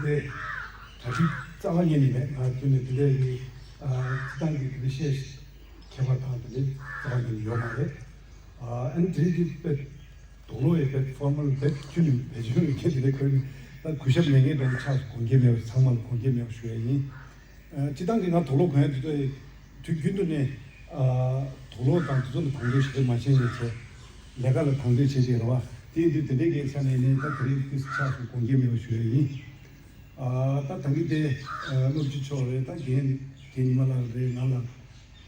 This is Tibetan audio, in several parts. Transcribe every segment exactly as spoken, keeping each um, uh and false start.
དེ་གྲ་སྒྲིག་རྩ་བ་ཉིད་ནས་མེད། ང་ཁྱོན་ནས་དེ་འདྲའི་གི་ཨ་སྤྱི་བཏང་གི་དེ་འདྲའི་བཤད་མཁས་པ་དང་དེ་འདྲའི་རྩ་བ་ཉིད་ནས་ཡོད་མ་རེད། ཨ་ཨ་ནི་དེ་རིང་འདི་དཔེ་དུག་ལོག་ཡོད་པའི་ཕོར་མལ་དཔེ་ཁྱོན་ནས་བེད་སྤྱོད་མེད་མཁན་དེ་འདྲའི་ཁོ་ནི་ད་གུས་ཞབས་མེད་མཁན་འདྲ་བོ་ཆགས་སོང་། དགོངས་འགལ་མེད་པ། ཚང་མ་ལ་དགོངས་འགལ་མེད་པ་ཞུ་ཡ་ཡིན། ཨ་སྤྱི་བཏང་གི་ང་དུག་ལོག་གོན་ཡ་དེ་ཚོ་དུས་རྒྱུན་དུ་ནས་ཨ་དུག་ལོག་དང་དེ་ཚོ་ལ་དང་དོད་ཞེ་དྲག་མ་བྱེད་ནས་བྱས། ལས་ཀ་ལ་དང་དོད་བྱེད་དེ་རེད་བ། དེ་ཡིན་དུས་དེ་འདྲའི་གི་ཆ་ནས་ནི་ད་དེ་རིང་ཏོག་ཙམ་ཆགས་སོང་། དགོངས་འགལ་མེད་པ་ཞུ་ཡ་ཡིན། ཨ་ད་ད་གིན་དེ་ཨ་སློབ་སྤྱི་མཆོག་རེད། ད་རྒན་རྒན་ཉི་མ་ལགས་རེད། ང་ལ་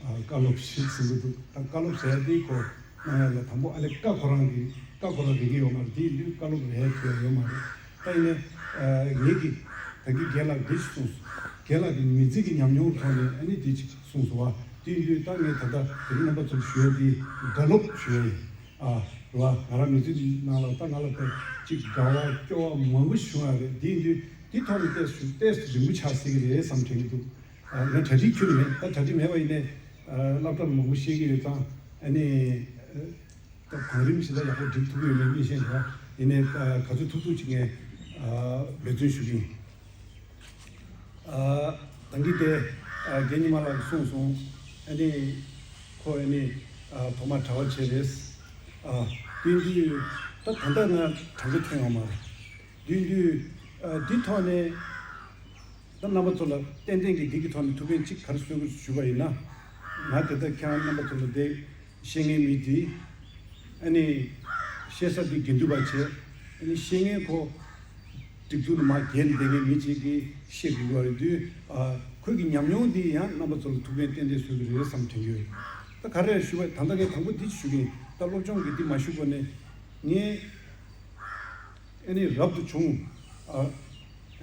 ཨ་བཀའ་སློབ་ཞིག་ཟེར་གི་འདུག་ད་བཀའ་སློབ་ཟེར་ཡ་དེ་ཁོ་གནང་ཡ་ལ་དང་པོ་ཨ་ལས་བཀའ་ཁོ་རང་གི་བཀའ་ཁོ་རང་རེག་གི་ཡོད་མ་རེད། དེ་ཡིན་དུས་བཀའ་སློབ་རེད་ཐུབ་ཡ་ཡོད་མ་རེད། ད་ཡིན་ནའི་ཨ་ངེད་ཀྱིས་ད་གིན་རྒན་ལགས་འདི་ཞིག་གསུངས་སོང་། རྒན་ལགས་ཀྱི་མི་ཚེ་གི་ཉམས་མྱོང་ཐོག་ནས་ཨ་ནི་འདི་ཞིག་གསུངས་སོང་བ། དེ་ཡིན་དུས་ད་ངས་ད་ལྟ་དེ་རིང་རྣམ་པ་ཚོར་ཞུ་ཡ་དེ་བཀའ་སློབ་ཞུ་ཡ་ཡིན། ཨ་རེད་བ། ང་རང་མི་ཚེ་ནང་ལ་ད་ང་ལ་དཔེ་ཅིག་དགའ་བ་སྐྱོ་བ་མང་པོ་བྱུང་ཡ་རེད། དེ་ཡིན་དུས་དེ་ཐོག་ནས་ཏོག་ཙམ་ཏོག་ཙམ་རིང་པོ་ཆགས་སྲིད་ཀྱི་རེད་བསམ་དྲན་གྱི་འདུག་ཨ་ང་གྲ་སྒྲིག་ཁྱོན་ནས་མེད། ད་གྲ་སྒྲིག་མེད་པ་ཡིན་ནའི་ཨ་སློབ་གྲྭ་ལ་མང་པོ་བཤད་ཀྱི་ཡོད་ཙང་། ཨ་ནི་ཨ་ད་གོང་རིམ་ཞིག་ད་ཡག་པོ་སྒྲིག་ཐུབ་ཀྱི་ཡོད་མེད་མི་ཤེས་ཀྱང་། ཡིན་ནའི་ཨ་ག་ཚོད་ཐུབ་ཐུབ་ཅིག་ངས་ཨ་འབད་བརྩོན་ཞུ་གི་ཡིན། ཨ་ད་གིན་དེ་ཨ་རྒན་ཉི་མ་ལགས་ཀྱིས་གསུངས་སོང་། ཨ་ནི་ཁོ་ཨ་ནི་ཨ་ཐོག་མར་གྲྭ་པ་བྱས་རེད། ཨ་དེ་དུས་ད་ད་ལྟ་ང་དྲང་པོ་ཐོན་ཡོང་མ་རེད། དེ་དུས་ཨ་འདི་ཐོག་ནས་ད་རྣམ་པ་ཚོ་ལ་ཏན་ཏན་གྱི་འདི་གི་ཐོག་ནས་ཐུགས་ཕན་གཅིག་ག་རེ་གསོས་དགོས་ཞུས་པ་ཡིན་ན། ང་དེ་ལྟར་ཁྱེད་རང་རྣམ་པ་ཚོ་ལ་དེ་བཤད་མཁན་མི་འདི་ཨ་ནི་བཤད་ས་འདི་དགེ་འདུན་པ་བྱས། ཨ་ནི་བཤད་མཁན་ཁོ་སྒྲིག་འཛུགས་ནང་མར་འགྱེལ་བསྡད་མཁན་མི་གཅིག་གིས་བཤད་དགོས་པ་རེད་དུས། ཨ་ཁོས་ཀྱི་ཉམས་མྱོང་འདི་ཡང་རྣམ་པ་ཚོ་ལ་ཐུགས་ཕན་ཏན་ཏན་གསོས་ཀྱི་རེད་བསམ་དྲན་གྱི་ཡོད། ད་ག་རེ་ཞུ་བ། ད་ལྟ་ངས་དང་པོ་འདི་ཞུ་གི་ཡིན། ད་སློབ་སྦྱོང་གི་འདི་མ་ཞུ་གོང་ནས་ངས་ཨ་ནི་རབ་ཏུ་བྱུང་། ཨ་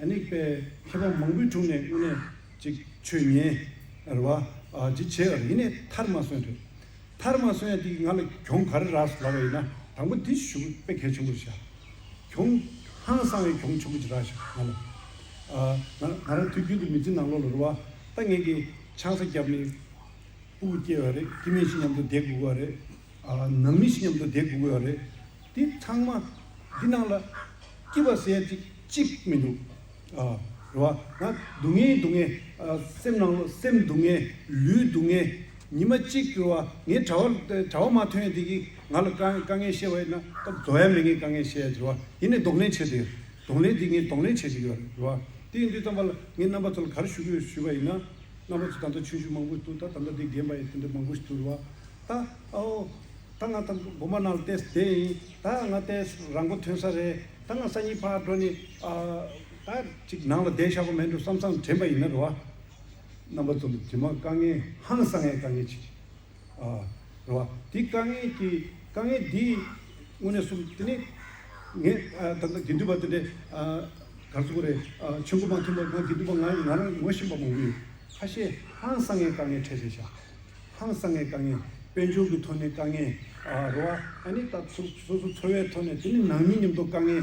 ཨ་ནི་དཔེ་མཁས་པ་མང་པོའི་དྲུང་ནས་དངོས་གནས་ཅིག་ཆོས་ཉན་རེད་བ། ཨ་ཅིག་བྱས་པ་རེད། ཡིན་ནའི་མཐར་མ་སོན་རེད། མཐར་མ་སོན་ཡ་དེ་ང་ལ་གྱོང་ག་རེ་རག་སོང་ལབ་པ་ཡིན་ན། དང་པོ་འདི་ཞུ་དཔེ་གལ་ཆེན་པོ་རེད་ཤག་གྱོང་ཧང་སང་བའི་གྱོང་ཆེན་པོ་ཅིག་རག་ཤག་ང་ལ། ཨ་ང་ང་རང་དུས་རྒྱུན་དུ་མི་ཚེ་ནང་ལོགས་ལ་རེད་བ། ད་ངེད་ཀྱི་ཆང་ས་བརྒྱབ་ནས་སྤུ་གུ་སྐྱེ་བ་རེད། སྐྱེ་དམན་ཞིག་མཉམ་དུ་བསྡད་དགོས་པ་རེད། ཨ་ནང་མི་ཞིག་མཉམ་དུ་བསྡད་དགོས་ཀྱི་ཡོད་རེད། འདི་ཚང་མ་འདི་ནང་ལ་སྐྱིད་པ་ཟེར་ཅིག་གཅིག་མི་འདུག་ཨ་རེད་བ། ང་སྡུག་བསྔལ་སྡུག་བསྔལ། ཨ་སེམས་ནང་ལ་སེམས་སྡུག་བསྔལ། ལུས་སྡུག་བསྔལ། ཉི་མ་གཅིག་རེད་བ། ངའི་གྲྭ་པ་གྲྭ་པ་མ་ཐོན་ཡ་འདི་གིས་ང་ལ་དཀའ་དཀའ་ངལ་བཤད་པ་ཡིན་ན་ད་རྫོགས་ཡ་མེད་མཁན་དཀའ་ངལ་བཤད་ཡ་རེད་བ། ཡིན་ནའི་གདོང་ལེན་བྱེད་དེ། གདོང་ལེན་འདི་ངས་གདོང་ལེན་བྱེད་ཀྱི་ཡོད་རེད་བ། དེ་ཡིན་དུས་ཙམ་པ་ལ་ངས་རྣམ་པ་ཚོ་ལ་ག་རེ་ཞུ་གི་ཡོད་ཞུས་པ་ཡིན་ན། རྣམ་པ་ཚོ་ད་ལྟ་ཆུང་ཆུང་མང་པོ་འདུག་ད་ད་ལྟ་འདི་རྒན་པ་ཡི་དེ་འདྲ་མང་པོ་ཞིག་འདུག་རེད་བ། ད་ཨོ་ད་ང་ད་དགོན་པ་ནང་ལ་ཏོག་ཙམ་བསྡད་ཡིན། ད་ང་ཏོག་ཙམ་རང་མགོ་ཐོན་ས་རེད། ད་ང་སང་ཉིན་ཕར་འགྲོ་ནས་ཨ་ད་ཅིག་ནང་ལ་བསྡད་བཞག་པ་མེད་འགྲོ་བསམ་བསམ་དྲན་པ་ཡིན་ན་རེད་བ། རྣམ་པ་ཚོ་ལ་རྗེས་མ་དཀའ་ངལ་ཧང་སང་ངའི་དཀའ་ངལ་ཅིག་ཨ་རེད་བ། དེ་དཀའ་ངལ་གྱི་དཀའ་ངལ་འདི་དངོས་གནས་གསུམ་དེ་ནི་ངས་ཨ་ད་ལྟ་དགེ་འདུན་པ་དེ་འདྲའི་ཨ་ག་རེ་ཟེར་དགོས་རེད། ཨ་ཆོས་མགོན་པ་མཐུན་པ་ང་དགེ་འདུན་པ་ང་ང་རང་ངོ་ཤེས་པ་མང་པོ་ཡོད། ཁ་ཤས་ཧང་སང་ངའི་དཀའ་ངལ་འཕྲད་བསྡད་ཤག་ཧང་སང་ངའི་དཀའ་ངལ། དཔལ་འབྱོར་གྱི་ཐོག་ནས་དཀའ་ངལ། ཨ་རེད་བ། ཨ་ནི་ད་སོ་སོ་སོ་འཚོ་བའི་ཐོག་ནས། དེ་ནི་ནང་མི་མཉམ་དུ་དཀའ་ངལ།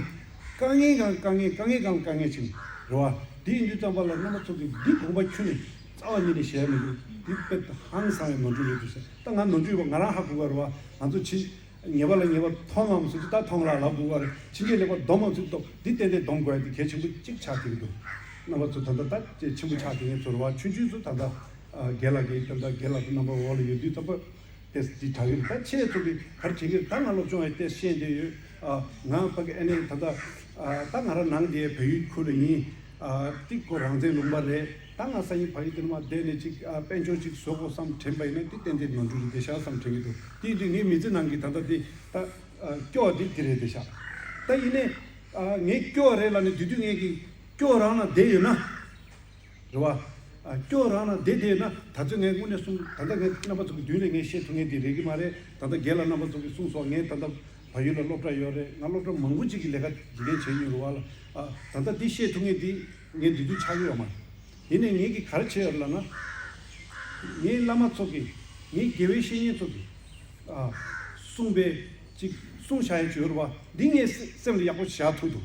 དཀའ་ངལ་གང་དཀའ་ངལ། དཀའ་ངལ་གང་དཀའ་ངལ་ཅིག་རེད་བ། དེ་ཡིན་དུས་ཙམ་པ་ལ་རྣམ་པ་ཚོ་གིས་འདི་དགོངས་པ་ཁྱོན་ནས་རྩ་བ་ཉིད་ནས་བཞེས་མི་འདུག་འདི་དཔེ་ཧང་སང་བའི་ནོར་འཁྲུལ་རེད་འདུག་ཟེར། ད་ང་ནོར་འཁྲུལ་ཡོད་པ་ང་རང་ཧ་གོ་གི་རེད་བ། ང་ཚོ་ཕྱི་ཉེས་པ་ལ་ཉེས་པ་མཐོང་ངམ་ཟེར་དུས་ད་མཐོང་ལ་ལབ་དགོས་པ་རེད། ཕྱི་ཉེས་ལེགས་པ་སྡོམ་ངམ་ཟེར་དུས་འདི་ཏན་ཏན་སྡོམ་དགོས་ཡ་དེ་གལ་ཆེན་པོ་གཅིག་ཆགས་བསྡད་ཀྱི་འདུག་རྣམ་པ་ཚོ་ད་ལྟ་ད་ཅེས་ཆེན་པོ་ཆགས་བསྡད་མཁན་ཚོ་རེད་བ། ཆུང་ཆུང་ཚོ་ད་ལྟ་ཨ་རྒན་ལགས་ཀྱིས་ད་ལྟ་རྒན་ལགས་ཀྱི་རྣམ་པ་འོག་ལ་ཡོད་དུས་ཙམ་པ་ཏེ་འདི་དྲག་གི་རེད། ད་ཁྱེད་ཚོ་གིས་ག་རེ་དྲན་གྱི་རེད། ད་ང་སློབ་སྦྱོང་ཡ་ཏེ་ཤེས་བསྡད་ཡོད། ཨ་ང་ཕ་གི་ཨ་ནེ་ད་ལྟ་ཨ་ད་ང་རང་ནང་དེ་བལ་ཡུལ་ཁུལ་ལ་ཡིན། ཨ་ཏིག་ཁོ་རང་བཙན་ལུང་པ་རེད། ད་ང་སང་ཉིན་ཕ་གི་དེ་ནས་མར་བསྡད་ནས་ཅིག་ཨ་དཔལ་འབྱོར་ཅིག་བཟོ་དགོས་བསམ་དྲན་པ་ཡིན་ན་དེ་ཏན་ཏན་ནོར་འཁྲུལ་རེད་བསྡད་ཤག་བསམ་དྲན་གྱི་འདུག་དེ་ཡིན་དུས་ངའི་མི་ཚེ་ནང་གི་ད་ལྟ་དེ་ད་ཨ་སྐྱོ་བ་དེ་དེ་རེད་བསྡད་ཤག་ད་ཡིན་ནའི་ཨ་ངས་སྐྱོ་བ་རེད་ལབ་ནས་དེ་དུས་ངས་ཀྱི་སྐྱོ་རང་ན་བསྡད་ཡོད་ན། རེད་བ། ཨ་སྐྱོ་རང་ན་བསྡད་བསྡད་ན་ད་ཚོད་ངས་དངོས་གནས་གསུང་། ད་ལྟ་ངས་རྣམ་པ་ཚོ་གི་མདུན་ལ་ངས་བཤད་ཐུབ་མཁན་དེ་རེད་ཀྱི་མ་རེད། ད་ལྟ་རྒན་ལགས་རྣམ་པ་ཚོ་གིས་གསུངས་སོང་། ངས་ད་ལྟ་བལ་ཡུལ་ལ་སློབ་གྲྭ་ཡོད་རེད། ང་སློབ་གྲྭ་མང་པོ་ཅིག་གི་ལས་ཀ་དགེ་རྒན་བྱས་མྱོང་རེད་བ་ལ། ཨ་ད་ལྟ་འདི་བཤད་ཐུབ་མཁན་འདི་ངས་འདི་དུས་ཆགས་ཀྱི་ཡོད་མ་རེད། ཡིན་ནའི་ངས་ཀྱིས་ག་རེ་བྱས་ཡོད་ལབ་ན། ངའི་བླ་མ་ཚོ་གིས། ངའི་དགེ་བའི་བཤེས་གཉེན་ཚོ་གིས། ཨ་གསུངས་པའི་ཅིག་གསུངས་བཞག་ཡ་ཅིག་ཡོད་རེད་བ། འདི་ངས་སེམས་ལ་ཡག་པོ་བཞག་ཐུབ་འདུག་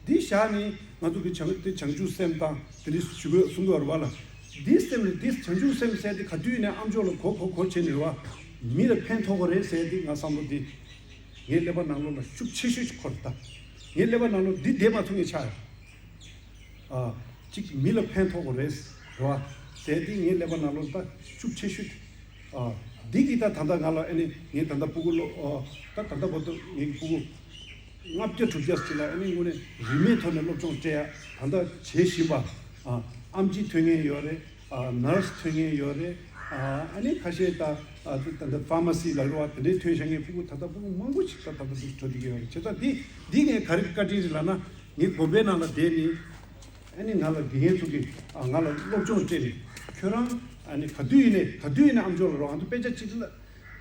འདི་བཞག་ནས་ང་ཚོ་གི་བྱང་དེ་བྱང་ཆུབ་སེམས་དང་དེ་འདྲ་ཞུ་དགོས་གསུང་གི་ཡོད་རེད་བ་ལ། འདི་སེམས་ལ་འདི་བྱང་ཆུབ་སེམས་ཟེར་དེ་ག་དུས་ཡིན་ནའི་ཨ་མཆོག་ལ་གོ་གོ་གོ་བྱས་ནས་རེད་བ། མི་ལ་ཕན་ཐོགས་པ་རེད་ཟེར་དེ་ང་བསམ་བློ་དེ་ངའི་ཀླད་པ་ནང་ལོགས་ལ་ཤུགས་ཆེ་ཤོས་ཤིག་འཁོར་ད། ངའི་ཀླད་པ་ནང་ལོགས་འདི་བསྡད་མ་ཐུབ་ངེས་ཆགས་ཡོད། ཨ། གཅིག་མི་ལ་ཕན་ཐོགས་པ་རེད། རེད་བ། ཟེར་དེ་ངའི་ཀླད་པ་ནང་ལོགས་ད་ཤུགས་ཆེ་ཤོས་དེ། ཨ། འདི་གིས་ད་ད་ལྟ་ང་ལ་ཨ་ནི་ངས་ད་ལྟ་སྤུ་གུ་སློབ་ཨ། ད་ད་ལྟ་བར་དུ་ངའི་སྤུ་གུ་ལྔ་བརྒྱ་དྲུག་བརྒྱ་ཅིག་ལ་ཨ་ནི་དངོས་གནས་རིན་མེད་ཐོག་ནས་སློབ་སྦྱོང་སྤྲད་ཡ་ད་ལྟ་བྱེད་བཞིན་པ། ཨ། ཨེམ་ཆི་ཐོན་མཁན་ཡོད་རེད། ཨ། ནར་སི་ཐོན་མཁན་ཡོད་རེད། ཨ། ཨ་ནི་ཁ་ཤས་ད་ཨ། ད་ད་ཕ་མ་སི་ལ་རེད་བ། དེ་འདྲའི་ཐོན་བཞག་མཁན་སྤུ་གུ་ད་ལྟ་སྤུ་གུ་མང་པོ་ཞིག་ད་ད་ལྟ་འགྲོ་བསྡད་ཀྱི་ཡོད་རེད། བྱས་ཙང་འདི་འདི་ངས་ག་རེ་བཀའ་དྲིན་རེད་ལབ་ན། ངའི་དགོན་པའི་ནང་ལ་བསྡད་ནས། ཨ་ནི་ང་ལ་དགེ་རྒན་ཚོ་གིས་ཨ། ང་ལ་སློབ་སྦྱོང་སྤྲད་ནས། ཁྱོད་རང་ཨ་ནི་ག་དུས་ཡིན་ནའི་ག་དུས་ཡིན་ནའི་ཨ་མཆོག་ལ་རོགས། ང་ཚོ་དཔེ་ཆ་གཅིག་ལ་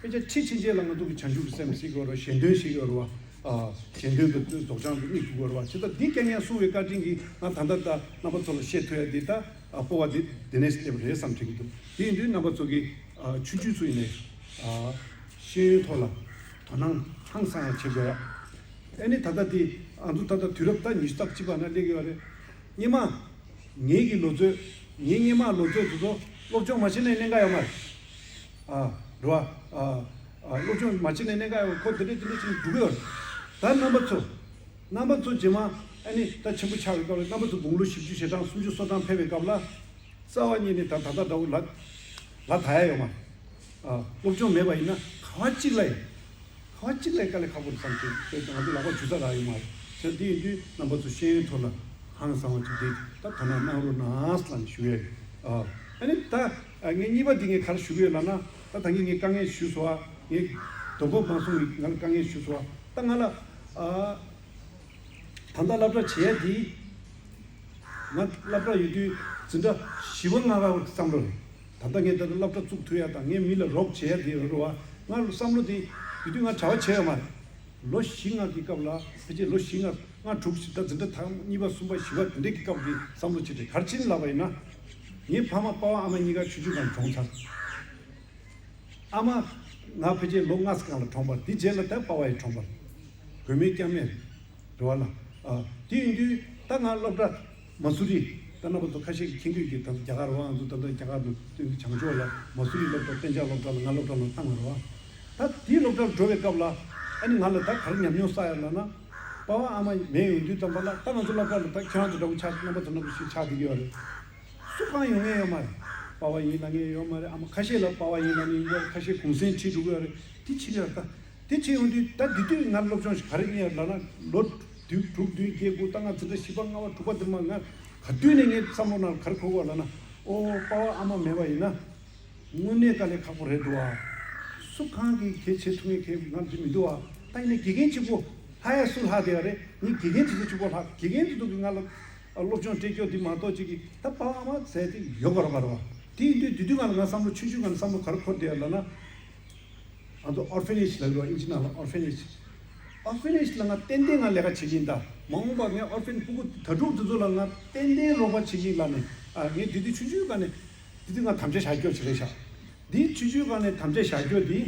དཔེ་ཆ་ཁྲིད་ཕྱིན་རྗེས་ལ་ང་ཚོ་གི་བྱང་ཆུབ་ཀྱི་སེམས་ཤིག་ཡོད་རོགས། ཞལ་འདོན་ཞིག་ཡོད་རོགས། ཨ། ཞལ་འདོན་དུ་རྫོགས་བྱང་དུ་གཉིས་ཐུག་ཡོད་རོགས། བྱས་ཙང་འདི་རྐྱང་རྐྱང་གསུང་བའི་བཀའ་དྲིན་གྱིས་ང་ད་ལྟ་ད་རྣམ་པ་ཚོ་ལ་བཤད་ཐུབ་ཡ་འདི་ད་ཨ། སྤོབས་པ་འདི་འདི་ནས་སླེབས་རེད་བསམ་དྲན་གྱི་འདུག་དེ་ཡིན་དུས་རྣམ་པ་ཚོ་གིས་ཨ། ཆུང་ཆུང་ཚོ་ཡིན་ནའི་ཨ། ཤེས་ཡོན་ཐོག་ལ་དོ་སྣང་ཧང་སང་ཡ་བྱེད་དགོས་ཡ། ཨ་ནི་ད་ལྟ་དེ་ང་ཚོ་ད་ལྟ་དུས་རབས་ད་ཉི་ཤུ་རྩ་གཅིག་པ་ན་སླེབས་ཡོད་རེད། སྔོན་མ་ངེད་ཀྱི་ལོ་ཚོད། ངའི་སྔོན་མ་ལོ་ཚོད་དེ་ཚོ་སློབ་སྦྱོང་མ་བྱས་ནས་གནད་འགག་ཡོད་མ་རེད། ཨ། རེད་བ། ཨ། ཨ། སློབ་སྦྱོང་མ་བྱས་ནས་གནད་འགག་ཡོད། ཁོ་དེ་འདྲས་དེ་འདྲས་བྱས་ནས་འགྲོ་གི་ཡོད་རེད། ད་རྣམ་པ་ཚོ། རྣམ་པ་ཚོ་རྗེས་མ་ཨ་ནི་ད་ཆེན་པོ་ཆགས་པའི་སྐབས་ལ་རྣམ་པ་ཚོ་དགུང་ལོ་བཞི་བཅུ་ཞེ་གྲངས་སུམ་ཅུ་སོ་གྲངས་ཕེབས་པའི་སྐབས་ལ། རྩ་བ་ཉིད་ནས་ད་ད་ལྟ་འདྲ་བོ་ལ་ལ་ད་ཡ་ཡོད་མ་རེད། ཨ། སློབ་སྦྱོང་མེད་པ་ཡིན་ན་ག་བ་གཅིག་ལ་ཡིན། ག་བ་གཅིག་ལ་དཀའ་ལས་ཁག་པོ་རེད་བསམ་གྱི་འདུག་ང་ཚོ་ལག་པ་འཇུ་ས་རག་ཡོད་མ་རེད། བྱས་དེ་ཡིན་དུས་རྣམ་པ་ཚོ་ཤེས་ཡོན་ཐོག་ལ་ཧང་སང་བ་ཅིག་དེ་ད་དོ་སྣང་གནང་རོགས་གནང་ལབ་ནས་ཞུ་ཡས་ཡིན། ཨ། ཨ་ནི་ད་ཨ། ངས་གཉིས་པ་འདི་ངས་ག་རེ་ཞུ་གི་ཡོད་ལབ་ན། ད་ད་གིན་ངས་དཀའ་ངལ་ཞུས་སོང་བ། ངས་དོ་དགོང་མ་སོང་བའི་ང་ལ་དཀའ་ངལ་ཞུས་སོང་བ། ད་ང་ལ་ཨ། ད་ལྟ་སློབ་གྲྭ་བྱེད་ཡ་འདི། ང་སློབ་གྲྭ་ཡོད་དུས་འཛིན་གྲྭ་བཞི་པ་ལྔ་པ་བསམ་བློ་རེད། ད་ལྟ་ངས་ད་ལྟ་སློབ་གྲྭ་བཙུགས་ཐུབ་ཡ་དང་ངས་མི་ལ་རོགས་བྱེད་ཡ་དེ་རེད་བ། ང་བསམ་བློ་དེ་ཡོད་དུས་ང་གྲྭ་པ་བྱས་ཡོད་མ་རེད། ལོ་བཞི་ལྔ་གི་སྐབས་ལ་ཕལ་ཆེར་ལོ་བཞི་ལྔ་ལྔ་དྲུག་ཅིག་ད་འཛིན་གྲྭ་ཐེངས་གཉིས་པ་གསུམ་པ་བཞི་པ་དེ་འདྲས་ཀྱི་སྐབས་ཀྱི་བསམ་བློ་བྱེད་དེ་ག་རེ་བྱས་ནས་ལབ་པ་ཡིན་ན། ངའི་ཕ་མ་པ་ཕ་ཨ་མ་གཉིས་ཀ་ཆུང་ཆུང་སྒང་གྲོངས་ཚར། ཨ་མ་ང་ཕལ་ཆེར་ལོ་ལྔ་ཙམ་སྒང་ལ་གྲོངས་པ་རེད། དེ་རྗེས་ལ་ད་པ་ཕ་ཡིས་གྲོངས་པ་རེད། བུད་མེད་སྐྱ་མེད་རེད་བ་ལ། ཨ། དེ་ཡིན་དུས་ད་ང་སློབ་གྲྭ་མ་སུ་རི། ད་རྣམ་པ་ཚོ་ཁ་ཤས་ཀྱིས་མཁྱེན་གྱི་ཡོད་ཀྱི། ད་རྒྱ་གར་བ་ང་ཚོ་ད་ལྟ་རྒྱ་གར་དུ་བྱང་ཕྱོགས་ལ་མ་སུ་རི་སློབ་གྲྭ་གཏན་འཇགས་སློབ་གྲྭ་ལ་ང་སློབ་གྲྭ་ནང་བཏང་བ་རེད་བ། ད་དེའི་སློབ་གྲྭར་འགྲོ་བའི་སྐབས་ལ་ཨ་ནི་ང་ལ་ད་ག་རེ་ཉམས་མྱོང་བསགས་ཡ་ལབ་ན། པ་ཕ་ཨ་མ་མེད་ཡོང་དུས་ཙམ་པ་ལ་ད་ང་ཚོ་སློབ་གྲྭ་ལ་ད་ཁྱོད་རང་ཚོ་འདྲ་བོ་ཆགས། རྣམ་པ་ཚོ་འདྲ་བོ་ཞིག་ཆགས་བསྡད་ཀྱི་ཡོད་རེད། སུ་གང་ཡོང་མཁན་ཡོད་མ་རེད། པ་ཕ་ཡིན་ལབ་མཁན་ཡོད་མ་རེད། ཨ་མ་ཁ་ཤས་ལ་པ་ཕ་ཡིན་ལབ་མཁན་ཡོད་རེད། ཁ་ཤས་གུང་སེང་ཁྲིད་འགྲོ་གི་ཡོད་རེད། དེ་ཕྱིན་ཡོད་རེད། ད་དེ་ཕྱིན་ཡོང་དུས་ད་དེ་དུས་ང་སློབ་སྦྱོང་ཞིག་ག་རེ་རྙེད་ལབ་ན། ལོ་བདུན་དྲུག་བདུན་བརྒྱད་དགུ་ད་ང་འཛིན་གྲྭ་བཞི་པ་ལྔ་པ་དྲུག་པ་དེ་མ་ང་ག་དུས་ནས་ངའི་བསམ་བློ་ནང་ག་རེ་འཁོར་གི་ལབ་ན། ཨོ་པ་ཕ་ཨ་མ་མེད་པ་ཡིན་ན། དངོས་གནས་དཀའ་ལས་ཁག་པོ་རེད་འདུག་ཨ། སུ་གང་གིས་གལ་ཆེ་ཐུབ་མཁན་གལ་ང་འདི་མི་འདུག་ཨ། ད་ཡིན་ན་དགེ་རྒན་གཅིག་པོ་ལྷག་ཡ་སུ་ལྷག་བསྡད་ཡ་རེད། ངས་དགེ་རྒན་དེ་ཚོ་གཅིག་པོ་ལྷག་དགེ་རྒན་དེ་ཚོ་གིས་ང་ལ་སློབ་སྦྱོང་སྤྲད་རྒྱུ་དེ་མ་གཏོགས་གཅིག་གིས་ད་པ་ཕ་ཨ་མ་ཟེར་དེ་ཡོད་ག་རེད་མ་རེད་བ། དེ་ཡིན་དུས་དེ་དུས་ང་ལ་ང་བསམ་བློ་ཆུང་ཆུང་སྒང་ནས་བསམ་བློ་ག་རེ་འཁོར་བསྡད་ཡ་ལབ་ན། ང་ཚོ་ཨོར་ཕེ་ནེཇ་ལབ་ཀྱི་རེད་བ། ཨིན་ཇི་ནང་ལ་ཨོར་ཕེ་ནེཇ། ཨོར་ཕེ་ནེཇ་ལ་ང་ཏན་ཏན་ང་ལས་ཀ་བྱེད་ཀྱི་ཡིན། ད་མ་འོངས་པ་ངས་ཨོར་ཕེན་སྤུ་གུ་དྭ་ཕྲུག་དེ་ཚོ་ལ་ང་ཏན་ཏན་རོགས་པ་བྱེད་ཀྱི་ཡིན་ལབ་ནས། ཨ། ངས་དེ་དུས་ཆུང་ཆུང་སྒང་ནས། དེ་དུས་ང་དམ་བཅའ་བཞག་རྒྱུ་ཅིག་རེད་ཤག་འདི་ཆུང་ཆུང་སྒང་ནས་དམ་བཅའ་བཞག་རྒྱུ་འདི།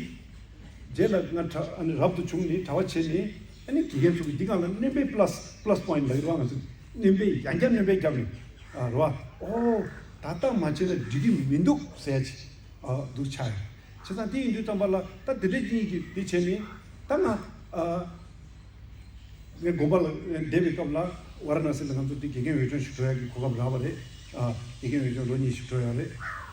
རྗེས་ལ་ང་གྲྭ་ཨ་ནི་རབ་ཏུ་བྱུང་ནས་གྲྭ་པ་བྱས་ནས་ཨ་ནི་དགེ་རྒན་ཚོ་གིས་འདི་སྒང་ལ་སྣོན་པའི་པ་ལ་སི་པ་ལ་སི་པོ་ཡིན་ཊི་ལབ་ཀྱི་རེད་བ། ང་ཚོ་སྣོན་པའི་ཡང་བསྐྱར་སྣོན་པ་བརྒྱབ་ནས། ཨ། རེད་བ། ཨོ། ད་ལྟ་མ་བྱས་ན་འགྲིག་གི་མི་འདུག་ཟེར་ཅིག་ཨ། འདུག་ཆགས་ཡོད། བྱས་ཙང་དེ་ཡིན་དུས་ཙམ་པ་ལ་ད་དེ་འདྲའི་གཉིས་ཀྱིས་དེ་བྱས་ནས་ད་ང་། ཨ། ངས་དགོན་པ་ལ་བསྡད་པའི་སྐབས་ལ་ཝཱ་ར་ཎ་སི་ལ་ང་ཚོ་དེ་དགེ་རྒན་འོས་སྦྱོང་ཞིག་འགྲོ་ཡག་གི་གོ་སྐབས་རག་པ་རེད། ཨ། དགེ་རྒན་འོས་སྦྱོང་ལོ་གཉིས་ཤིག་འགྲོ་ཡག་རེད།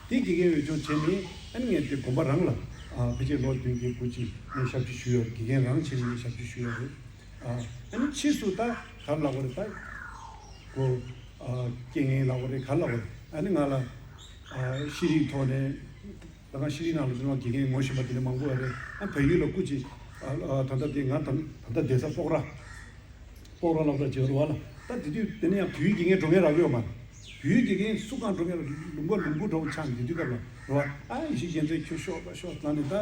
དེ་དགེ་རྒན་འོས་སྦྱོང་བྱས་ནས་ཨ་ནི་ངས་དེ་དགོན་པ་རང་ལ། ཨ། ཕལ་ཆེར་ལོ་བདུན་བརྒྱད་དགུ་ཅིག་ངས་ཞབས་ཕྱི་ཞུས་ཡོད་རེད། དགེ་རྒན་རང་བྱས་ནས་ངས་ཞབས་ཕྱི་ཞུས་ཡོད་རེད། ཨ། ཨ་ནི་ཕྱིས་སུ་ད་ག་རེ་ལབ་དགོས་རེད་ད། ཁོ། ཨ། རྐྱེན་ངན་ལབ་དགོས་རེད། ག་རེ་ལབ་དགོས་རེད། ཨ་ནི་ང་ལ། ཨ། ཤེས་རིག་ཐོག་ནས། ད་ང་ཤེས་རིག་ནང་ལ་འཛིན་པ་དགེ་རྒན་ངོ་ཤེས་པ་དེ་འདྲ་མང་པོ་ཡོད་རེད། ཨ། བལ་ཡུལ་ལ་སྐུ་མཁྱེན། ཨ། ཨ། ད་ལྟ་དེ་ང་ད་ད་ལྟ་བསྡད་ས་སྤོག་ར། སྤོག་ར་སློབ་གྲྭ་བྱས་རེད་བ་ལ། ད་དེ་དུས་དེ་ནས་ཡང་བལ་ཡུལ་དགེ་རྒན་འགྲོ་མཁན་རག་གི་ཡོད་མ་རེད། བལ་ཡུལ་དགེ་རྒན་སུ་གང་འགྲོ་མཁན་རེད། ལུང་པ་ལུང་པ་འདྲ་བོ་ཆགས་ནས་དེ་དུས་སྐབས་ལ་རེད་བ། ཨ། ཡེ་ཤེས་རྒྱལ་མཚན་ཁྱོད་ཤོག་ད་ཤོག་ལབ་ནས་ད།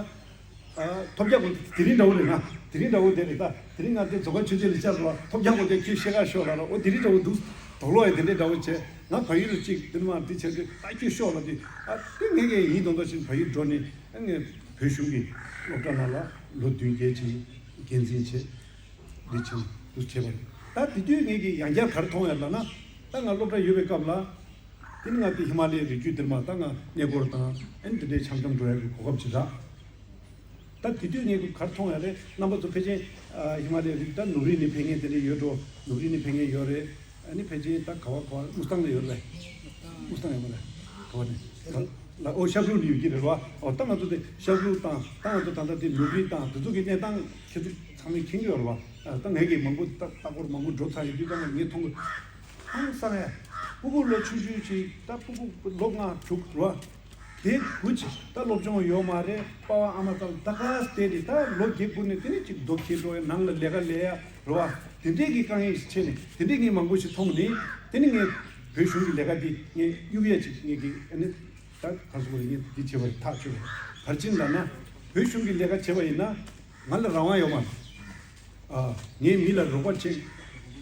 ཨ། ཐོབ་རྒྱག་གོ་དེ་རིང་འདྲ་བོ་རེད་ང་། དེ་རིང་འདྲ་བོ་དེ་རེད་ད། དེ་རིང་ང་དེ་རྫོང་དཔོན་ཆོས་རྒྱལ་ལ་བཅར་རོགས། ཐོབ་རྒྱག་གོ་དེ་ཁྱོད་ཤེལ་དཀར་ཤོག་ལབ་རོགས། འོ་དེ་རིང་འདྲ་བོ་འདུག་དོགས་སློང་ཡ་དེ་འདྲའི་འདྲ་བོ་བྱས། ང་བལ་ཡུལ་ལ་གཅིག་དེ་ནས་མར་འདི་བྱས་དུས་ད་ཁྱོད་ཤོག་ལབ་དུས། ཨ། དེ་ངས་ཀྱང་ཡིན་མདོག་མདོག་བྱས་ནས་བལ་ཡུལ་འགྲོ་ནས། ཨ། ངས་བོད་གཞུང་གི་སློབ་གྲྭ་ནང་ལ་ལོ་བདུན་བརྒྱད་ཅིག་འགན་འཛིན་བྱས། འདི་བྱས་འདུག་བྱས་པ་རེད། ད་དེ་དུས་ངས་ཀྱི་ཡང་བསྐྱར་ག་རེ་མཐོང་ཡ་ལབ་ན། ད་ང་སློབ་གྲྭ་ཡོད་པའི་སྐབས་ལ། དེ་ནི་ང་དེ་ཧི་མ་ལའི་རི་རྒྱུད་འདིར་མ་ད་ང་གནས་སྐོར་དང་ཨ་ནི་དེ་འདྲའི་འཆམ་འཆམ་འགྲོ་ཡག་གི་གོ་སྐབས་ཅིག་རག་ད་དེ་དུས་ངས་ག་རེ་མཐོང་ཡ་རེད། རྣམ་པ་ཚོ་ཕལ་ཆེར་ཨ་ཧི་མ་ལའི་རི་ད་ནུབ་རི་ནས་ཕེབས་མཁན་དེ་འདྲ་ཡོད་འགྲོ། ནུབ་རི་ནས་ཕེབས་མཁན་ཡོད་རེད། ཨ་ནི་ཕལ་ཆེར་ད་ག་བ་ག་བ་དབུས་གཙང་ལ་ཡོད་རེད། དབུས་གཙང་ཡོད་མ་རེད། ག་བ་ནས་ལ་ཨོ་ཤར་ཕྱོགས་ནས་ཡོད་ཀྱི་རེད་བ། ཨོ་ད་ང་ཚོ་དེ་ཤར་ཕྱོགས་དང་ད་ང་ཚོ་ད་ལྟ་དེ་ནུབ་རི་དང་དེ་ཚོ་གི་གནས་སྟངས་ཁྱེད་ཚོ་ཚང་མས་མཁྱེན་གྱི་ཡོད་རེད་བ། ད་ངས་ཀྱི་མང་པོ་ད་ལྟ་སྐོར་མང་པོ་འགྲོ་ཚར་ཡོད་དུས་ཙམ་ལ་ངས་མཐོང་གི། ཧང་སང་ཡ། སྤུ་གུ་ལོ་ཆུང་ཆུང་ཅིག་ད་སྤུ་གུ་ལོ་ལྔ་དྲུག་རེད་བ། དེ་དགུ་ཅིག་ད་སློབ་སྦྱོང་ཡོད་མ་རེད། པ་ཕ་ཨ་མ་ཚང་ད་ག་སྟེ་རེད། ད་ལོ་བརྒྱད་དགུ་ནས་དེ་ནས་ཅིག་རྡོ་ཁྱེར་འགྲོ་ཡ་ནང་ལ་ལས་ཀ་ལས་ཡ་རེད་བ། དེ་འདྲས་ཀྱི་དཀའ་ངལ་ཞིག་ཆེ་ནས་དེ་འདྲས་ངས་མང་པོ་ཞིག་མཐོང་ནས་དེ་ནས་ངས་བོད་གཞུང་གི་ལས་ཀ་འདི་ངས་གཡུག་ཡ་ཅིག་ངས་ཀྱི་ཨ་ནི་ད་ག་སོ་རེ་ངས་འདི་བྱེད་པ་རེད། ཐག་ཆོད་པ་རེད། ག་རེ་བྱས་ལབ་ན་བོད་གཞུང་གི་ལས་ཀ་བྱེད་པ་ཡིན་ན་ང་ལ་རང་དབང་ཡོད་མ་རེད། ཨ། ངས་མི་ལ་རོགས་པ་བྱེད།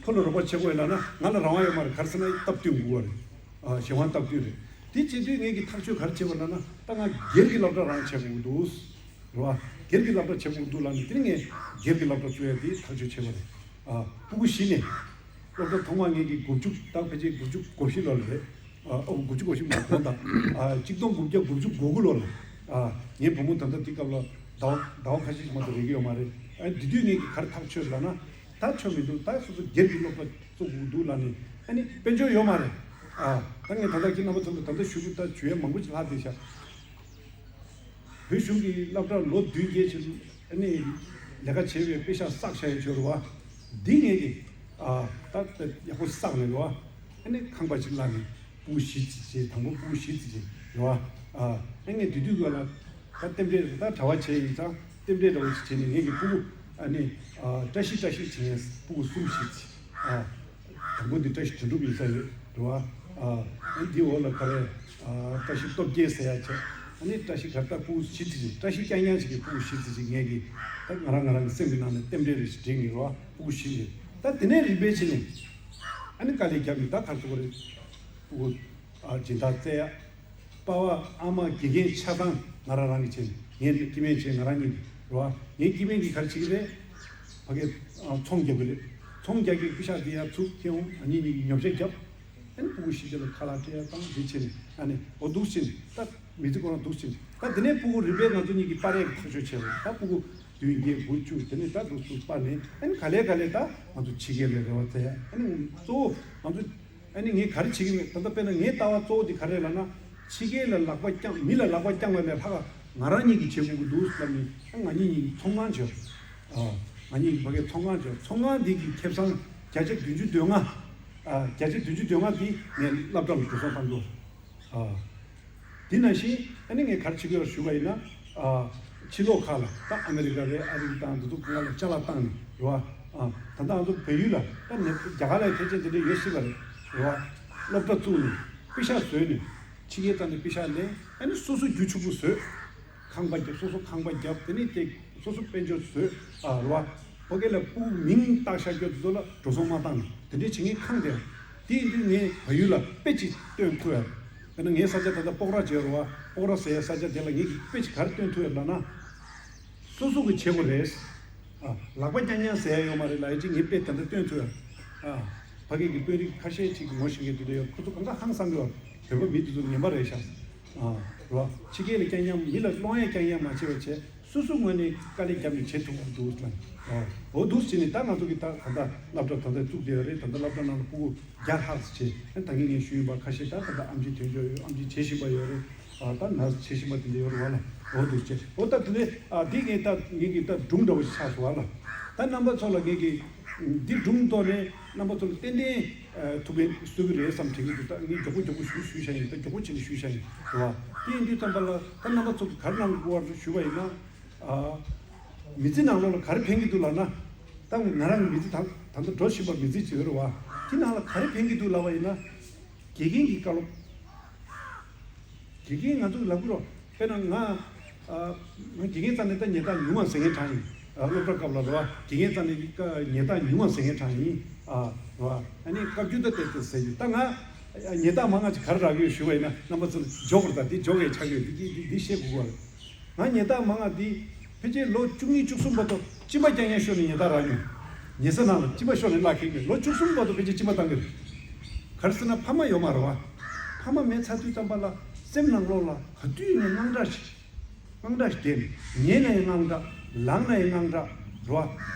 ཁོ་ལ་རོགས་པ་བྱེད་དགོས་ལབ་ན་ང་ལ་རང་དབང་ཡོད་མ་རེད། ག་རེ་ཟེར་ན་སྟབས་བསྟུན་དགོས་པ་རེད། ཨ། གཞན་དབང་སྟབས་བསྟུན་རེད། དེ་བྱེད་དུས་ངས་ཀྱི་ཐག་གཅོད་ག་རེ་བྱས་པ་ལབ་ན་ད་ང་སྒེར་གྱི་སློབ་གྲྭ་རང་བྱེད་དགོས་འདུག་རེད་བ། སྒེར་གྱི་སློབ་གྲྭ་བྱེད་དགོས་འདུག་ལབ་ནས་དེ་ནས་ངས་སྒེར་གྱི་སློབ་གྲྭ་བཙུགས་ཡ་དེ་ཐག་གཅོད་བྱས་པ་རེད། ཨ། སྤུ་གུ་བཞི་ནས། སློབ་གྲྭ་ཐོག་མ་ངེད་ཀྱི་དགུ་བཅུ་ད་ཕལ་ཆེར་དགུ་བཅུ་གོ་བཞི་ལོ་ལ་རེད། ཨ། ཨོ་དགུ་བཅུ་གོ་བཞི་མ་གོང་དང་། ཨ། གཅིག་སྟོང་དགུ་བརྒྱ་དགུ་བཅུ་གོ་དགུ་ལོ་ལ། ཨ། ངའི་བུ་མོ་ད་ལྟ་དེ་སྐབས་ལ་ཟླ་བ་ཟླ་བ་ཁ་ཤས་ཤིག་མ་གཏོགས་རེག་གི་ཡོད་མ་རེད། ཨ། དེ་དུས་ངེད་ཀྱིས་ག་རེ་ཐག་ཆོད་ལབ་ན། ད་ཆོ་མི་འདུག་ད་སོ་སོ་སྒེར་གྱི་སློབ་གྲྭ་བཙུགས་དགོས་འདུག་ལབ་ནས་ཨ་ནི་དཔལ་འབྱོར་ཡོད་མ་རེད། ཨ། ད་ངས་ད་ལྟ་ཁྱེད་རྣམ་པ་ཚོ་ལ་ད་ལྟ་ཞུ་རྒྱུ་ད་ཞུ་ཡ་མང་པོ་ཞིག་ལྷག་བསྡད་ཤག་བོད་གཞུང་གི་སློབ་གྲྭར་ལོ་བདུན་བརྒྱད་ཕྱིན་ཨ་ནི་ལས་ཀ་བྱས་པའི་པེ་ཤག་བསགས་བཞག་ཡོད་ཆོག་རེད་བ། འདི་ངས་ཀྱི་ཨ་ད་ཡག་པོ་བསགས་ནས་རེད་བ། ཨ་ནི་ཁང་པ་ཅིག་གླ་ནས་སྤུ་གུ་བཞི་ཙམ་བྱས། དང་པོ་སྤུ་གུ་བཞི་ཙམ་བྱས་རེད་བ། ཨ་ཨ་ངས་དེ་དུས་སྐབས་ལ་ད་རྟེན་འབྲེལ་ད་གྲྭ་པ་བྱས་ཡིན་ཙང་རྟེན་འབྲེལ་འདྲ་བོ་ཞིག་བྱས་ནས་ངས་ཀྱི་སྤུ་གུ་ཨ་ནི་ཨ་བཀྲ་ཤིས་བཀྲ་ཤིས་བྱས་ནས་སྤུ་གུ་གསུམ་བཞི་ཙམ་ཨ། དང་པོ་འདི་བཀྲ་ཤིས་དོན་གྲུབ་ཡིན་ས་ཡོད་རེད་བ། ཨ་ཨ་འདི་འོག་ལ་ག་རེ་ཨ་བཀྲ་ཤིས་སྟོབས་རྒྱལ་ཟེར་ཡ་བྱས། ཨ་ནི་བཀྲ་ཤིས་གར་ད་སྤུ་གུ་བཞི་ཙམ་ཅིག་བཀྲ་ཤིས་རྐྱང་རྐྱང་ཞིག་གི་སྤུ་གུ་བཞི་ཙམ་ཅིག་ངས་ཀྱི་ད་ང་རང་ང་རང་གི་སེམས་ཀྱི་ནང་ནས་རྟེན་འབྲེལ་རེ་ཞིག་སྒྲིག་ནས་རེད་བ། སྤུ་གུ་བཞི་རེད། ད་དེ་ནས་རིམ་པས་བྱས་ནས་ཨ་ནི་དཀའ་ལས་བརྒྱབ་ནས་ད་གར་སོང་བ་རེད། སྤུ་གུ་ཨ་སྦྱིན་བདག་བཙལ་ཡ། པ་ཕ་ཨ་མ་དགེ་རྒན་ཆ་ཚང་ང་རང་རང་གིས་བྱས་ནས་ངའི་སྐྱེ་དམན་བྱས་ང་རང་ཉིད་རེད་བ། ངའི་སྐྱེ་དམན་གྱིས་ག་རེ་བྱེད་ཀྱི་རེད། ཕ་གིར་ཨ་ཚོང་རྒྱག་གི་རེད། ཚོང་རྒྱག་གི་པེ་ཤག་དེ་ཡར་ཚུར་ཁྱེར་འོང་ང་གཉིས་གཉིས་ཀྱིས་ཉོ་ཆ་བརྒྱབ། ཨ་ནི་སྤུ་གུ་བཞི་དེ་ལ་ཁ་ལག་སྤྲད་ཡ་བཏང་དེ་བྱས་ནས་ཨ་ནི་འོ་འདུག་བྱས་ནས་ད་མི་ཚེ་ཁོ་རང་འདུག་བྱས་ནས་ད་དེ་ནས་སྤུ་གུ་རིམ་པས་ང་ཚོ་གཉིས་ཀྱིས་སྤར་ཡ་གི་ཐག་གཅོད་བྱས་པ་རེད། ད་སྤུ་གུ་བདུན་བརྒྱད་དགུ་བཅུ་དེ་ནས་ད་འདུག་སུ་སྤར་ནས་ཨ་ནི་ག་ལེ་ག་ལེ་ད་ང་ཚོ་ཕྱི་རྒྱལ་ལ་རེ་བ་བཙལ་ཡ། ཨ་ནི་གཙོ་བོ་ང་ཚོ་ཨ་ནི་ངས་ག་རེ་བྱེད་ཀྱི་མེད། ད་ལྟ་དཔེར་ན་ངའི་ལྟ་བ་གཙོ་བོ་དེ་ག་རེ་ལབ་ན། ཕྱི་རྒྱལ་ལ་ལག་པ་བརྐྱངས་མི་ལ་ལག་པ་བརྐྱངས་པ་ལས་ལྷག་ང་རང་ཉིད་ཀྱིས་བྱེད་དགོས་ཀྱི་འདུག་ལབ་ནས་ཨ་ང་གཉིས་གཉིས་ཀྱིས་ཚོང་ཁང་བྱས། ཨ་ང་གཉིས་ཀྱིས་ཕ་གིའི་ཚོང་ཁང་བྱས། ཚོང་ཁང་འདི་གི་ཁེ་བཟང་བརྒྱ་ཆ་བདུན་ཅུ་དོན་ལྔ། ཨ་བརྒྱ་ཆ་བདུན་ཅུ་དོན་ལྔ་འདི་ངས་སློབ་གྲྭ་ལ་འགྲོ་སོང་བཏང་འགྲོ། ཨ་དེ་ནང་བཞིན་ཨ་ནི་ངས་ག་རེ་བྱེད་ཀྱི་ཡོད་ཞུས་པ་ཡིན་ན། ཨ་ཕྱི་ལོགས་ཁག་ལ་ད་ཨ་མེ་རི་ཀ་རེད། ཨ་རི་དང་འདི་ཚོ་སྒང་ལ་ཅ་ལག་བཏང་ནས་རེད་བ། ཨ་ད་ལྟ་ང་ཚོ་བལ་ཡུལ་ལ་ད་ནི་རྒྱ་གར་ལ་ཕལ་ཆེར་འདི་འདྲ་ཡོད་སྲིད་པ་རེད། རེད་བ། སློབ་གྲྭ་བཙུགས་ནས་པེ་ཤག་བཟོས་ནས་ཕྱི་རྒྱལ་ཙམ་ནས་པེ་ཤག་ལེན། ཨ་ནི་སོ་སོ་རྒྱུ་ཕྱུག་པོ་བཟོས། ཁང་པ་བརྒྱབ། སོ་སོ་ཁང་པ་བརྒྱབ། དེ་ནས་དེ་སོ་སོ་དཔལ་འབྱོར་བཟོས། ཨ་རེད་བ། ཕ་གི་ལ་སྤུ་གུ་མིང་བཏགས་བཞག་རྒྱུ་དེ་ཚོ་ལ་འགྲོ་སོང་མ་བཏང་ནས་དེ་འདྲས་བྱེད་མཁན་ཁང་དེ། དེ་ཡིན་དུས་ངས་བལ་ཡུལ་ལ་དཔེ་ཅིག་སྟོན་ཐུབ་ཡ། དཔེར་ན་ངའི་ས་ཆ་ད་ལྟ་སྤོག་ར་བྱས་རེད་བ། སྤོག་ར་ཟེར་ཡ་ས་ཆ་དེ་ལ་ངས་ཀྱི་དཔེ་ཅིག་ག་རེ་སྟོན་ཐུབ་ཡ་ལབ་ན། སོ་སོ་གི་བྱེད་དགོས་རེད། ཨ་ལག་པ་རྐྱང་རྐྱང་ཟེར་ཡ་ཡོད་མ་རེད་ལབ་ཡ་ཅིག་ངས་དཔེ་དེ་འདྲ་སྟོན་ཐུབ་ཡ། ཨ་ཕ་གི་གི་དཔོན་རིགས་ཁ་ཤས་ཅིག་གི་ངོ་ཤེས་མཁན་དེ་འདྲ་ཡོད། ཁོ་ཚོ་གང་ག་ཧང་སང་གི་ཡོད། བོད་པ་མི་དེ་ཚོ་ངན་པ་རེད་ཤག་ཨ་རོ། ཕྱི་རྒྱལ་ལ་རྐྱང་རྐྱང་མི་ལ་སློང་ཡ་རྐྱང་རྐྱང་མ་བྱེད་པ་བྱས། སོ་སོ་ངོས་ནས་དཀའ་ལས་བརྒྱབ་ནས་བྱེད་ཐུབ་ཀྱི་འདུག་ལབ། ཨོ་འདུག་བྱས་ནས་ད་ང་ཚོ་གི་ད་ད་ལྟ་སློབ་གྲྭ་ད་ལྟ་བཙུགས་བསྡད་ཡོད་རེད། ད་ལྟ་སློབ་གྲྭ་ནང་ལ་སྤུ་གུ་བརྒྱ་ལྷག་ཙམ་བྱས། ཨ་ད་གིན་ངས་ཞུས་ཡིན་པ་ཁ་ཤས་ད་ད་ལྟ་ཨེམ་ཆི་ཐོན་ཆོག་ཡོད། ཨེམ་ཆི་བྱེད་བཞིན་པ་ཡོད་རེད། ཨ་ད་ནར་སི་བྱེད་བཞིན་པ་དེ་འདྲ་ཡོད་རེད་བ་ལ། ཨོ་འདུག་བྱས། ཨོ་ད་དེ་ནས་ཨ་འདི་ངས་ད་ངས་ཀྱི་ད་སྒྲུང་འདྲ་བོ་ཞིག་ཆགས་སོང་བ་ལ། ད་རྣམ་པ་ཚོ་ལ་ངས་ཀྱི་འདི་སྒྲུང་ཐོག་ནས་རྣམ་པ་ཚོ་ལ་ཏན་ཏན་ཐུགས་ཕན་གསོས་ཀྱི་རེད་བསམ་དྲན་གྱི་འདུག་ད་ངས་མགྱོགས་པོ་མགྱོགས་པོ་ཞུ་ཞུས་བཞག་ཡིན། ད་མགྱོགས་པོ་བྱས་ནས་ཞུས་བཞག་ཡིན་རེད་བ། དེ་ཡིན་དུས་ཙམ་པ་ལ་ད་རྣམ་པ་ཚོ་གི་ག་རེ་གནང་དགོས་པ་ཞུས་པ་ཡིན་ན། ཨ། མི་ཚེ་ནང་ལོགས་ལ་ག་རེ་ཕན་གྱི་འདུག་ལབ་ན། ད་ང་རང་གི་མི་ཚེ་ད་ད་ལྟ་འགྲོ་བཞིན་པ་མི་ཚེ་ཅིག་ཡོད་རེད་བ། དེ་ནང་ལ་ག་རེ་ཕན་གྱི་འདུག་ལབ་པ་ཡིན་ན། དགེ་རྒན་གྱི་བཀའ་སློབ། དགེ་རྒན་ང་ཚོ་ལབ་དགོས་རོགས། དཔེར་ན་ང་། ཨ། ང་དགེ་རྒན་རྩ་ནས་ད་ཉེས་རྡུང་ཉུང་བ་ཟེར་མཁན་གྲས་ཡིན། ཨ། སློབ་གྲྭ་སྐབས་ལ་རེད་བ། དགེ་རྒན་རྩ་ནས་ཀ་ཉེས་རྡུང་ཉུང་བ་ཟེར་མཁན་གྲས་ཡིན། ཨ། རེད་བ། ཨ་ནི་བཀའ་བརྒྱུད་ད་ལྟ་ལྟ་ཟེར་གྱི་ད་ང་། ཉེས་རྡུང་མང་ང་ཅིག་ག་རེ་རག་ཡོད་ཞུ་བ་ཡིན་ན་རྣམ་པ་ཚོ་ལ་འཇོག་དགོས་རེད། ད་འདི་འཇོག་ཡས་ཆགས་ཡོད། འདི་འདི་འདི་བཤད་དགོས་པ་རེད། ང་ཉེས་རྡུང་མང་ང་འདི་ཕལ་ཆེར་ལོ་བཅུ་གཉིས་བཅུ་གསུམ་བར་དུ་གཅིན་པ་རྐྱང་རྐྱང་ཤོར་ནས་ཉེས་རྡུང་རག་མྱོང་། ཉལ་ས་ནང་ལ་གཅིན་པ་ཤོར་ནས་བརླག་ཁེལ་མེད། ལོ་བཅུ་གསུམ་བར་དུ་ཕལ་ཆེར་གཅིན་པ་བཏང་གི་རེད། ག་རེ་ཟེར་ན་ཕ་མ་ཡོད་མ་རེད་བ། ཕ་མ་མེད་ཚར་དུས་ཙམ་པ་ལ་སེམས་ནང་ལོགས་ལ་ག་དུས་ནས་དངངས་སྐྲག་ཞིག་དངངས་སྐྲག་ཞིག་བསྡད་ནས། ཉལ་ནའི་དངངས་སྐྲག་ལངས་ནའི་དངངས་སྐྲག་རེད་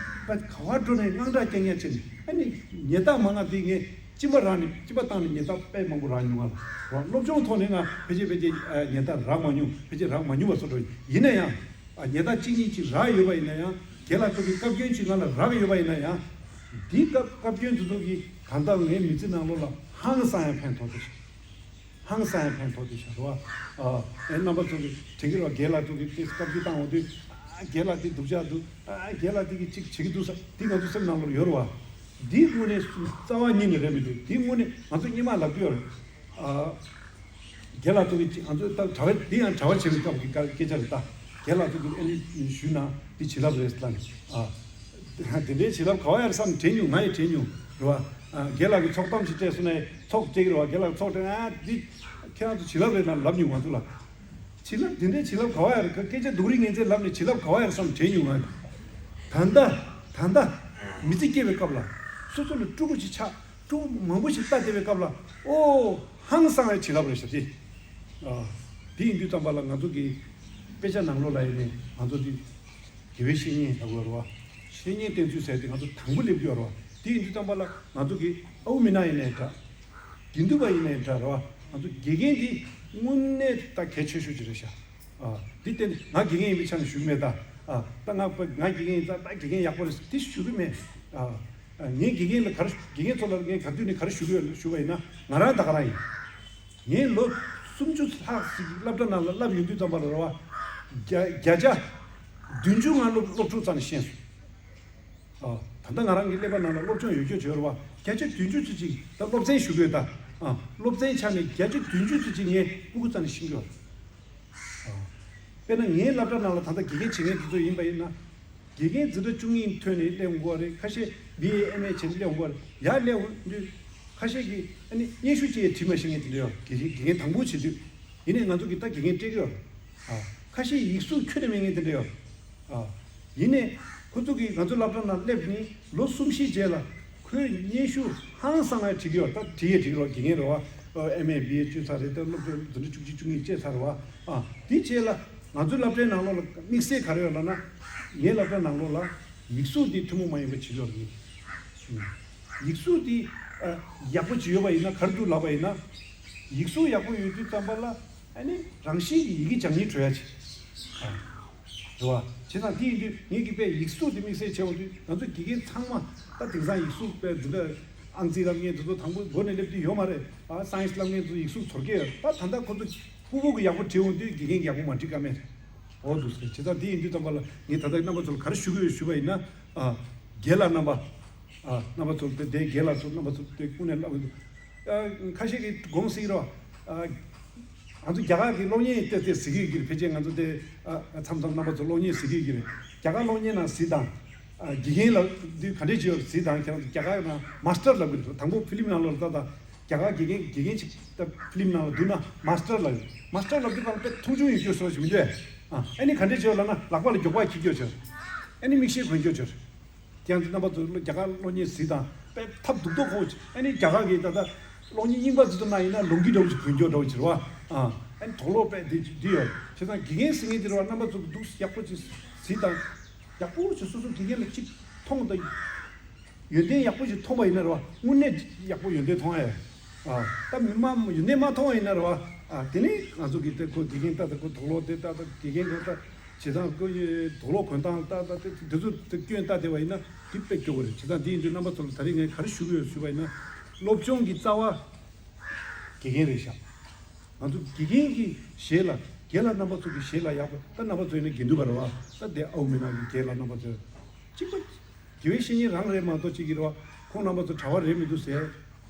བ། ད་ག་བ་འགྲོ་ནའི་དངངས་སྐྲག་རྐྱང་རྐྱང་བྱས་ནས་ཨ་ནི་ཉེས་རྡུང་མང་ང་འདི་ངས། གཅིན་པ་རག་ནས་གཅིན་པ་བཏང་ནས་ཉལ་ཐ་དཔེ་མང་པོ་རག་མྱོང་ང་ལ། སློབ་སྦྱོང་ཐོག་ནས་ང་ཕལ་ཆེར་ཕལ་ཆེར་ཉལ་ཐ་རག་མ་མྱོང་། ཕལ་ཆེར་རག་མ་མྱོང་བ་བཟོ་འདྲ་ཡིན་ན་ཡང་། ཉལ་ཐ་གཅིག་གཉིས་ཅིག་རག་ཡོད་པ་ཡིན་ན་ཡང་། རྒན་ལགས་ཚོ་གི་བཀའ་བཀྱོན་ཅིག་ང་ལ་རག་ཡོད་པ་ཡིན་ན་ཡང་། འདི་སྐབས་བཀའ་བཀྱོན་དེ་ཚོ་གིས་གང་ལྟར་ངའི་མི་ཚེ་ནང་ལོགས་ལ་ཧང་སང་ཡང་ཕན་ཐོགས་ཏེ་ཤག་ཧང་སང་ཡང་ཕན་ཐོགས་ཏེ་ཤག་རེད་བ། ཨ། ཨེ། རྣམ་པ་ཚོ་གི་དྲན་གྱི་རེད་བ། རྒན་ལགས་ཚོ་གི་དེ་བཀའ་བཀྱོན་བཏང་འོང་དུས། ཨ། རྒན་ལགས་དེ་སྡུག་ཅག་འདུག་ཨ། རྒན་ལགས་དེ་གི་ཅིག་བྱེད་ཀྱི་འདུག་ས་དེ་ང་ཚོ་སེམས་ནང་ལོགས་ཡོད་རེད་བ། འདི་དངོས་གནས་རྩ་བ་ཉིད་ནས་རེད་མི་འདུག་དེ་དངོས་གནས་ང་ཚོ་སྔོན་མ་ལབ་ཀྱི་ཡོད་རེད། ཨ། རྒན་ལགས་ཚོ་གི་ང་ཚོ་ད་གྲྭ་པ་འདི་ཡང་གྲྭ་པ་བྱེད་པའི་སྐབས་ཀྱི་སྐད་ཆ་རེད་ད། རྒན་ལགས་ཚོ་གི་ཨ་ནི་ཞུས་ན་འདི་བྱིན་རླབས་རེད་ལབ་ནས། ཨ། དེ་འདྲའི་བྱིན་རླབས་ག་བ་ཡར་བསམ་དྲན་མྱོང་། ང་ཡི་དྲན་མྱོང་རེད་བ། ཨ། རྒན་ལགས་ཀྱི་ཚོགས་གཏམ་ཞིག་སྤྲད་སོང་ན་ཚོགས་སྤྲད་ཀྱི་རེད་བ། རྒན་ལགས་ཚོགས་སྤྲད་ན། ཨ། འདི་ཁྱེད་རང་ཚོ་བྱིན་རླབས་རེད་ལབ་ལབ་མྱོང་། ང་ཚོ་ལ་བྱིན་རླབས་འདི་འདྲའི་བྱིན་རླབས་ག་བ་ཡར་སྐད་ཆ་སྡུག་རིགས་ངན་ཚད་ལབ་ནས་བྱིན་རླབས་ག་བ་ཡར་བསམ་དྲན་མྱོང་། ང་ད་ལྟ་ད་ལྟ་མི་ཚེ་སྐྱེལ་བའི་སྐབས་ལ་སོ་སོ་ལ་ཕྲུ་གུ་ཅིག་ཆགས། ཕྲུ་གུ་མང་པོ་ཞིག་ལྟ་བསྡད་པའི་སྐབས་ལ། ཨོ། ཧང་སང་བའི་བྱིན་རླབས་རེད་ཤག་དེ། ཨ། དེ་ཡིན་དུས་ཙམ་པ་ལ་ང་ཚོ་གི་དཔེ་ཆ་ནང་ལོགས་ལ་ཡིན་ནའི་ང་ཚོ་དེ་དགེ་བའི་བཤེས་གཉེན་ལབ་དགོས་རེད་བ། བཤེས་གཉེན་བསྟེན་ཚུལ་ཟེར་དེ་ང་ཚོ་དང་པོ་སླེབས་ཀྱི་ཡོད་རེད་བ། དེ་ཡིན་དུས་ཙམ་པ་ལ་ང་ཚོ་གི་ཨའུ་མི་ན་ཡིན་ནའི་འདྲ། དགེ་འདུན་པ་ཡིན་ནའི་འདྲ་རེད་བ། ང་ཚོ་དགེ་རྒན་དེ་དངོས་གནས་ད་གལ་ཆེ་ཤོས་ཅིག་རེད་ཤག་ཨ། འདི་བརྟེན་ང་དགེ་རྒན་ཡིན་པའི་ཆ་ནས་ཞུ་གི་མེད་ད། ཨ། ད་ང་ང་དགེ་རྒན་ཡིན་ད། ད་དགེ་རྒན་ཡག་པོ་རེད་དེ་ཞུ་གི་མེད། ཨ། ཨ། ངས་དགེ་རྒན་ལ་ག་རེ། དགེ་རྒན་ཚོ་ལ་ངས་ག་དུས་ནས་ག་རེ་ཞུ་གི་ཡོད་ཞུ་བ་ཡིན་ན། ང་རང་ད་ག་རང་ཡིན། ངས་ལོ་སུམ་ཅུ་ལྷག་ཅིག་སློབ་གྲྭ་ནང་ལ་བསླབས་ཡོང་དུས་ཙམ་པ་ལ་རེད་བ། བརྒྱ་བརྒྱ་ཆ་བདུན་ཅུ་ང་སློབ་སློབ་ཕྲུག་རྩ་ནས་ཤེས་སོང་། ཨ། ད་ལྟ་ང་རང་གི་ཀླད་པ་ནང་ལ་སློབ་སྦྱོང་ཡོད་རྒྱུ་བྱོས་རེད་བ། བརྒྱ་ཆ་བདུན་ཅུ་ཙམ་ཅིག་ད་སློབ་ཚན་ཞུ་གི་ཡོད་ད། ཨ། སློབ་ཚན་ཆ་ནས་བརྒྱ་ཆ་བདུན་ཅུ་ཙམ་ཅིག་ངས་ཕྲུ་གུ་རྩ་ནས་ཤེས་ཀྱི་ཡོད་རེད། དཔེར་ན་ངའི་སློབ་གྲྭ་ནང་ལ་ད་ལྟ་དགེ་རྒན་བྱེད་མཁན་དེ་ཚོ་ཡིན་པ་ཡིན་ན། དགེ་རྒན་འཛིན་གྲྭ་བཅུ་གཉིས་ཐོན་ནས་སླེབས་ཡོང་གི་རེད། ཁ་ཤས་བི་ཨེ་ཨེམ་ཨེ་བྱས་ནས་སླེབས་ཡོང་གི་རེད། ཡར་སླེབས་ཡོང་དུས་ཁ་ཤས་ཀྱིས་ཨ་ནི་སྙན་ཞུ་ཅིག་བྲིས་མ་ཤེས་མཁན་དེ་འདྲ་ཡོད། དགེ་རྒན་དགེ་རྒན་དང་པོ་བྱེད་དུས། ཡིན་ནའི་ང་ཚོ་གིས་ད་དགེ་རྒན་སྤྲད་ཀྱི་ཡོད་རེད། ཨ། ཁ་ཤས་ཡིག་གཟུགས་ཁྱོན་ནས་མེད་མཁན་དེ་འདྲ་ཡོད་རེད། ཨ། ཡིན་ནའི་ཁོ་ཚོ་གིས་ང་ཚོ་སློབ་གྲྭ་ནང་སླེབས་ནས་ལོ་གསུམ་བཞིའི་རྗེས་ལ་ཁོས་སྙན་ཞུ་ཧང་སང་བ་བྲིས་ཀྱི་ཡོད་རེད། ད་བྲིས་ཡས་བྲིས་ཀྱི་རེད་བ། དགེ་རྒན་རེད་བ། ཨེམ་ཨེ་བི་ཨེ་བཅུ་ཚར་རེད། ད་སློབ་གྲྭ་འཛིན་གྲྭ་བཅུ་གཅིག་བཅུ་གཉིས་བཅད་ཚར་རེད་བ། ཨ། དེའི་རྗེས་ལ་ང་ཚོའི་སློབ་གྲྭའི་ནང་ལོགས་ལ་དམིགས་བསལ་ག་རེ་ཡོད་ལབ་ན། ངའི་སློབ་གྲྭ་ནང་ལོགས་ལ་ཡིག་གཟུགས་དེ་ཐུན་མོང་མ་ཡིན་པ་བྱེད་ཀྱི་ཡོད་རེད། ཡིག་གཟུགས་དེ། ཨ། ཡག་པོ་ཅིག་ཡོད་པ་ཡིན་ན། ག་རེ་འདུག་ལབ་པ་ཡིན་ན། ཡིག་གཟུགས་ཡག་པོ་ཡོད་དུས་ཙམ་པ་ལ་ཨ་ནི་རང་བཞིན་གྱིས་ཡི་གེ་སྦྱང་སྙིང་བྲོ་ཡ་ཅིག་ཨ། རེད་བ། བྱས་ཙང་དེ་ཡིན་དུས་ངས་ཀྱི་དཔེ་ཡིག་གཟུགས་དེ་དམིགས་བསལ་བྱས་འོང་དུས། ང་ཚོ་དགེ་རྒན་ཚང་མ་ད་དེང་སང་ཡིག་གཟུགས་དཔེ་འདི་འདྲ་ཨང་རྩིས་བསླབ་མཁན་དེ་ཚོ་དང་པོ་འགོ་ནས་སླེབས་དུས་ཡོད་མ་རེད། ཨ། སའེན་སི་བསླབ་མཁན་ཚོ་ཡིག་གཟུགས་ཚོར་གི་ཡོད། ད་ད་ལྟ་ཁོ་ཚོ་ཕྲུ་གུ་གི་ཡག་པོ་བྲིས་འོང་དུས་དགེ་རྒན་གྱིས་ཡག་པོ་མ་བྲིས་ཀ་མེད་རེད། འོ་འདུག་ཟེར། བྱས་ཙང་དེ་ཡིན་དུས་ཙམ་པ་ལ་ངས་ད་ལྟ་རྣམ་པ་ཚོ་ལ་ག་རེ་ཞུ་གི་ཡོད་ཞུ་བ་ཡིན་ན། ཨ། རྒན་ལགས་རྣམ་པ། ཨ། རྣམ་པ་ཚོ་དེ་དེ་རྒན་ལགས་ཚོ་རྣམ་པ་ཚོ་དེ་ཀུན་ནས་ལབ་ཀྱི་འདུག་ཨ། ཁ་ཤས་ཀྱིས་དགོངས་སྲིད་རོ། ཨ། ང་ཚོ་རྒྱ་གར་གྱི་གློག་བརྙན་ཏོག་ཙམ་གཟིགས་ཀྱི་ཡོད་ཀྱི་རེད། ཕལ་ཆེར་ང་ཚོ་དེ། ཨ། མཚམས་མཚམས་རྣམ་པ་ཚོ་གློག་བརྙན་གཟིགས་ཀྱི་ཡོད་ཀྱི་རེད། རྒྱ་གར་གློག་བརྙན་ནང་གཟིགས་དང་། ཨ། དགེ་རྒན་ལབ་དུས་ག་འདྲས་བྱས་ཡོད་གཟིགས་དང་། ཁྱེད་རང་ཚོ་རྒྱ་གར་ནང་མཱ་སི་ཊར་ལབ་ཀྱི་རེད། དང་པོ་ཕི་ལིམ་ནང་ལོགས་ལ་ད་ལྟ་རྒྱ་གར་དགེ་རྒན་དགེ་རྒན་ཅིག་ད་ཕི་ལིམ་ནང་ལ་འདུག་ན་མཱ་སི་ཊར་ལབ་ཡོད། མཱ་སི་ཊར་ལབ་དུས་གང་དཔེ་མཐོང་ཆུང་ཡོད་རྒྱུ་བཟོ་ཞིག་མི་འདུག་ཨ། ཨ་ནི་ག་འདྲས་བྱས་ཡོད་ལབ་ན་ལག་པ་ལ་མགྱོགས་པ་འཁྱེར་རྒྱུ་བྱས། ཨ་ནི་མིག་ཤེལ་གོན་རྒྱུ་བྱས། དེ་ཡང་རྣམ་པ་ཚོ་རྒྱ་གར་གློག་བརྙན་གཟིགས་དང་དཔེ་ཐབས་སྡུག་ཏོ་ཁོ། ཨ་ནི་རྒྱ་གར་གྱི་ད་ལྟ་གློག་བརྙན་རྙིང་པ་ཚོ་ན་ཡིན་ན་ལོང་གི་འདྲ་བོ་ཞིག་གོན་རྒྱུ་འདྲ་བོ་ཞིག་རེད་བ། ཨ། ཨ་ནི་དུག་ལོག་དཔེ་འདི་འདི་ཡོད། བྱས་ཙང་དགེ་རྒན་ཟེར་མཁན་འདི་རེད་བ། རྣམ་པ་ཚོ་འདུག་ཡག་པོ་ཅིག་གཟིགས་དང་། ཡག་པོ་ཅིག་སོ་སོ་དགེ་རྒན་ལ་ཅིག་མཐོང་དང་། ཡོན་ཏན་ཡག་པོ་ཞིག་མཐོང་བ་ཡིན་ན་རེད་བ། དངོས་གནས་ཡག་པོ་ཡོན་ཏན་མཐོང་ཨེ། ཨ། ད་མི་མ་ཡོན་ཏན་མ་མཐོང་བ་ཡིན་ན་རེད་བ། ཨ། དེ་ནི་ང་ཚོ་གི་དེ་ཁོ་དགེ་རྒན་ལྟ་དང་། ཁོ་དུག་ལོག་དེ་ལྟ་དང་། དགེ་རྒན་ཁོ་ལྟ། བྱས་ཙང་ཁོ་དུག་ལོག་གོན་སྟངས་ལྟ་དང་། དེ་དེ་ཚོ་དེ་སྐྱོན་ལྟ་བསྡད་པ་ཡིན་ན་དེ་དཔེ་སྐྱོ་བོ་རེད། བྱས་ཙང་དེ་ཡིན་དུས་རྣམ་པ་ཚོ་ལ་ད་རེས་ངས་ག་རེ་ཞུ་གི་ཡོད་ཞུས་པ་ཡིན་ན། སློབ་སྦྱོང་གི་རྩ་བ་དགེ་རྒན་རེད་ཤག་ང་ཚོ་དགེ་རྒན་གྱི་ཞལ་ལ། རྒན་ལགས་རྣམ་པ་ཚོ་གི་ཞལ་ལ་ཡག་པོ། ད་རྣམ་པ་ཚོ་ཡིན་ན་དགེ་འདུན་པ་རེད་བ། ད་དེ་ཨའུ་མི་ན་གི་རྒན་ལགས་རྣམ་པ་ཚོ་གཅིག་པ། དགེ་བའི་བཤེས་གཉེན་རང་རེད་མ་གཏོགས་ཅིག་གི་རེད་བ། ཁོང་རྣམ་པ་ཚོ་གྲྭ་པ་རེད་མི་འདུག་ཟེར་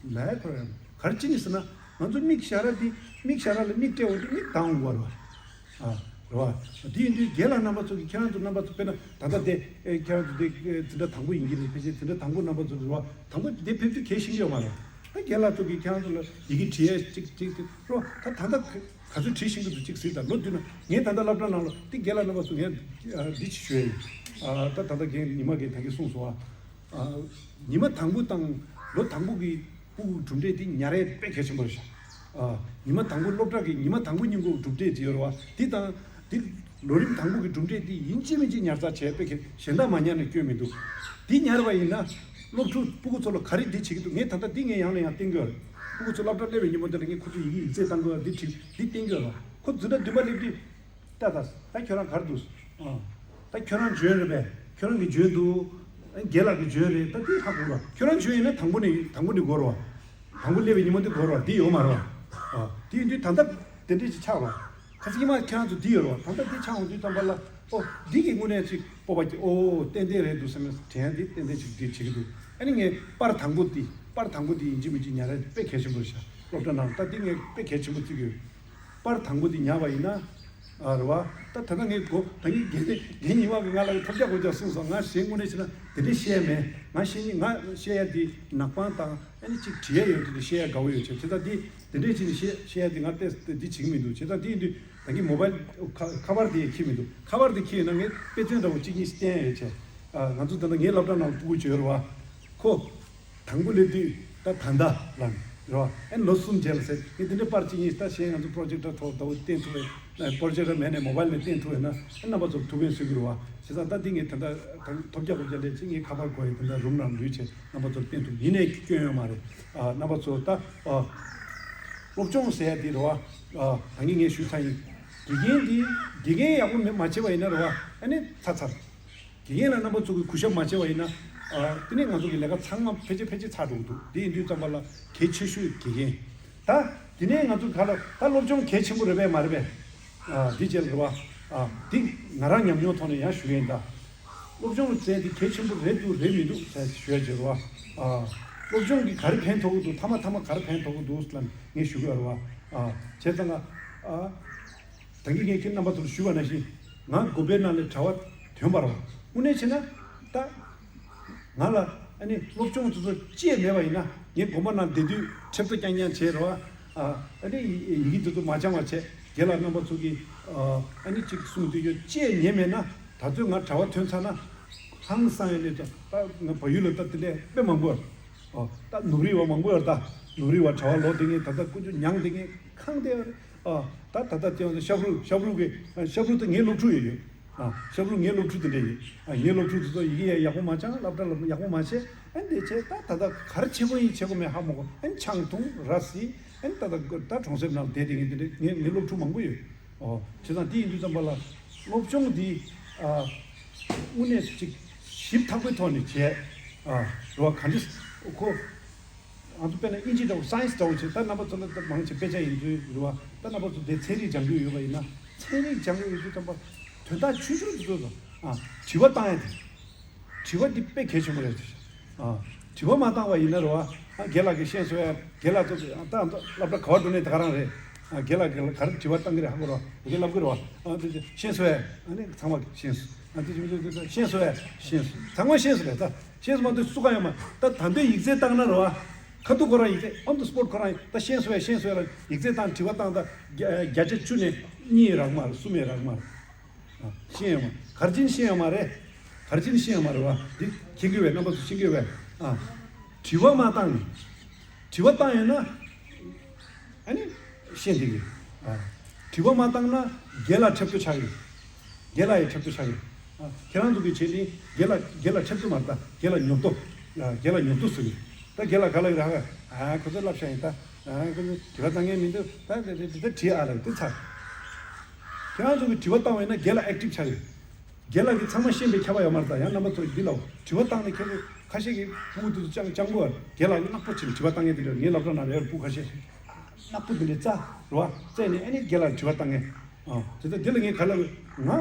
ལབ་ཡ་ཁོ་རང་ག་རེ་བྱས་ནས་ཟེར་ན། ང་ཚོ་མིག་ཞར་ར་འདི། མིག་ཞར་ར་ལ་མིག་སྤྲད་འོང་དུས་མིག་གདངས་འོང་བ་རེད་བ། ཨ། རེད་བ། དེ་ཡིན་དུས་རྒན་ལགས་རྣམ་པ་ཚོ་གིས་ཁྱེད་རང་ཚོ་རྣམ་པ་ཚོ། དཔེར་ན་ད་ལྟ་དེ། ཨེ། ཁྱེད་རང་ཚོ་དེ། ཨེ། འཛིན་གྲྭ་དང་པོ་ཡིན་གྱི་རེད། ཕལ་ཆེར་འཛིན་གྲྭ་དང་པོ་རྣམ་པ་ཚོ་རེད་བ། དང་པོ་དེ་ཕེབས་དུས་གལ་ཤེས་ཀྱི་ཡོད་མ་རེད། ད་རྒན་ལགས་ཚོ་གིས་ཁྱེད་རང་ཚོ་ལ་ཡི་གེ་བྲིས་ཡས་ཅིག་ཅིག་ཅིག་རོ། ད་ད་ལྟ་ག་ཚོད་བྲིས་ཤེས་ཀྱི་འདུག་ཅིག་གཟིགས་དང་། ལོ་བསྟུད་ན་ངས་ད་ལྟ་སློབ་གྲྭ་ནང་ལ་དེ་རྒན་ལགས་རྣམ་པ་ཚོ་ངས། ཨ། འདི་ཅིག་ཞུ་ཡ་ཡིན། ཨ། ད་ད་ལྟ་རྒན་ཉི་མ་གིས་ད་གིན་གསུངས་སོང་ཨ། ཨ། ཉི་མ་དང་པོ་དང་ལོ་དང་པོ་གི་ཕྲུ་གུ་གྲུབ་འབྲས་དེ་ཉར་ཡས་དཔེ་གལ་ཆེན་པོ་རེད་ཤག་ཨ། ཉི་མ་དང་པོ་སློབ་གྲྭ་གི་ཉི་མ་དང་པོ་སྙིང་པོ་གྲུབ་འབྲས་དེ་ཡོད་རེད་བ། དེ་དང་དེ་ལོ་རིམ་དང་པོ་གི་གྲུབ་འབྲས་དེ་ཡིན་གཅིག་མིན་གཅིག་ཉར་ཚགས་བྱས་དཔེ་གལ། གཞན་དག་མ་ཉར་ནས་སྐྱོན་མི་འདུག་དེ་ཉར་བ་ཡིན་ན། སློབ་ཕྲུག་སྤུ་གུ་ཚོ་ལ་ག་རེ་འདི་བྱེད་ཀྱི་འདུག་ངས་ད་ལྟ་འདི་ངས་ཡང་ནས་ཡང་བསྟན་གྱི་ཡོད་རེད། སྤུ་གུ་ཚོ་སློབ་གྲྭ་སླེབས་པའི་ཉིན་མོ་དེ་ལ་ངས་ཁོ་ཚོ་ཡི་གེ་ཡིག་ཚད་བཏང་གི་ཡོད་རེད། འདི་བྲིས་འདི་བསྟན་གྱི་ཡོད་རེད། ཁོ་འཛིན་གྲྭ་བདུན་པ་སླེབས་དུས། ཏག་ཏག་ད་ཁྱོད་རང་ག་རེ་འདུག་ཨ། ད་ཁྱོད་རང་འཇོན་རེད་པས། ཁྱོད་རང་གིས་འཇོན་འདུག་ཨ། རྒན་ལགས་ཀྱིས་འཇོན་རེད། ད་འདི་ཧ་གོ་ར། ཁྱོད་རང་འཇོན་ཡིན་ན་དང་པོ་ནས་དང་པོ་ནས་གོ་ར་བ། དང་པོ་སླེབས་པའི་ཉིན་མོ་འདི་གོ་ར་བ། འདི་ཡོད་མ་རེད་བ། ཨ། འདི་ཡིན་དུས་ད་ལྟ་དེ་འདྲས་ཅིག་ཆགས་ར་བ། ཁ་སང་ཉི་མ་ཁྱེད་རང་ཚོ་འདི་ཡོད་ར་བ། ད་ལྟ་འདི་ཆགས་འོང་དུས་ཙམ་པ་ལ། ཨོ། འདི་གི་དངོས་གནས་ཅིག་སྤོབས་པ་སྐྱེ། ཨོ། ཏན་ཏན་རེད་འདུག་བསམ་ནས་དྲན་ཡ་འདི་ཏན་ཏན་ཅིག་འདི་བྱེད་ཀྱི་འདུག་ཨ་ནི་ངས་པར་དང་པོ་འདི། པར་དང་པོ་འདི་ཡིན་གཅིག་མིན་གཅིག་ཉར་ཡ་དཔེ་གལ་ཆེན་པོ་རེད་ཤག་སློབ་གྲྭ་ནང་ད་འདི་ངས་དཔེ་གལ་ཆེན་པོ་བརྩི་གི་ཡོད། པར་དང་པོ་འདི་ཉར་བ་ཡིན་ན། ཨ། རེད་བ། ད་ད་ལྟ་ངས་གོ་ད་ངས་རྒན་རྒན་ཉི་མ་གིས་ང་ལ་ཐབས་ཆག་གོ་ཆག་གསུངས་སོང་། ང་གཞན་དངོས་གནས་བྱས་ན་དེ་འདྲས་བཤད་མེད། ང་བཤད་ནི་ང་བཤད་ཡ་འདི་ནག་པང་དང་ཨ་ནི་ཅིག་བྲིས་ཡ་ཡོད་དེ་བཤད་ཡ་དགའ་བོ་ཡོད་བྱས། བྱས་ཙང་འདི་དེ་འདྲས་བྱས་ནས་བཤད་བཤད་ཡ་འདི་ང་ཏོག་ཙམ་འདི་བྱེད་ཀྱི་མི་འདུག་བྱས་ཙང་འདི་ཡིན་དུས་ད་ངས་མོ་བལ་ཁ་ཁ་པར་དེ་ཡང་འཁྱེར་མི་འདུག་ཁ་པར་དེ་འཁྱེར་ཡོད་ན་ངས་དཔེ་མཚོན་འདྲ་བོ་གཅིག་གཉིས་བསྟན་ཡ་ཡོད་བྱས། ཨ། ང་ཚོ་ད་ལྟ་ངའི་སློབ་གྲྭ་ནང་སྤུ་གུ་བྱོས་རེད་བ། ཁོ། དང་པོ་སླེབས་དུས་ད་ད་ལྟ་ལ་རེད་བ། ཨ་ནི་ལོ་གསུམ་རྗེས་ལ་ཟེར། ངས་དེ་འདྲའི་པར་གཅིག་གཉིས་ད་གཞན་ང་ཚོ་པོ་རོ་ཇེག་ཊར་ཐོག་ད་བོ་བསྟན་ཐུབ་པས། པོ་རོ་ཇེག་ཊར་མེད་ནས་མོ་བལ་ནས་བསྟན་ཐུབ་པས་ན། ཨ། རྣམ་པ་ཚོར་ཐུགས་ཕན་གསོས་ཀྱི་རེད་བ། བྱས་ཙང་ད་འདི་ངས་ད་ལྟ་ད་ཐོབ་རྒྱག་དགོས་རྒྱ་ལས་ཅིག་ངས་ཁ་པར་གོ་ཡི་ད་ལྟ་རུམ་ནང་ལུས་བྱས་རྣམ་པ་ཚོར་བསྟན་ཐུབ་ཡིན་ནའི་སྐྱོན་ཡོད་མ་རེད། ཨ། རྣམ་པ་ཚོ་ད། ཨ། སློབ་སྦྱོང་ཟེར་ཡ་འདི་རེད་བ། ཨ། ད་གིན་ངས་ཞུས་ཚར་ཡིན། དགེ་རྒན་འདི་དགེ་རྒན་ཡག་པོ་མེད་མ་བྱས་པ་ཡིན་ན་རེད་བ། ཨ་ནི་ཚར་ཚར། དགེ་རྒན་ལ་རྣམ་པ་ཚོ་གིས་གུས་ཞབས་མ་བྱས་པ་ཡིན་ན། ཨ། དེ་ནས་ང་ཚོ་གི་ལས་ཀ་ཚང་མ་ཕལ་ཆེར་ཕལ་ཆེར་ཚར་འགྲོ་གི་འདུག་འདི་ཡིན་དུས་ཙམ་པ་ལ་གལ་ཆེ་ཤོས་དགེ་རྒན། ད་དེ་ནས་ང་ཚོ་ག་ལ་ད་སློབ་སྦྱོང་གལ་ཆེན་པོ་རེད་པས་མ་རེད་པས། ཨ། འདི་བྱས་ལ་རེད་བ། ཨ། འདི་ང་རང་ཉམས་མྱོང་ཐོག་ནས་ཡང་ཞུ་གི་ཡིན་ད། སློབ་སྦྱོང་ཟེར་འདི་གལ་ཆེན་པོ་རེད་འདུག་རེད་མི་འདུག་ཟེར་ཞུ་ཡ་བྱེད་རེད་བ། ཨ། སློབ་སྦྱོང་གིས་ག་རེ་ཕན་ཐོགས་ཀྱི་འདུག་མཐའ་མ་མཐའ་མ་ག་རེ་ཕན་ཐོགས་ཀྱི་འདུག་ལ་ངས་ཞུ་གི་ཡོད་རེད་བ། ཨ། བྱས་ཙང་ང་། ཨ། ད་གིན་ངས་ཁྱེད་རྣམ་པ་ཚོར་ཞུས་པ་ནང་བཞིན། ང་དགོན་པའི་ནང་ལས་གྲྭ་བ་ཐོན་པ་རེད་བ། དངོས་གནས་བྱས་ན། ད་ང་ལ་ཨ་ནི་སློབ་སྦྱོང་དེ་ཚོ་ཅི་ཡང་མེད་པ་ཡིན་ན། ངས་དགོན་པ་ནང་བསྡད་དུས་ཁྲིད་ཐོ་རྐྱང་རྐྱང་བྱས་རེད་བ། ཨ། ཨ་ནི་ཡི་ཡི་གེ་དེ་ཚོ་མ་སྦྱང་བ་བྱས། རྒན་ལགས་རྣམ་པ་ཚོ་གིས། ཨ། ཨ་ནི་ཅིག་གསུང་དུས་ཡོད་ཅི་ཡང་ཉན་མེད་ན། ད་ཚོད་ང་གྲྭ་བ་ཐོན་ཚར་ན། ཧང་སང་ཡོད་ནས་ད་ད་ང་བལ་ཡུལ་ལ་ད་དེ་འདྲས་དཔེ་མང་པོ་ཡོད། ཨོ། ད་ནུབ་རི་བ་མང་པོ་ཡོད་ད། ནུབ་རི་བ་གྲྭ་བ་ལོ་དེ་ངས་ད་ལྟ་ཀུན་སྤྱོད་མྱངས་དེ་ངས་ཁེངས་དེ་ཡོད་རེད། ཨ། ད་ད་ལྟ་དེ་ཡང་ཤབ་རུ་ཤབ་རུ་གི་ཤབ་རུ་དེ་ངའི་སློབ་ཕྲུག་ཡོད་ཡོད། ཨ། ཤབ་རུ་ངའི་སློབ་ཕྲུག་དེ་འདྲས་ཡོད། ཨ། ངའི་སློབ་ཕྲུག་དེ་ཚོ་ཡི་གེ་ཡག་པོ་མ་སྦྱང་། སློབ་གྲྭ་ལ་ཡག་པོ་མ་བྱས། ཨ་ནི་དེ་བྱས་ད་ད་ལྟ་ག་རེ་བྱེད་དགོས་ཡིན་བྱེད་དགོས་མེད་ཧ་མ་གོ། ཨ་ནི་ཆང་འཐུང་ར་བཟི། ཨ་ནི་ད་ལྟ་ད་གྲོང་གསེབ་ནང་བསྡད་དེ་ངས་དེ་འདྲས་ངའི་ངའི་སློབ་ཕྲུག་མང་པོ་ཡོད། ཨོ། བྱས་ཙང་དེ་ཡིན་དུས་ཙམ་པ་ལ་སློབ་སྦྱོང་འདི། ཨ། དངོས་གནས་ཅིག་ཞིབ་ཐག་པའི་ཐོག་ནས་བྱས། ཨ། རེད་བ། ག་འདྲ་ཁོ། ང་ཚོ་དཔེར་ན་དབྱིན་ཇི་འདྲ་བོ་སའེན་སི་འདྲ་བོ་བྱས། ད་རྣམ་པ་ཚོ་ལ་ད་མང་ཆེ་དཔེ་ཆ་ཡིན་ཚུལ་རེད་བ། ད་རྣམ་པ་ཚོ་དེ་ཚན་རིག་སྦྱང་རྒྱུ་ཡོད་པ་ཡིན་ན། ཚན་རིག་སྦྱང་རྒྱུ་ཡོད་དུས་ཙམ་པ་དོན་དག་ཆུང་ཆུང་དེ་ཚོ་ལ། ཨ། དྲི་བ་བཏང་ཡ་དེ། དྲི་བ་འདི་དཔེ་གལ་ཆེན་པོ་རེད། ཨ། དྲི་བ་མ་བཏང་བ་ཡིན་ན་རེད་བ། ཨ། རྒན་ལགས་ཀྱིས་ཤེས་སོང་ཡ། རྒན་ལགས་ཚོ་ད་སློབ་གྲྭ་ག་བར་འགྲོ་ནས་ད་ག་རང་རེད། ཨ། རྒན་ལགས་ཀྱིས་ག་རེ་དྲི་བ་བཏང་གི་རེད་ཧ་གོ་རེད་བ། དེ་གས་ལབ་གི་རེད་བ། ཨ། དེ་ཤེས་སོང་ཡ། ཨ་ནི་ཚང་མ་ཤེས་སོང་། ཨ། དེ་ཤེས་སོང་ཡ། ཤེས་སོང་། ཚང་མ་ཤེས་སོང་རེད། ད་ཤེས་སོང་མ་གཏོགས་སུ་གང་ཡང་མ། ད་ད་འདོད་ཡིག་ཚད་བཏང་ན་རེད་བ། ཁ་ཐུག་ཁོ་རང་ཡིག་ཚད་on the spot ཁོ་རང་ད་ཤེས་སོང་ཡ། ཤེས་སོང་ཡ་ལ་ཡིག་ཚད་བཏང་དྲི་བ་བཏང་ད་བརྒྱ་བརྒྱ་ཆ་བཅུ་ནས་གཉིས་རག་མ་རེད། གསུམ་ཡང་རག་མ་རེད། ཨ། ཤེས་ཡོད་མ། ག་རེ་བྱས་ནས་ཤེས་ཡོད་མ་རེད། ག་རེ་བྱས་ནས་ཤེས་ཡོད་མ་རེད་བ། འདི་མཁྱེན་གྱི་ཡོད་པས། རྣམ་པ་ཚོ་མཁྱེན་གྱི་ཡོད་པས། ཨ། དྲི་བ་མ་བཏང་ནས། དྲི་བ་བཏང་ཡོད་ན། ཨ་ནི་ཤེས་འདི་གི། ཨ། དྲི་བ་མ་བཏང་ན་རྒན་ལགས་ཁྲེབ་ཏོ་ཆགས་ཡོད། རྒན་ལགས་ཡང་ཁྲེབ་ཏོ་ཆགས་ཡོད། ཨ། ཁྱེད་རང་ཚོ་གི་བྱས་ནས་རྒན་ལགས་རྒན་ལགས་ཁྲེབ་ཏོ་མ་རེད་ད། རྒན་ལགས་ཉོབ་ཏོ། ཨ། རྒན་ལགས་ཉོབ་ཏོ་ཟེར་གི། ད་རྒན་ལགས་ག་ལ་ཡོད་ར། ཨ། ཁོ་ཚོས་བསླབ་བྱ་ཡིན་ད། ཨ། ཁོ་ཚོས་དྲི་བ་བཏང་མཁན་མི་འདུག་ད་དེ་དེ་དེ་དྲིས་ཨ་ལ་དེ་ཚར། ཁྱེད་རང་ཚོ་གིས་དྲི་བ་བཏང་བས་ན་རྒན་ལགས་ཨེག་ཊིབ་ཆགས་ཡོད། རྒན་ལགས་ཀྱིས་ཚང་མ་ཤེས་པའི་ཁྱབ་པ་ཡོད་མ་རེད་ད། ཡང་རྣམ་པ་ཚོ་འདི་ལ་དྲི་བ་བཏང་ནས་ཁྱེད་ཚོ་ཁ་ཤས་ཀྱིས་ཕྲུ་གུ་དེ་ཚོ་སྤྱང་སྤྱང་པོ། རྒན་ལགས་ནག་པོ་བྱས་ནས་དྲི་བ་བཏང་མཁན་དེ་འདྲ། ངའི་སློབ་གྲྭ་ནང་ལ་ཡོད་རེད་ཕྲུ་གུ་ཁ་ཤས། ནག་པོ་དེ་འདྲའི་རྩ་རེད་བ། རྩ་ནས་ཨ་ནི་རྒན་ལགས་དྲི་བ་བཏང་མཁན། ཨ། དེ་ལྟར་འདི་ལ་ངས་ག་ལབ། ང་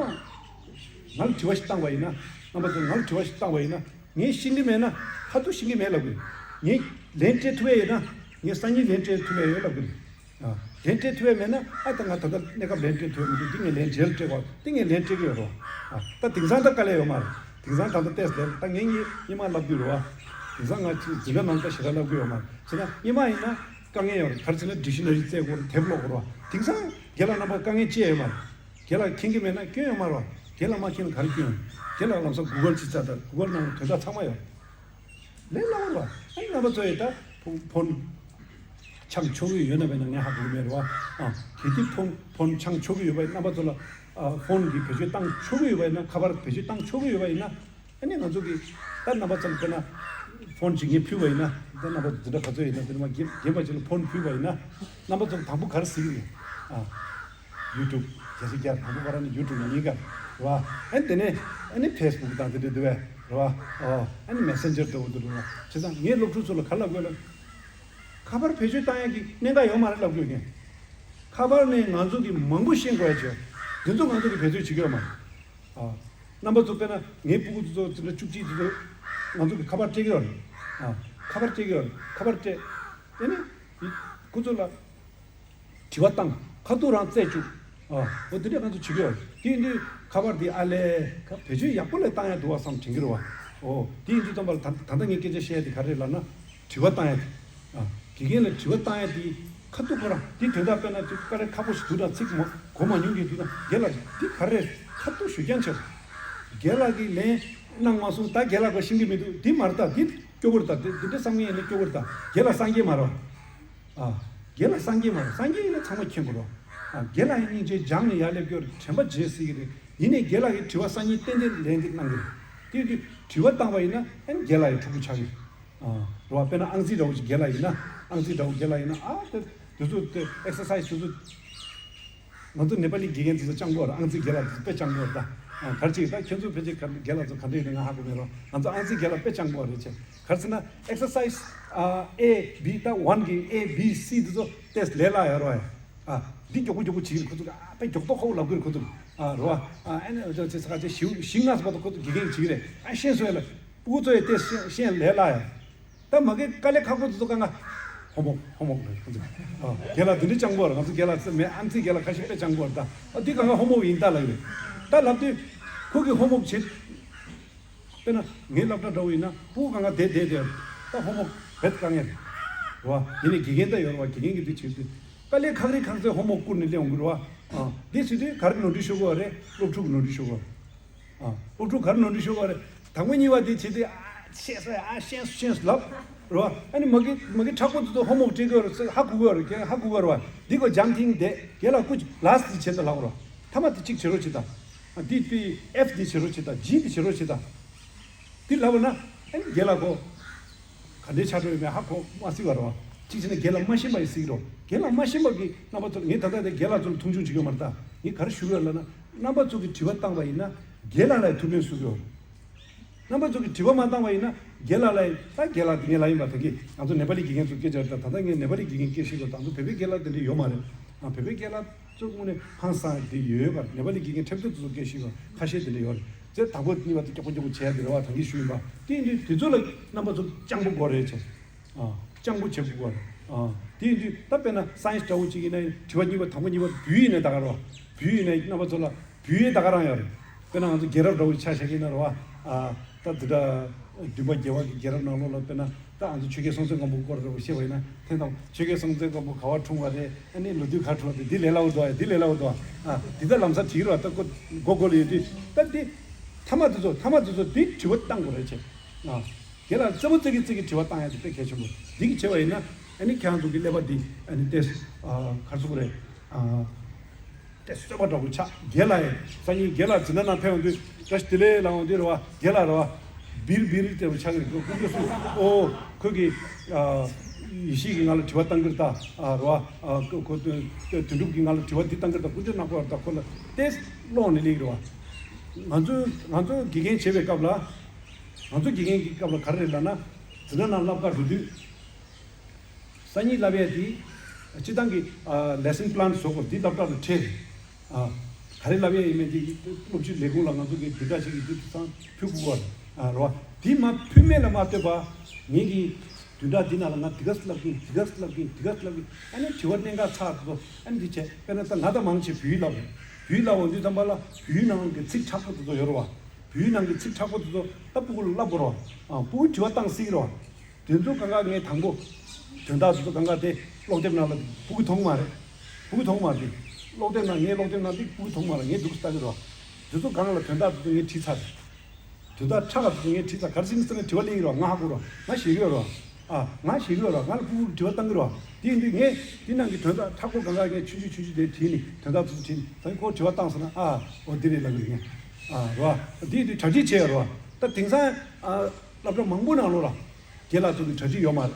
ང་ལ་དྲི་བ་ཞིག་བཏང་བ་ཡིན་ན། རྣམ་པ་ཚོས་ང་ལ་དྲི་བ་ཞིག་བཏང་བ་ཡིན་ན། ངས་ཤེས་ཀྱི་མེད་ན་ཁ་ཐུག་ཤེས་ཀྱི་མེད་ལབ་དགོས། ངས་ལན་སྤྲད་ཐུབ་ཡས་ཡོད་ན་ངས་སང་ཉིན་ལན་སྤྲད་ཐུབ་ཡས་ཡོད་ལབ་དགོས། ཨ། ལན་སྤྲད་ཐུབ་ཡས་མེད་ན། ཨ། ད་ང་ད་ལྟ་གནས་སྐབས་ལན་སྤྲད་ཐུབ་ཡས་མི་འདུག་འདི་ངས་ལན་རྗེས་ལ་སྤྲད་དགོས། འདི་ངས་ལན་སྤྲད་ཀྱི་ཡོད་རེད་བ། ཨ། ད་དེང་སང་ད་དཀའ་ལས་ཡོད་མ་རེད། དེང་སང་ད་ལྟ་ཏོག་ཙམ་ལས། ད་ངས་ངས་སྔོན་མ་ལབ་རྒྱུ་རེད་བ། དེང་སང་ང་ཅིག་འཛིན་གྲྭ་ནང་ད་ཞེ་དྲག་ལབ་ཀྱི་ཡོད་མ་རེད། བྱས་ན་སྔོན་མ་ཡིན་ན་དཀའ་ངལ་ཡོད་རེད། ག་རེ་བྱས་ན་ཌིག་ཤི་ན་རི་བཙལ་དགོས་རེད། དེབ་ཀློག་དགོས་རེད་བ། དེང་སང་རྒན་ལགས་རྣམ་པ་དཀའ་ངལ་ཅི་ཡང་ཡོད་མ་རེད། རྒན་ལགས་མཁྱེན་གྱི་མེད་ན་སྐྱོན་ཡོད་མ་རེད་བ། རྒན་ལགས་མ་མཁྱེན་ན་ག་རེ་སྐྱོན་ཡོད། རྒན་ལགས་ལམ་སང་གུ་གལ་ཅིག་བཙལ་ད་གུ་གལ་ནང་ལ་དོན་དག་ཚང་མ་ཡོད་རེད། ལས་སླ་བོ་རེད་བ། ཨ་ནི་རྣམ་པ་ཚོ་ཡིས་ད་ཕོན་ཕོན་འཆང་ཆོག་གི་ཡོད་ན་མེད་ན་ངས་ཧ་གོ་གི་མེད་རེད་བ། ཨ། གལ་ཏེ་ཕོན་ཕོན་འཆང་ཆོག་གི་ཡོད་པ་ཡིན། རྣམ་པ་ཚོ་ལ། ཨ། ཕོན་གྱི་བེད་སྤྱོད་བཏང་ཆོག་གི་ཡོད་པ་ཡིན་ན། ཁ་པར་བེད་སྤྱོད་བཏང་ཆོག་གི་ཡོད་པ་ཡིན་ན། ཨ་ནི་ང་ཚོ་གིས་ད་རྣམ་པ་ཚོ་དཔེར་ན་ ཕོན་ཅིག་ངས་ཕུལ་བ་ཡིན་ན། ད་རྣམ་པ་ཚོ་འདི་འདྲ་ག་ཚོད་ཡིན་ན། འདི་མ་རྒན་རྒན་པ་ཅིག་ལ་ཕོན་ཕུལ་བ་ཡིན་ན། རྣམ་པ་ཚོ་དང་པོ་ག་རེ་གཟིགས་ཀྱི་རེད། ཨ། ཡུ་ཊུབ། གལ་སྲིད་རྒྱ་དང་པོ་ག་རེ་ནི་ཡུ་ཊུབ་ཡིན་ག་རེད་བ། ཨ་ནི་དེ་ནས་ཨ་ནི་ཕེ་སི་བུག་དང་དེ་འདྲ་འདུག་བས་རེད་བ། ཨོ། ཨ་ནི་མེ་སེན་ཇར་འདྲ་བོ་འདུག་རེད་བ། བྱས་ཙང་ངས་སློབ་ཕྲུག་ཚོ་ལ་ག་རེ་ལབ་དགོས་ལབ། ཁ་པར་བེད་སྤྱོད་བཏང་ཡག་གི་གནད་འགག་ཡོད་མ་རེད་ལབ་དགོས་ངས། ཁ་པར་ནས་ང་ཚོ་གི་མང་པོ་ཤེས་དགོས་ཡ་ཅིག་ཡོད། འདི་ཚོ་ང་ཚོ་གི་བེད་སྤྱོད་བྱེད་ཀྱི་ཡོད་མ་རེད། ཨ། རྣམ་པ་ཚོ་དཔེར་ན་ངའི་སྤུ་གུ་ཚོ་དེ་འདྲ་བཅུ་གཅིག་དེ་ཚོ་ང་ཚོ་གི་ཁ་པར་སྤྲད་ཀྱི་ཡོད་རེད། ཨ། ཁ་པར་སྤྲད་ཀྱི་ཡོད་རེད། ཁ་པར་སྤྲད། དེ་ནས་ཁོ་ཚོ་ལ་དྲི་བ་བཏང་། ཁ་ཐུག་རང་རྩད་བཅུག་ཨ། འོ་དེ་འདྲ་ང་ཚོ་བྱེད་ཀྱི་ཡོད་རེད། དེ་ཡིན་དུས་ཁ་པར་འདི་ཨ་ལས་ཁ་བེད་སྤྱོད་ཡག་པོ་ལས་བཏང་ཡ་འདུག་བ་བསམ་དྲན་གྱི་རེད་བ། འོ་དེ་ཡིན་དུས་ཙམ་པ་ལ་ད་ད་ལྟ་ངས་སྐད་ཆ་བཤད་ཡ་དེ་ག་རེ་རེད་ལབ་ན། དྲི་བ་བཏང་ཡ་དེ། ཨ། དགེ་རྒན་ལ་དྲི་བ་བཏང་ཡ་དེ་ཁ་ཐུག་ཁོ་རང་དེ་དོན་དག་དཔེར་ན་དེ་དཀའ་ལས་ཁག་པོ་ཞིག་འདུག་ན་ཚིག་མ་གོ་མ་མྱོང་མཁན་འདུག་ན་རྒན་ལགས་དེ་ག་རེ་ཁ་ཐུག་ཞུ་རྐྱང་བྱེད། རྒན་ལགས་ཀྱིས་ལན་གནང་མ་སོང་། ད་རྒན་ལགས་ཀྱིས་ཤེས་ཀྱི་མི་འདུག་དེ་མ་རེད། ད་དེ་སྐྱོ་པོ་རེད། ད་དེ་དེ་འདྲ་བསམ་མཁན་ཡིན་ན་སྐྱོ་པོ་རེད། ད་རྒན་ལགས་སངས་རྒྱས་མ་རེད། ཨ། རྒན་ལགས་སངས་རྒྱས་མ་རེད། སངས་རྒྱས་ཡིན་ན་ཚང་མ་མཁྱེན་དགོས་རེད། ཨ། རྒན་ལགས་ཡིན་སྙིང་རྗེ་སྦྱངས་ནས་ཡར་སླེབས་རྒྱུ་རེད། དྲན་པ་བརྗེད་སྲིད་ཀྱི་རེད། ཡིན་ནའི་རྒན་ལགས་ཀྱིས་དྲི་བ་སང་ཉིན་ཏན་ཏན་ལན་འདེབས་གནང་གི་རེད། དེ་དུས་དྲི་བ་བཏང་བ་ཡིན་ན་ཨ་ནི་རྒན་ལགས་ཡི་ཕྲུ་གུ་ཆགས་ཀྱི་རེད། ཨ། རེད་བ། དཔེར་ན་ཨང་རྩིས་འདྲ་བོ་ཞིག་རྒན་ལགས་ཡིན་ན། ཨང་རྩིས་འདྲ་བོ་རྒན་ལགས་ཡིན་ན། ཨ། དེ་དེ་ཚོ་དེ་ཨེག་སར་སའི་སི་དེ་ཚོ། ང་ཚོ་ནེ་པ་ལི་དགེ་རྒན་དེ་ཚོ་སྦྱང་དགོས་རེད། ཨང་རྩིས་རྒན་ལགས་དེ་ཚོ་དཔེ་སྦྱང་དགོས་རེད་ད། ཨ། ག་རེ་ཅིག་ད་ཁྱེད་ཚོ་ཕལ་ཆེར་ག་རྒན་ལགས་ཚོ་ག་འདྲ་ཡིན་ན་ང་ཧ་གོ་མེད་རུང་། ང་ཚོ་ཨང་རྩིས་རྒན་ལགས་དཔེ་སྦྱང་དགོས་རེད་ཅེ། ག་རེ་ཟེར་ན་ཨེག་སར་སའི་སི་ཨ་ཨེ་བི་ད་ཝན་གི་ཨེ་བི་སི་དེ་ཚོ་ཏེས་ལས་སླ་ཡ་རོ། ཨ། འདི་མགྱོགས་པོ་མགྱོགས་པོ་བྱེད་ཀྱི་རེད་ཁོ་ཚོ། ཨ། དཔེ་མགྱོགས་ཏོག་ཁོ་བོ་ལབ་ཀྱི་རེད་ཁོ་ཚོ། ཨ། རོ། ཨ། ཨ་ནི་ཅེ་ས་ཁ་ཅེ་ཞིའུ་ཞིང་ང་ས་བར་དུ་ཁོ་ཚོ་དགེ་རྒན་གྱིས་བྱེད་ཀྱི་རེད། ཨ། ཤེས་སོང་ཡ་ལ། སྤུ་གུ་ཚོ་ཡི་ཏེས་ཤེས་ཤེས་ལས་སླ་ཡ། ད་མ་གི་དཀའ་ལས་ཁག་པོ་དེ་ཚོ་གང་ག་ཧོ་མོག་ཧོ་མོག་རེད་ཁོ་ཚོ། ཨ། རྒན་ལགས་འདི་འདྲ་སྦྱང་དགོས་རེད། ང་ཚོ་རྒན་ལགས་ཚོ་མེད། ཨམ་ཆི་རྒན་ལགས་ཁ་ཤས་དཔེ་སྦྱང་དགོས་རེད་ད། ཨ། འདི་གང་ག་ཧོ་མོག་ཡིན་ད་ལབ་ཀྱི་རེད། ད་ལབ་དུས་ཁོ་གིས་ཧོ་མོག་བྱེད། དཔེར་ན་ངའི་སློབ་གྲྭ་འདྲ་བོ་ཡིན་ན་སྤུ་གུ་གང་ག་བསྡད་བསྡད་དེ་ད་ཧོ་མོག་བེད་དཀའ་ངལ་རེད་བ། ཡིན་ནའི་དགེ་རྒན་ད་ཡོད་རེད་བ། དགེ་རྒན་གྱིས་འདི་བྱེད་དུས་དཀའ་ལས་ཁག་རེ་ཁག་ཚོའི་ཧོ་མོག་བསྐུར་ནས་སླེབས་འོང་གི་རེད་བ། ཨ། འདི་བྱེད་དུས་ག་རེ་ནོར་འཁྲུལ་ཤོར་གི་རེད། སློབ་ཕྲུག་གི་ནོར་འཁྲུལ་ཤོར་གི་རེད། ཨ། སློབ་ཕྲུག་ག་རེ་ནོར་འཁྲུལ་ཤོར་གི་རེད། དང་པོ་གཉིས་པ་དེ་བྱེད་དུས། ཨ། ཤེས་སོང་ཡ། ཨ། ཤེས་སོང་ཤེས་སོང་ལབ་རེད་བ། ཨ་ནི་མ་གི་མ་གི་མཁྲེགས་པོ་དེ་ཚོ་ཧོ་མོག་སྤྲད་གི་ཡོད་རེད། ཧ་གོ་གི་ཡོད་རེད། ཧ་གོ་གི་ཡོད་རེད་བ། འདི་གོ་འཇམ་ཐིང་དེ་རྒན་ལགས་སྐུ་ལགས་སི་བྱེད་ད་ལབ་རེད་བ། ཐ་མ་དེ་གཅིག་བྱེད་རོགས་བྱེད་ད། ཨ། འདི་དེ་ཨེཕ་འདི་བྱེད་རོགས་བྱེད་ད། ཇི་འདི་བྱེད་རོགས་བྱེད་ད། འདི་ལབ་པ་ན་ཨ་ནི་རྒན་ལགས་གོ། ག་འདྲའི་ཆགས་འགྲོ་ཡོད་མེད་ཧ་གོ་མ་སྲིད་པ་རེད་བ། གཅིག་བྱས་ན་རྒན་ལགས་མ་ཤེས་པ་ཡིན་སྲིད་ཀྱི་རེད། རྒན་ལགས་མ་ཤེས་པ་གི་རྣམ་པ་ཚོ་ལ། ངས་ད་ལྟ་དེ་རྒན་ལགས་ཚོ་ལ་མཐོང་ཆུང་བྱེད་ཀྱི་ཡོད་མ་རེད་ད། ངས་ག་རེ་ཞུ་གི་ཡོད་ལབ་ན། རྣམ་པ་ཚོ་གིས་དྲི་བ་བཏང་བ་ཡིན་ན་རྒན་ལགས་ལ་ཐུགས་ཕན་གསོས་ཀྱི་ཡོད་རེད། རྣམ་པ་ཚོ་གིས་དྲི་བ་མ་བཏང་བ་ཡིན་ན་རྒན་ལགས་ལ་ད་རྒན་ལགས་དེ་ངས་ལབ་ཡིན་པ། ད་གིན་ང་ཚོ་ནེ་པ་ལི་དགེ་རྒན་ཚོ་སྐད་ཆ་རེད་ད། ད་ལྟ་ངས་ནེ་པ་ལི་དགེ་རྒན་སྐད་བཤད་དགོས། ད་ཚོ་བོད་པའི་རྒན་ལགས་དེ་འདྲ་ཡོད་མ་རེད། ཨ། བོད་པའི་རྒན་ལགས་ཚོ་དངོས་གནས་ཧང་སང་དེ་ཡོད་པ། ནེ་པ་ལི་དགེ་རྒན་ཁྲེབ་ཏོ་དེ་ཚོ་སྐད་བཤད་དགོས་ཁ་ཤས་དེ་འདྲ་ཡོད་རེད། ཚེ་དང་པོ་གཉིས་པ་དེ་མགྱོགས་པོ་མགྱོགས་པོ་བྱས་དེ་རེད་བ། ད་གིན་ཞུས་ཡིན་པ། དེ་ཡིན་དུས་དེ་ཚོ་ལ་རྣམ་པ་ཚོ་སྤྱང་པོ་དགོས་རེད་ཅེས། ཨ། སྤྱང་པོ་བྱེད་དགོས་རེད། ཨ། དེ་ཡིན་དུས་ད་དཔེར་ན་སའེན་སི་འདྲ་བོ་གཅིག་ཡིན་ན་དྲི་བ་གཉིས་པ་དང་པོ་གཉིས་པ་བུ་ཡིན་ན་ད་ག་རེད་བ། བུ་ཡིན་ན་རྣམ་པ་ཚོ་ལ་བུ་ཡིན་ད་ག་རང་ཡོད་རེད། དཔེར་ན་ང་ཚོ་རྒྱལ་རབས་འདྲ་བོ་ཆ་བཞག་གི་ཡིན་ན་རེད་བ། ཨ། ད་འདི་འདྲ་བདུན་པ་རྒྱལ་བ་གི་རྒྱལ་རབས་ནང་ལོགས་ལ་དཔེར་ན་ད་ང་ཚོ་ཆོས་རྒྱལ་སྲོང་བཙན་སྒམ་པོ་སྐོར་འདྲ་བོ་བཤད་པ་ཡིན་ན། དེ་དང་ཆོས་རྒྱལ་སྲོང་བཙན་སྒམ་པོ་ག་བར་འཁྲུངས་པ་རེད། ཨ་ནི་ལོ་དུས་ག་འཁྲུངས་པ་རེད། འདི་ལས་སླ་བོ་འདུག་ཨ། འདི་ལས་སླ་བོ་འདུག་ཨ། ཨ། འདི་ད་ལམ་སང་བྲིས་རོགས། ད་ཀོ་མགོ་སྐོར་ལ་ཡོད་དུས་ད་འདི་ཐ་མ་དེ་ཚོ་ཐ་མ་དེ་ཚོ་འདི་དྲི་བ་བཏང་དགོས་རེད་ཅེས། ཨ། རྒན་ལགས་རྩེ་མོ་རྩེ་གི་རྩེ་གི་དྲི་བ་བཏང་ཡ་དེ་དཔེ་གལ་ཆེན་པོ། འདི་གི་བྱས་པ་ཡིན་ན་ཨ་ནི་ཁྱེད་རང་ཚོ་གི་ཀླད་པ་འདི་ཨ་ནི་ཏེ། ཨ། ག་རེ་ཟེར་དགོས་རེད། ཨ། ཏེ་གསོད་པ་འདྲ་བོ་ཆགས། རྒན་ལགས་ཡིན་སང་ཉིན་རྒན་ལགས་འཛིན་གྲྭ་ནང་ཕེབས་ཡོང་དུས་བཀྲ་ཤིས་བདེ་ལེགས་ལབ་འོང་དུས་རེད་བ། རྒན་ལགས་རེད་བ། བིར་བིར་ལྟ་བུ་ཆགས་ཀྱི་རེད། ཁོ་སྐུ་མདུན་སུ། ཨོ། ཁོ་གི། ཨ། ཡེ་ཤེས་ཀྱི་ངང་ལ་དྲི་བ་བཏང་གི་རེད་ད། ཨ། རེད་བ། ཨ། ཁོ་ཁོ་དོན་དོན་གྲུབ་ཀྱི་ངང་ལ་དྲི་བ་འདི་བཏང་གི་རེད་ད། སྐུ་མདུན་ནག་པོ་རེད་ད། ཁོ་ལ་ཏེ་ཀློག་ནས་སླེབས་ཀྱི་རེད་བ། ང་ཚོ་ང་ཚོ་དགེ་རྒན་བྱེད་པའི་སྐབས་ལ། ང་ཚོ་དགེ་རྒན་གྱི་སྐབས་ལ་ག་རེ་རེད་ལབ་ན། འཛིན་གྲྭ་ནང་བསླབ་ག་འགྲོ་དུས། སང་ཉིན་བསླབ་ཡས་དེ། སྤྱི་བཏང་གི། ཨ། ལེ་སན་པི་ལན་བཟོ་དགོས། འདི་སློབ་གྲྭ་ལ་ཁྲིད། ཨ། ག་རེ་བསླབ་ཡས་ཡིན་མིན་དེ་སློབ་སྤྱི་ལས་ཁུངས་ལ་ང་ཚོ་གི་བདུན་ཕྲག་གཅིག་གི་དུས་ཚང་ཕུལ་དགོས་པ་རེད། ཨ། རེད་བ། དེ་མ་ཕུལ་མེད་ལ་མ་ལྟོས་པ། ངེད་ཀྱིས་བདུན་ཕྲག་འདི་ནང་ལ་ང་འདི་ག་ཙམ་བསླབ་ཀྱིན། འདི་ག་ཙམ་བསླབ་ཀྱིན། འདི་ག་ཙམ་བསླབ་ཀྱིན། ཨ་ནི་དྲི་བ་གནད་འགག་ཚ་དེ་ཚོ་ཨ་ནི་འདི་བྱས། དཔེར་ན་ད་ང་དང་མང་ཆེ་བོད་ཡིག་བསླབ་རེད། བོད་ཡིག་བསླབ་འོང་དུས་ཙམ་པ་ལ་བོད་ཡིག་ནང་གི་ཚིག་མཁྲེགས་པོ་དེ་ཚོ་ཡོད་རེད་བ། བོད་ཡིག་ནང་གི་ཚིག་མཁྲེགས་པོ་དེ་ཚོ་ད་སྤུ་གུ་ལ་བསླབ་དགོས་རེད་བ། ཨ། སྤུ་གུ་དྲི་བ་བཏང་སྲིད་ཀྱི་རེད་བ། དེ་ཚོ་གང་ག་ངས་དང་པོ། དོན་དག་དེ་ཚོ་གང་ག་དེ་ཀློག་དེབ་ནང་ལ་སྤུ་གུ་མཐོང་མ་རེད། སྤུ་གུ་མཐོང་མ་རེད། ཀློག་དེབ་ནང་། ངའི་ཀློག་དེབ་ནང་དེ་སྤུ་གུ་མཐོང་མ་རེད། ངས་འདུག་ལྟ་གི་རེད་བ། དེ་ཚོ་སྒང་ལ་དོན་དག་དེ་ཚོ་ངས་བྲིས་ཚར་རེད། དོན་དག་ཕྲ་བ་དེ་ཚོ་ངས་བྲིས་ཚར། ག་རེ་བྱས་ནས་ཟེར་ན་དྲི་བ་སླེབས་ཀྱི་རེད་བ། ང་ཧ་གོ་རེད་བ། ང་ཤེས་ཀྱི་ཡོད་རེད་བ། ཨ། ང་ཤེས་ཀྱི་ཡོད་རེད་བ། ང་ལ་སྤུ་གུ་དྲི་བ་བཏང་གི་རེད་བ། དེ་ཡིན་དུས་ངས་དེ་ནང་གི་དོན་དག་མཁྲེགས་པོ་གང་ག་ངས་ཆུང་ཆུང་ཆུང་ཆུང་དེ་བྲིས་ནས། དོན་དག་དེ་ཚོ་བྲིས་ནས། ད་ཁོ་དྲི་བ་བཏང་སོང་ན། ཨ། འོ་འདི་རེད་ལབ་གི་རེད་ངས། ཨ། རེད་བ། དེ་ཡིན་དུས་གྲ་སྒྲིག་བྱས་ཡོད་རེད་བ། ད་དེང་སང་། ཨ། སློབ་གྲྭ་མང་པོ་ནང་ལོགས་ལ། རྒན་ལགས་ཚོ་གི་གྲ་སྒྲིག་ཡོད་མ་རེད།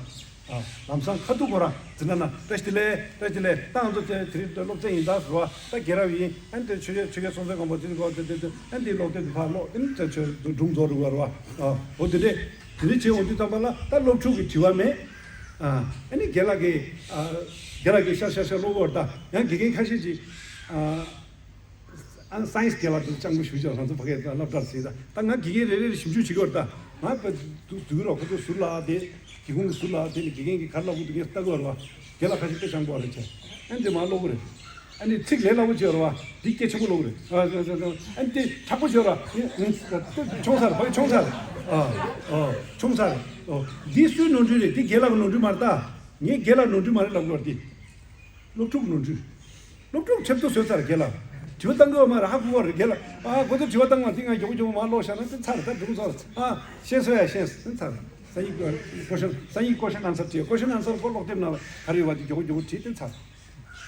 ཨ། ལམ་སང་ཁ་ཐུག་ཁོ་རང་འཛིན་གྲྭ་ནང་བཀྲ་ཤིས་བདེ་ལེགས། བཀྲ་ཤིས་བདེ་ལེགས། ད་ང་ཚོ་དེ་དེ་རིང་སློབ་ཚན་ཡིན་ད་ཟེར་བ། ད་རྒན་རབས་ཡིན། ཨ་ནི་དེ་ཆོས་ཆོས་རྒྱལ་སྲོང་བཙན་སྒམ་པོ་དེ་གོ་དེ་དེ་དེ་ཨ་ནི་དེ་ཀློག་དེབ་དེ་ཕར་ཀློག་ཨ་ནི་དེ་ཆོས་སྒྲུང་རྫོགས་འགྲོ་གི་རེད་བ། ཨ། འོ་དེ་འདྲས་དེ་འདྲས་བྱས་འོང་དུས་ཙམ་པ་ལ་ད་སློབ་ཕྲུག་གི་དྲི་བ་མེད། ཨ། ཨ་ནི་རྒན་ལགས་ཀྱིས། ཨ། རྒན་ལགས་ཀྱིས་ཤར་ཤར་ཤར་ཀློག་གི་ཡོད་རེད། ད་ཡང་དགེ་རྒན་ཁ་ཤས་ཀྱིས། ཨ། ཨ། སའེན་སི་རྒན་ལགས་དེ་སྤྱང་པོ་ཞེ་པོ་ཅིག་ང་ཚོ་ཕ་གིར་སློབ་གྲྭར་ཟེར། ད་ད་ང་དགེ་རྒན་རེ་རེ་ཞིབ་འཇུག་བྱེད་ཀྱི་ཡོད་རེད། ད་ང་དཔེ་འདུག་འདུག་རོགས། ཁོ་ཚོ་ཟུར་ལ་དེ་སྒེའུ་ཁུང་གི་ཟུར་ལ་དེ་ནི་དགེ་རྒན་གྱིས་ག་རེ་ཀློག་གི་འདུག་ངས་ལྟ་གི་ཡོད་རེད་བ། རྒན་ལགས་ཁ་ཤས་དཔེ་སྤྱང་པོ་རེད་བྱས། ཨ་ནི་དེ་མར་ཀློག་གི་རེད། ཨ་ནི་ཚིག་ལས་སླ་པོ་བྱས་རེད་བ། འདི་སྐད་ཆེན་པོ་ཀློག་གི་རེད། ཨ། ཨ། ཨ། ཨ། ཨ་ནི་དེ་དྲག་པོ་བྱས་རེད་བ། ཨ། ཨ། ཨ། ཆུང་ཚར་བ། ཆུང་ཚར། ཨ། ཨ། ཆུང་ཚར། ཨོ། འདི་སུའི་ནོར་འཁྲུལ་རེད། འདི་རྒན་ལགས་ཀྱི་ནོར་འཁྲུལ་མ་རེད་ད། ངས་རྒན་ལགས་ནོར་འཁྲུལ་མ་རེད་ལབ་གི་ཡོད་རེད། འདི་སློབ་ཕྲུག་ནོར་འཁྲུལ། སློབ་ཕྲུག་ཁྲེབ་ཏོ་བཟོས་ཚར་རྒན་ལགས། དྲི་བ་བཏང་གི་ཡོད་མ་རེད། ཧ་གོ་བ་རེད་རྒན་ལགས། ཨ། ཁོ་ཚོ་དྲི་བ་བཏང་བ་དེ་ང་མགྱོགས་པོ་མགྱོགས་པོ་མར་ཀློག་བཞག་ན་དེ་ཚར། ད་སྒྲུང་ཚར། ཨ། ཤེས་སོང་ཡ། ཤེས་སོང་། དེ་ཚར། སང་ཉིན་ཀོ་ཤན། སང་ཉིན་ཀོ་ཤན་ཨན་སར་བྲིས། ཀོ་ཤན་ཨན་སར་ཀོ་ཀློག་དེབ་ནང་ལ་ག་རེ་ཡོད་པ་དེ་མགྱོགས་པོ་མགྱོགས་པོ་བྲིས། དེ་ཚར།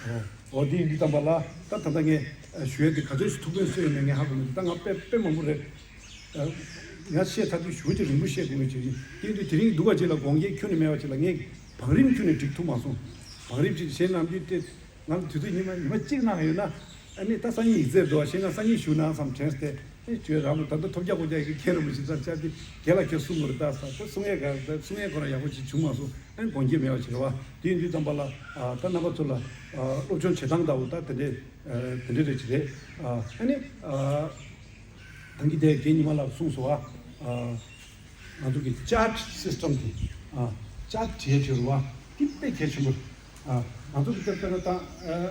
ཨོ། འོ་དེ་ཡིན་དུས་ཙམ་པ་ལ་ད་ད་ལྟ་ངས་ཞུ་ཡས་དེ་ག་ཚོད་ཞིག་ཐུགས་ཕན་གསོས་ཡོད་མེད་ངས་ཧ་གོ་མི་འདུག་ད་ང་དཔེ་དཔེ་མང་པོ་རེད། ཨ། ང་བཤད་ཚར་དུས་ཞུ་ཅིག་རིང་པོ་བཤད་དགོས་ངེས་བྱེད་ཀྱི་དེ་འདུག་དེ་རིང་སྡུག་པ་ཅིག་ལ་དགོངས་འགལ་ཁྱོན་ནས་མེད་པ་ཅིག་ལ་ངས་བང་རིམ་ཁྱོན་ནས་སྒྲིག་ཐུབ་མ་སོང་། བང་རིམ་ཅིག་གཞན་ནམ་རྒྱུན་དེ་ང་ལ་དུས་ཚོད་ཉི་མ་ཉི་མ་གཅིག་གནང་ཡོད་ན། ཨ་ནི་ད་སང་ཉིན་ཡིག་ཚད་འགྲོ་བ་ཞེ་ན་སང་ཉིན་ཞུ་ན་བསམ་དྲན་སྟེ། ཨེ། ཁྱོད་རང་ད་ལྟ་ཐོབ་རྒྱག་གོ་རྒྱག་གི་ཁྱེད་རང་མི་ཤེས་ཙང་བཅར་ཏེ་རྒན་ལགས་ཁྱོད་གསུང་དགོས་རེད་ད་ཟེར་ད་གསུང་ཡས་ག་ད་གསུང་ཡས་ཁོ་རང་ཡག་པོ་ཅིག་བྱུང་མ་སོང་། ཨ་ནི་དགོངས་འགལ་མེད་པ་ཅིག་རེད་བ། དེ་ཡིན་དུས་ཙམ་པ་ལ། ཨ། ད་རྣམ་པ་ཚོ་ལ། ཨ། སློབ་སྦྱོང་བྱེད་སྟངས་ལྟ་བུ་ད་དེ་འདྲས། ཨ། དེ་འདྲས་རེད་ཅིག་རེད། ཨ། ཨ་ནི། ཨ། ད་གིན་དེ་རྒན་ཉི་མ་ལགས་གསུངས་སོང་བ། ཨ། ང་ཚོ་གི་ཅར་སིས་ཊམ་དེ། ཨ། ཅར་བྱས་བྱས་རུ་བ་དེ་དཔེ་གལ་ཆེན་པོ་རེད། ཨ། ང་ཚོ་གི་དཔེར་ན་ད། ཨ།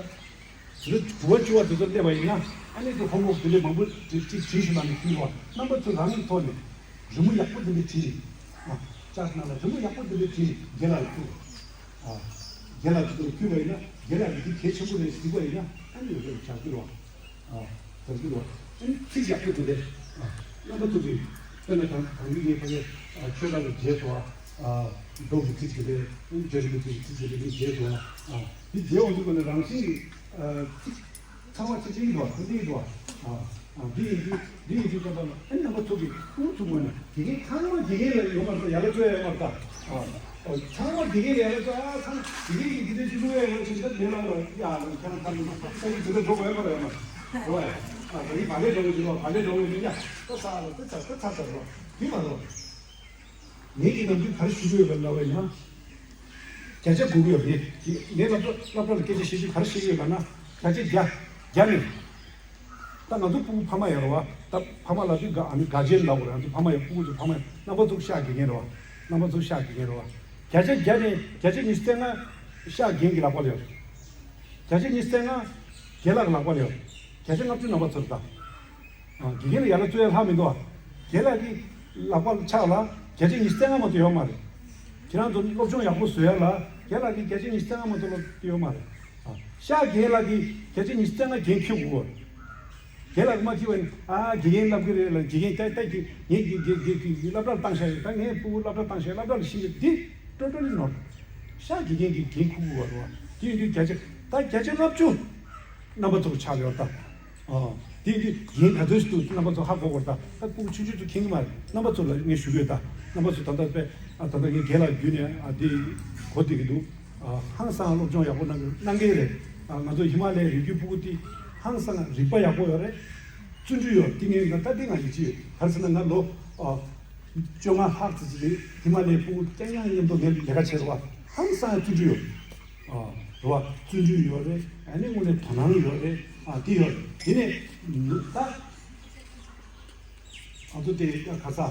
དེ་འདྲ་དགུ་པ་བཅུ་པ་དེ་ཚོ་སླེབས་པ་ཡིན་ན་ཨ་ནི་དེ་ཧོམ་ཝོག་དེ་འདྲས་མང་པོ་དེ་གཅིག་བྲིས་ཤིག་ལ་ནི་ཁུལ་བ། རྣམ་པ་ཚོ་རང་གི་ཐོག་ནས་རི་མོ་ཡག་པོ་དེ་འདྲས་བྲིས་ནས། ཨ། ཅར་ནང་ལ་རི་མོ་ཡག་པོ་དེ་འདྲས་བྲིས་ནས་རྒན་ལགས་ལ་ཕུལ། ཨ། རྒན་ལགས་དེ་ཚོ་ལ་ཕུལ་བ་ཡིན་ན་རྒན་ལགས་ཀྱིས་དེ་གལ་ཆེན་པོ་རེད་ཟེར་བ་ཡིན་ན་ཨ་ནི་རེ་བ་བྱ་རྒྱུ་རེད་བ། ཨ། དོན་གྱི་ལོ། ཨ་ནི་ཚིག་ཡག་པོ་དེ་རེད། ཨ། རྣམ་པ་ཚོ་གིས་དཔེར་ན་གང་གང་གི་ངའི་ཕ་གིར། ཨ། ཆོས་ལ་ལ་བརྗེད་སོང་། ཨ། མདོ་གི་ཚིག་ཅིག་རེད། ཨ་ནི་བརྗོད་རིག་གི་ཚིག་ཅིག་རེད། ཨ་ནི་བརྗེད་སོང་། ཨ། འདི་བརྗེད་འོང་དུས་ཀ་ནས་རང་བཞིན་གྱིས། ཨ། ཚིག་ཚང་མ་ཚིག་ཅིག་འདུག་ཨ། འདི་འདུག་ཨ། ཨ། འདི་ཡིན་དུས་འདི་ཡིན་དུས་ཙམ་པ་ལ་ཨ་ནི་རྣམ་པ་ཚོ་གིས་ཨུ་ཚུགས་དགོས་ན་དགེ་རྒན་ཚང་མ་དགེ་རྒན་ལ་ཡོད་མ་རེད། ད་ཡར་ལ་བཅོས་ཡ་ཡོད་མ་རེད་ད། ཨ། ཨོ། ཚང་མ་དགེ་རྒན་ལ་ཡར་ལ་བཅོས། ཨ། ཚང་མ་དགེ་རྒན་གྱིས་འདི་འདྲ་ཞིག་བླུགས་ཡ་ཡོད་ཅིག་ད་མེད་ལ་ལ་ཡ་ལ་ཁྱེད་རང་ཚང་མ་ས་ཡིག་འདི་འདྲ་འགྲོ་དགོས་ཡོད་མ་རེད། ཡོད་མ་རེད། ཨོ། ཨ། ད་ཡིག་བག་ལེབ་འགྲོ་གི་འདུག་བག་ལེབ་འགྲོ་གི་འདུག་ཡ། ད་ས་ལ་ད་ཚ་ད་ཚ་ཚ་འགྲོ་དེ་མ་རེད། ངས་ཀྱི་ནམ་རྒྱུན་ག་རེ་ཞུ་གི་ཡོད་པ་ལབ་པ་ཡིན་ན། བརྒྱ་ཆ་དགུ་གི་ཡོད་རེད། ངས་སློབ་གྲྭ་སློབ་གྲྭ་ལ་སྐད་ཆ་བཤད་དུས་ག་རེ་བཤད་ཀྱི་ཡོད་ལབ་ན། བརྒྱ་ཆ་བརྒྱ། བརྒྱ་ནས། ད་ང་ཚོ་སྤུ་གུ་ཕ་མ་ཡོད་རེད་བ། ད་ཕ་མ་ལབ་དུས་ག་ཨ་ནི་ག་ཅན་ལབ་དགོས་རེད། ང་ཚོ་ཕ་མ་ཡོད། སྤུ་གུ་ཚོ་ཕ་མ་ཡོད། རྣམ་པ་ཚོ་ཤག་དགེ་རྒན་རེད་བ། རྣམ་པ་ཚོ་ཤག་དགེ་རྒན་རེད་བ། བརྒྱ་ཆ་བརྒྱ་ནས་བརྒྱ་ཆ་ཉི་ཤུ་རྩ་ལྔ་ཤག་རྒན་གྱི་ལག་པ་ལ་ཡོད་རེད། བརྒྱ་ཆ་ཉི་ཤུ་རྩ་ལྔ་རྒན་ལགས་ཀྱི་ལག་པ་ལ་ཡོད་རེད། བརྒྱ་ཆ་ལྔ་བཅུ་རྣམ་པ་ཚོ་རེད་ད། ཨ། དགེ་རྒན་ལ་ཡར་ལ་བཙུགས་ཡ་ལྷག་མི་འདུག་ཨ། རྒན་ལགས་ཀྱི་ལག་པ་ཆག་ལ་བརྒྱ་ཆ་ཉི་ཤུ་རྩ་ལྔ་མ་གཏོགས་ཡོད་མ་རེད། ཁྱེད་རང་ཚོ་སློབ་སྦྱོང་ཡག་པོ་བཟོ་ཡ་ལ་རྒན་ལགས་ཀྱི་བརྒྱ་ཆ་ཉི་ཤུ་རྩ་ལྔ་མ་གཏོགས་ལ་ཡོད་མ་རེད། ཨ། ཤག་རྒན་ལགས་ཀྱི་བརྒྱ་ཆ་ཉི་ཤུ་རྩ་ལྔ་འགན་འཁྱེར་དགོས། རྒན་ལགས་མ་འཁྱེར་བ་ནི་ཨ་དགེ་རྒན་བསླབ་ཀྱི་རེད་ལ། དགེ་རྒན་ད་ད་ཀྱི་ངས་དགེ་དགེ་དགེ་དགེ་སློབ་གྲྭར་བཏང་བཞག་ཡོད། ད་ངས་སྤུ་གུ་སློབ་གྲྭར་བཏང་བཞག་སློབ་གྲྭ་ལ་ཤེས་ཀྱི་འདི་ཏོ་ཏོ་ལི་ནོར། ཤག་དགེ་རྒན་གྱི་འགན་འཁུར་དགོས་པ་རེད་བ། དེ་ཡིན་དུས་བརྒྱ་ཆ་ད་བརྒྱ་ཆ་ལྔ་བཅུ་རྣམ་པ་ཚོར་ཆགས་ཡོད་ད། ཨ། དེ་ཡིན་དུས་འགན་ག་ཚོད་ཞིག་འདུག་རྣམ་པ་ཚོ་ཧ་གོ་དགོས་ད། ད་སྤུ་གུ་ཆུང་ཆུང་ཚོ་མཁྱེན་གྱི་མ་རེད། རྣམ་པ་ཚོ་ལ་ངས་ཞུ་གི་ཡོད་ད། རྣམ་པ་ཚོ་ད་ལྟ་དཔེ་ཨ་ད་ལྟ་ངས་རྒན་ལགས་བརྒྱུད་ནས་ཨ་འདི་གོ་བསྡད་ཀྱི་འདུག་ཨ། ཧང་སང་སློབ་སྦྱོང་ཡག་པོ་གནང་གི་གནང་གི་རེད། ཨ། ང་ཚོ་ཧི་མ་ལ་ཡའི་རི་རྒྱུད་སྤུ་གུ་དེ་ཧང་སང་རིག་པ་ཡག་པོ་ཡོད་རེད། བརྩོན་འགྲུས་ཡོད། དེ་ངས་ད་ལྟ་དེ་ང་ཡིད་ཆེས་ཡོད། ག་རེ་ཟེར་ན་ང་ལོ་ཨ་བཅོ་ལྔ་ལྷག་ཙམ་ཅིག་རེད། ཧི་མ་ལ་ཡའི་སྤུ་གུ་རྐྱང་རྐྱང་མཉམ་དུ་ངས་ལས་ཀ་བྱས་རེད་བ། ཧང་སང་བརྩོན་འགྲུས་ཡོད། ཨ། རེད་བ། བརྩོན་འགྲུས་ཡོད་རེད། ཨ་ནི་དངོས་གནས་དོ་སྣང་ཡོད་རེད། ཨ། དེ་ཡོད་རེད། དེ་ནས་ད། ང་ཚོ་དེ་ཁ་ས།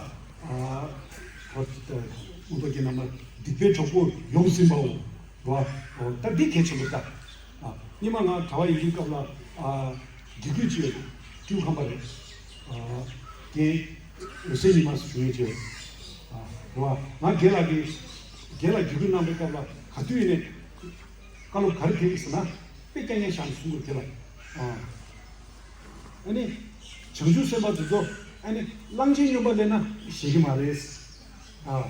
ཨ། ཁོ་ཚོ་དེ་ཨུ་ཐུག་གི་ནང་ལ་སྡིག་པའི་གྲོགས་པོ་ཡོངས་ཟིན་པའོ། རོ། ཨོ། ད་འདི་གལ་ཆེན་པོ་ད། ཨ། སྔོན་མ་ང་གྲྭ་པ་ཡིན་དུས་སྐབས་ལ། ཨ། དགེ་བསྐོས་ཅིག་ཡོད། སྤྲེའུ་ཁམས་པ་རེད། ཨ། རྒན་འོད་ཟེར་ཉི་མ་ཟེར་བྱུང་ཡོད་ཅིག་ཡོད། ཨ། རོ། ང་རྒན་ལགས་ཀྱི་རྒན་ལགས་དགེ་བསྐོས་གནང་པའི་སྐབས་ལ་ག་དུས་ཡིན་ནའི། བཀའ་སློབ་ག་རེ་ཕེབས་ཀྱི་ཟེར་ན། དཔེ་རྐྱང་རྐྱང་བཞག་ནས་གསུང་དགོས་དེ་ལ། ཨ། ཨ་ནི། བྱང་ཆུབ་སེམས་དཔའ་དེ་ཚོ་ཨ་ནི་གླང་ཆེན་སྨྱོན་པ་སླེབས་ན་ཞེད་ཀྱི་མ་རེད། ཨ།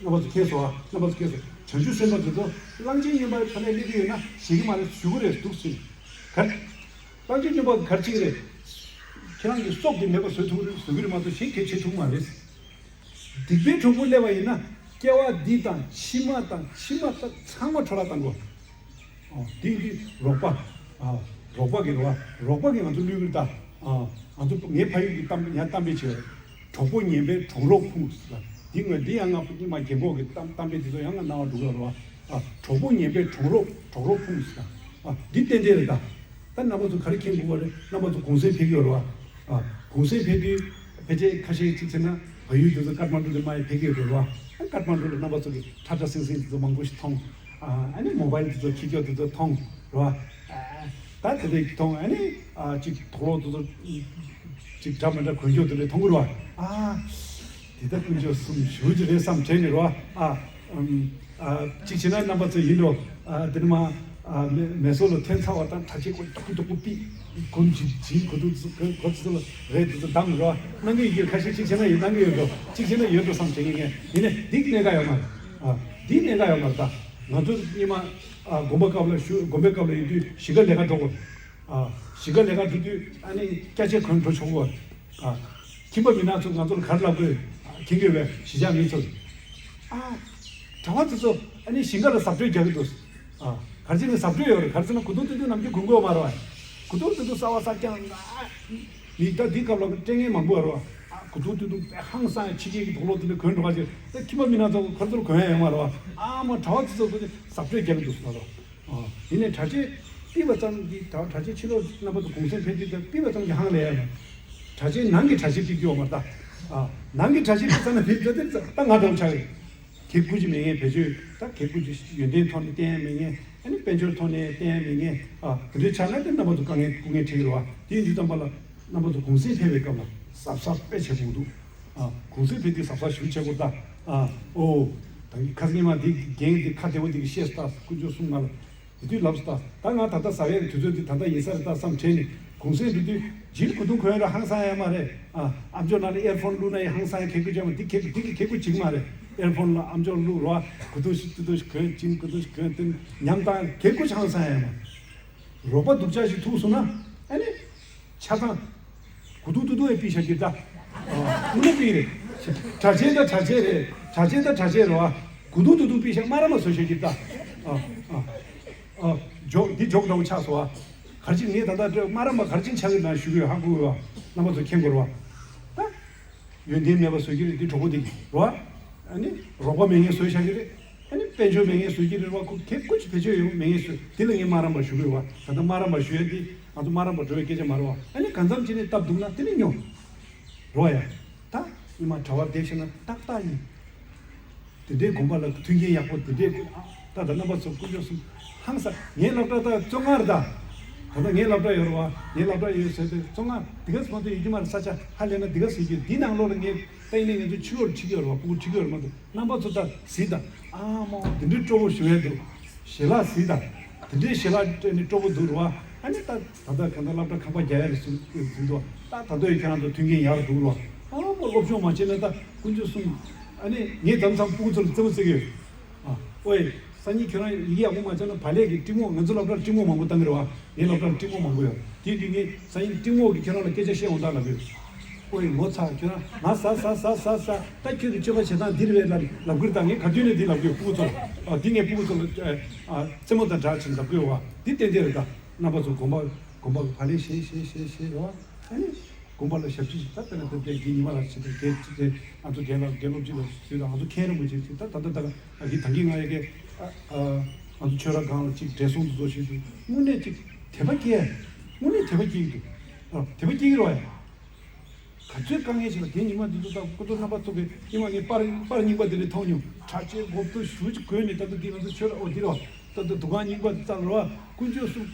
རྣམ་པ་ཚོ་མཁྱེན་སོང་ཨ། རྣམ་པ་ཚོ་མཁྱེན་སོང་། བྱང་ཆུབ་སེམས་དཔའ་དེ་ཚོ་གླང་ཆེན་སྨྱོན་པ་ཕ་ལས་སླེབས་ཀྱི་ཡོད་ན་ཞེད་ཀྱི་མ་རེད་ཞུ་གི་རེད་འདུག་ཟེར། ག་རེ། གླང་ཆེན་སྨྱོན་པ་ག་རེ་བྱེད་ཀྱི་རེད། ཁྱེད་རང་གི་སྲོག་དེ་མེད་པ་བཟོ་ཐུབ་ཀྱི་རེད་བཟོ་གི་རེད་མ་གཏོགས་གཞན་གལ་ཆེ་ཐུབ་མ་རེད། སྡིག་པའི་གྲོགས་པོ་སླེབས་པ་ཡིན་ན། སྐྱེ་བ་འདི་དང་ཕྱི་མ་དང་ཕྱི་མ་དང་ཚང་མ་འཕྲོ་བརླག་བཏང་དགོས། ཨོ། འདི་འདི་རོགས་པ། ཨ། རོགས་པ་གི་རོགས་པ། རོགས་པ་གི་ང་ཚོ་བློས་འགེལ་ད། ཨ། ང་ཚོ་ངའི་ཕ་ཡུལ་གྱི་གཏམ་ཡང་གཏམ་དཔེ་བྱས། གྲོགས་པོ་ངན་པས་གྲོགས་རོགས་ཕུང་ཟེར། འདི་ངོས་འདི་ཡང་ང་ཕ་གི་མ་རྒན་གོག་གི་གཏམ་གཏམ་དཔེ་འདི་ཚོ་ཡང་ང་རྣ་བ་འགྲོ་གི་རེད་བ། ཨ། གྲོགས་པོ་ངན་པས་གྲོགས་རོགས་གྲོགས་རོགས་ཕུང་ཟེར། ཨ། འདི་ཏན་ཏན་རེད་ད། ད་རྣམ་པ་ཚོ་ག་རེ་མཁྱེན་དགོས་པ་རེད། རྣམ་པ་ཚོ་གུང་སེང་ཕེབས་ཀྱི་ཡོད་རེད་བ། ཨ། གུང་སེང་ཕེབས་དུས་ཕལ་ཆེར་ཁ་ཤས་གཅིག་བྱས་ན་བལ་ཡུལ་དེ་ཚོ་ཀཏ་མན་ཌུ་ལ་མར་ཕེབས་ཀྱི་ཡོད་རེད་བ། ཨ། ཀཏ་མན་ཌུ་ལ་རྣམ་པ་ཚོ་གི་ཁྲ་ཁྲ་སིང་སིང་དེ་ཚོ་མང་པོ་ཞིག་མཐོང་། ཨ། ཨ་ནི་མོ་བལ་དེ་ཚོ་འཁྱེར་ཀྱོག་དེ་ཚོ་མཐོང་རེད་བ། ཨ། ད་དེ་འདྲ་མཐོང་། ཨ་ནི། ཨ། གཅིག་དུག་ལོག་དེ་ཚོ་གཅིག་འདྲ་མི་འདྲ་གོན་ཀྱོག་དེ་འདྲ་མཐོང་གི་རེད་བ། ཨ། དེ་ད་དཀོན་མཆོག་གསུམ་ཞེ་པོ་ཅིག་རེད་བསམ་དྲན་ནས་རེད་བ། ཨ། ཨམ། ཨ། གཅིག་བྱས་ན་རྣམ་པ་ཚོ་ཡིན་འགྲོ། ཨ། དེ་ནས་མར། ཨ། མེ་མེ་སོར་ལ་ཐོན་ཚར་བ་དང་གྲྭ་ཆས་ཀོ་ཏོག་པུ་ཏོག་པུ་ཕུད། གོམ་གཅིག་གཅིག་གོ་ཐུག་གོ་ཐུག་ལ་རེད་དེ་ཚོ་བསྡམས་རོགས་གནང་གི་ཡོད་ཀྱི་རེད། ཁ་ཤས་གཅིག་བྱས་ན་ཡོད་གནང་གི་ཡོད་འགྲོ། གཅིག་བྱས་ན་ཡོད་འགྲོ་བསམ་བྱེད་ཀྱི་ངས་ཡིན་ནའི་འདི་གནད་འགག་ཡོད་མ་རེད། ཨ། འདི་གནད་འགག་ཡོད་མ་རེད་ད། ང་ཚོ་སྔོན་མ། ཨ། དགོན་པ་སྐབས་ལ་ཞུ་དགོན་པའི་སྐབས་ལ་ཡིན་དུས་གཞིས་ཀ་ལས་ཀ་འགྲོ་དགོས། ཨ། གཞིས་ཀ་ལས་ཀ་འགྲོ་དུས་ཨ་ནི་སྐྱ་ཆས་གོན་འགྲོ་ཆོག་གོ། ཨ། ཁྱིམ་པ་མི་ནག་ཚོ་ང་ཚོ་ལ་ག་རེ་ལབ་དགོས། ཁྱིམ་གྱི་བའི་གཞིས་ཆགས་མི་ཚོ། ཨ། གྲྭ་པ་ཚོ་ཚོ་ཨ་ནི་ཞིང་ཁ་ལ་ཟབ་སྤྲོད་རྒྱག་གི་འདུག། ཨ། ག་རེ་བྱས་ནས་ཟབ་སྤྲོད་ཡོད་རེད། ག་རེ་ཟེར་ན་གུ་དུང་ཏུ་ཏུ་ནམ་རྒྱུན་གོན་དགོས་མ་རེད་བ། གུ་དུང་ཏུ་ཏུ་གསར་བ་གསར་རྐྱང་། ཨ། མི་ད་འདི་སྐབས་ལ་སྤྲད་མཁན་མང་པོ་ཡོད་རེད་བ། ཨ། གུ་དུང་ཏུ་ཏུ་དཔེ་ཧང་སང་ཡ་ཕྱི་རྒྱལ་གྱི་དུག་ལོག་དེ་འདྲ་གོན་འགྲོ་ག་ཅིག་ད་ཁྱིམ་པ་མི་ནག་ཚོ་ག་རེ་ཚོ་ལ་གོན་ཡ་ཡོད་མ་རེད་བ། ཨ་མ་གྲྭ་པ་ཚོ་ཚོ་ཟབ་སྤྲོད་རྒྱག་གི་འདུག་ཟེར་བ་རེད་བ། ཨ། ཡིན་ནའི་གྲྭ་ཆས་ཕུད་པ་ཙམ་གྱིས་ད་གྲྭ་ཆས་ཕྱི་ལོགས་རྣམ་པ་ཚོ་གུང་སེང་ཕེབས་དུས་ད་ཕུད་པ་ཙམ་གྱིས་ཧང་ལས་ཡ་མ། གྲྭ་ཆས་ནང་གི་གྲྭ་ཆས་ཕུད་རྒྱུ་ཡོད་མ་རེད་ད། ཨ། ནང་གི་གྲྭ་ཆས་ཕུད་ཙམ་ན་ཕུད་ཙམ་དེ་ད་ང་འདྲ་བོ་ཆགས་ཡོད། གད་སྐུ་ཅིག་མེད་མཁན་བེད་སྤྱོད་ད་གད་སྐུ་ཅིག་ཡོན་ཏན་ཐོག་ནས་བསྟན་ཡ་མེད་མཁན། ཨ་ནི་དཔལ་འབྱོར་ཐོག་ནས་བསྟན་ཡ་མེད་མཁན། ཨ། དེ་འདྲའི་ཆགས་ན་དེ་རྣམ་པ་ཚོ་དཀའ་ངལ་སྐུ་ངལ་འཕྲད་ཀྱི་རེད་བ། དེ་ཡིན་དུས་ཙམ་པ་ལ་རྣམ་པ་ཚོ་གུང་སེང་ཕེབས་པའི་སྐབས་ལ་གཟབ་གཟབ་དཔེ་བྱེད་དགོས་འདུག། ཨ། གུང་སེང་ཕེབས་དུས་གཟབ་གཟབ་ཞེ་པོ་བྱེད་དགོས་ད། ཨ། ཨོ། ད་གིན་ཁ་སང་ཉི་མ་འདི་རྒན་འདི་ཁ་བདེ་བོ་འདི་གིས་བཤད་སོང་ད། དཀོན་མཆོག་གསུམ་ང་ལ། དེ་དུས་ལབ་སོང་ད། ད་ང་ད་ལྟ་ཟ་ཡའི་དུས་ཚོད་འདི་ད་ལྟ་ཡིན་ས་རེད་ད་བསམ་དྲན་ནས་གུང་སེང་འགྲོ་དུས་ཇིན་གོས་ཐུང་གོན་ཡ་ར་ཧང་སང་ཡ་མ་རེད། ཨ། ཨམ་ཅོག་ནང་ལ་ཨེར་ཕོན་བླུགས་ན་ཡང་ཧང་སང་ཡ། གད་སྐུ་ཅན་མ་འདི་གད་སྐུ་འདི་གི་གད་སྐུ་བྱེད་ཀྱི་མ་རེད། ཨེར་ཕོན་ལ་ཨམ་ཅོག་བླུགས་རོགས། གོས་ཐུང་ཞིག་ཐུང་ཐུང་ཞིག་གོན། ཇིན་གོས་ཐུང་ཞིག་གོན། དེ་ཉམས་དང་གད་སྐུ་ཅིག་ཧང་སང་ཡ་མ་རེད། རོགས་པ་སྡུག་ཅག་ཞིག་ཐུག་སོང་ན་ཨ་ནི། ཆ་ཚང་། གོས་ཐུང་ཐུང་ཐུང་ཡང་ཕུད་བཞག་གི་རེད་ད། ཨ། དངོས་གནས་ཕུད་ཀྱི་རེད། གྲྭ་ཆས་ད་གྲྭ་ཆས་རེད། གྲྭ་ཆས་ད་གྲྭ་ཆས་རེད་བ། གོས་ཐུང་ཐུང་ཐུང་ཕུད་བཞག་སྨ་ར་མ་བཟོས་བཞག་གི་རེད་ད། ཨ། ཨ། ཨ། ཇོག་འདི་ཇོག་འདྲ་བོ་ཆགས་སོང་བ། ག་རེ་བྱས་ངས་ད་ལྟ་སྨ་ར་མ་ག་རེ་བྱས་ཆགས་ཀྱི་ན་ཞུ་གི་ཡོད། ཧ་གོ་གི་ཡོད། རྣམ་པ་ཚོ་མཁྱེན་དགོས་རེད་བ། ད། ཡོན་ཏན་མེད་པ་བཟོ་གི་རེད་འདི་གྲོགས་པོ་འདི་གིས་རེད་བ། ཨ་ནི་རོགས་པ་མེད་མཁན་བཟོས་བཞག་གི་རེད། ཨ་ནི་དཔལ་འབྱོར་མེད་མཁན་བཟོ་གི་རེད་བ། ཁོ་གད་སྐུ་ཅིག་བེད་སྤྱོད་ཡོད་མེད་མཁན་བཟོས། འདི་ལ་ངས་སྨ་ར་མ་ཞུ་གི་ཡོད་བ། ད་ལྟ་སྨ་ར་མ་ཞུ་ཡ་འདི་ང་ཚོ་སྨ་ར་མ་འགྲོ་བའི་སྐད་ཆ་མ་རེད་བ། ཨ་ནི་གང་འཚམ་བྱས་ནས་སྟབས་སྡུག་ན་དེ་ནི་ཉོ། རེད་བ་ཡ། ད་ཉི་མ་གྲྭ་པ་བསྡད་བྱས་ན་ཏག་ཏག་ཡིན། དེ་འདྲའི་དགོན་པ་ལ་མཐུན་རྐྱེན་ཡག་པོ་དེ་འདྲའི་ད་ད་རྣམ་པ་ཚོ་དཀོན་མཆོག་གསུམ་ཧང་སང་། ངའི་སློབ་གྲྭ་ད་བཅོ་ལྔ་རེད་ད། ད་ལྟ་ངའི་སློབ་གྲྭ་ཡོད་རེད་བ། ངའི་སློབ་གྲྭ་ཡོད་ཟེར་དུས་བཅོ་ལྔ་འདི་ག་ཙམ་མ་གཏོགས་ཡོད་རྒྱུ་མ་རེད། ས་ཆ་ཧ་ལས་ན་འདི་ག་ཟེར་རྒྱུ། འདི་ནང་ལོགས་ལ་ངས་ད་ཡིན་ནའི་ང་ཚོ་ཕྱི་ལོགས་ལ་ཁྲིད་ཀྱི་ཡོད་རེད་བ། ཕྲུ་གུ་ཁྲིད་ཀྱི་ཡོད་རེད་མ་གཏོགས། རྣམ་པ་ཚོ་ད་གཟིགས་དང་། ཨ་མོ་འདི་འདྲའི་སྤྲོ་པོ་ཞུ་ཡས་འདུག། ཞལ་ལག་གཟིགས་དང་། འདི་འདྲའི་ཞལ་ལག་སྤྲད་ནས་སྤྲོ་པོ་འདུག་རེད་བ། ཨ་ནི་ད་ད་ལྟ་གང་ལྟར་སློབ་གྲྭ་ཁང་པ་རྒྱག་ཡ་རེད་ཟེར་ཟེར་འདུག། ད་ད་ལྟ་ཡི་ཁྱེད་རང་ཚོ་མཐུན་རྐྱེན་ཡག་རུ་འདུག་རེད་བ། ཨ་མོ་སློབ་སྦྱོང་མ་བྱས་ན་ད་དཀོན་མཆོག་གསུམ། ཨ་ནི་ངས་ད་མཚམས་ཕྲུ་གུ་ཚོ་ལ་རྩེད་མོ་རྩེ་གི་ཡོད། ཨ། ཨོའི། སང་ཉིན་ཁྱོད་རང་ཡི་གེ་ཡག་པོ་མ་སྦྱངས་ན་བག་ལེབ་ཀྱི་སྤྲིན་མོ། ང་ཚོ་སློབ་གྲྭར་སྤྲིན་མོ་མང་པོ་བཏང་གི་རེད་བ། ངའི་སློབ་གྲྭར་སྤྲིན་མོ་མང་པོ་ཡོད། དེ་དུས་ངས་སང་ཉིན་སྤྲིན་མོ་གི་ཁྱེད་རང་ལ་སྐད་ཆ་བཤད་འོང་ད་ལབ་གི་ཡོད། ཨོའི་ངོ་ཚ། ཁྱོད་རང་ང་ཟ་ཟ་ཟ་ཟ་ཟ། ད་ཁྱོད་ཀྱི་སྤྱོད་པ་བྱེད་སྟངས་འདི་རེད་པས་ལབ་ལབ་གི་རེད། ད་ངས་ག་དུས་ནས་འདི་ལབ་གི་ཡོད། ཕྲུ་གུ་ཚོ་ལ། ཨ། འདི་ངས་ཕྲུ་གུ་ཚོ་ལ། ཨ། རྩེད་མོ་དང་སྦྲགས་བྱས་ལབ་གི་ཡོད་བ། འདི་ཏན་ཏན་རེད་ད། རྣམ་པ་ཚོ་དགོན་པ་དགོན་པ་གི་བག་ལེབ་བཞེས་བཞེས་བཞེས་བཞེས་རེད་བ། ཨ་ནི། དགོན་པ་ལ་ཞབས་ཕྱི་ཞིག་ད་དཔེར་ན་ད་ལྟའི་རྒན་ཉི་མ་ལགས་ཞིག་དང་རྒན་གཅིག་དེ་ང་ཚོ་རྒན་ལགས་རྒན་སློབ་སྤྱི་ལགས་ཞིག་དང་། ང་ཚོ་མཁན་རིན་པོ་ཆེ་ཞིག་ད་ད་ད་ད་གི་ད་གིན་ང་ཡ་གི། ཨ། ཨ། ང་ཚོ་ཆོས་ར་སྒང་ལ་ཅིག་བགྲེས་སོང་དུ་བཟོ་ཞིག་འདུག། དངོས་གནས་ཅིག་དད་པ་སྐྱེ། དངོས་གནས་དད་པ་སྐྱེ་གི་འདུག། ཨ། དད་པ་སྐྱེ་གི་རེད་བ་ཡ། ག་ཚོད་དཀའ་ངལ་ཞིག་ལ་རྒན་ཉི་མ་འདི་ཚོ་ད་ཁོ་ཚོ་རྣམ་པ་ཚོ་གི་ཉི་མ་ངའི་པར་པར་རྙིང་པ་འདི་ནས་མཐོང་མྱོང་། གྲྭ་ཆས་གོ་ཐོས་ཞེ་པོ་ཅིག་གོན་ནས། ད་ལྟ་འདི་ང་ཚོ་ཆོས་ར། ཨོ་འདི་རེད་བ། ད་ལྟ་འདུ་ཁང་རྙིང་པ་འདི་ཙམ་རེད་བ། དཀོན་མཆོག་གསུམ།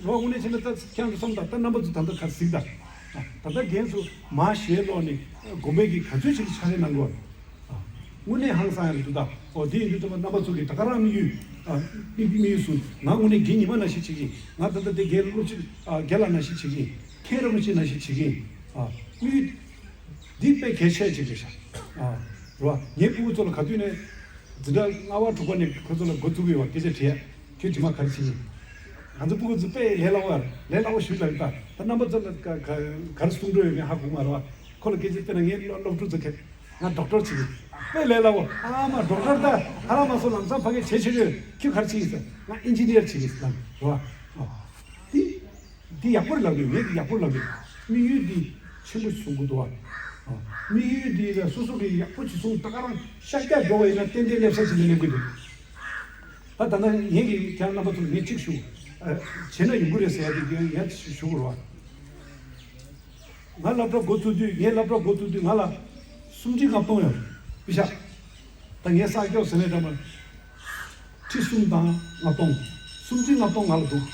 རོགས་དངོས་གནས་བྱས་ན་ད་ཁྱེད་རང་ཚོ་བསམ་དང་། ད་རྣམ་པ་ཚོ་ད་ལྟ་ག་རེ་གཟིགས་དང་། ད་ལྟ་རྒན་ཚོ་མར་ཞལ་ལོག་ནས་དགོན་པའི་གི་ག་ཚོད་ཅིག་ཕྱག་ལས་གནང་དགོས། དངོས་གནས་ཧང་སང་ཡ་རེད་འདུག་ད། ཨོ་དེ་ཡིན་དུས་ད་རྣམ་པ་ཚོ་གི་ད་ག་རང་དམིགས་ཡུལ། ཨ། དམིགས་དམིགས་ཡུལ་སུ་ང་དངོས་གནས་རྒན་ཉི་མ་ནང་བཞིན་བྱེད་ཀྱི་ཡིན། ང་ད་ལྟ་དེ་རྒན་སློབ་སྤྱི། ཨ། རྒན་ལགས་ནང་བཞིན་བྱེད་ཀྱི་ཡིན། མཁན་རིན་པོ་ཆེ་ནང་བཞིན་བྱེད་ཀྱི་ཡིན། ཨ། དམིགས་ཡུལ་འདི་དཔེ་གལ་ཆེ་ཅིག་རེད་ཤག། ཨ། རེད་བ། ངའི་ཕྲུ་གུ་ཚོ་ལ་ག་དུས་ནས་འཛིན་གྲྭ་ལྔ་པ་དྲུག་པ་ནས་ཁོ་ཚོ་ལ་འགོ་བཙུགས་ཡོད་བ། སྐད་ཆ་དྲིས་ཡ། ཁྱོད་རྗེས་མ་ག་རེ་བྱེད་ཀྱི། ང་ཚོ་ཕྲུ་གུ་ཚོ་དཔེ་ལས་སླ་པོ་རེད། ལས་སླ་པོ་ཞུ་ལབ་ཡོད་ད། ད་རྣམ་པ་ཚོ་ལ་ག་ག་ག་རེ་གསུང་འདོད་ཡོད་མེད་ཧ་གོ་མ་རེད་བ། ཁོ་ལ་སྐད་ཆ་བཏོན་ན། ངའི་སློབ་སློབ་ཕྲུག་ཚོ་ག་ང་ཌོག་ཊར་བྱེད་ཀྱི། དཔེ་ལས་སླ་བོ། ཨ་མ་ཌོག་ཊར་ད་ཧ་ལ་མ་སོ་ལམ་སང་ཕ་གི་བྱེད་ཆེ་ཆེ། ཁྱོད་ག་རེ་བྱེད་ཀྱི་ཟེར། ང་ཨིན་ཇི་ནི་ཡར་བྱེད་ཀྱི་ཟེར་ལབ་རེད་བ། འདི་འདི་ཡག་པོ་རེད་ལབ་གི། ངས་འདི་ཡག་པོ་རེད་ལབ་གི། དམིགས་ཡུལ་འདི་ཆེན་པོ་བཟུང་གི་འདུག་བ། དམིགས་ཡུལ་འདི་ལ་སོ་སོ་གི་ཡག་པོ་ཅིག་བཟུང་། ད་ག་རང་ཤར་རྒྱག་འགྲོ་བ་ཡིན་ན་ཏན་ཏན་སླེབས་ས་ཅིག་ལ་སླེབས་ཀྱི་འདུག་ད་ད་ལྟ་ངས་ཀྱི་ཁྱེད་རྣམ་པ་ཚོ་ལ་ངས་གཅིག་ཞུ། བྱས་ན་ཡོང་གི་རེད་ཟེར་ཡ་དེ་ཡང་ཞུ་དགོས་རེད་བ། ང་སློབ་གྲྭ་འགོ་བཙུགས་དུས། ངའི་སློབ་གྲྭ་འགོ་བཙུགས་དུས་ང་ལ་སུམ་ཁྲི་ལྔ་སྟོང་ཡོད། པི་ཤ། ད་ངའི་ས་སྐྱོགས་ཟེར་ནས་འདྲ་མ། ཁྲི་གསུམ་དང་ལྔ་སྟོང་། སུམ་ཁྲི་ལྔ་སྟོང་ང་ལ་འདུག་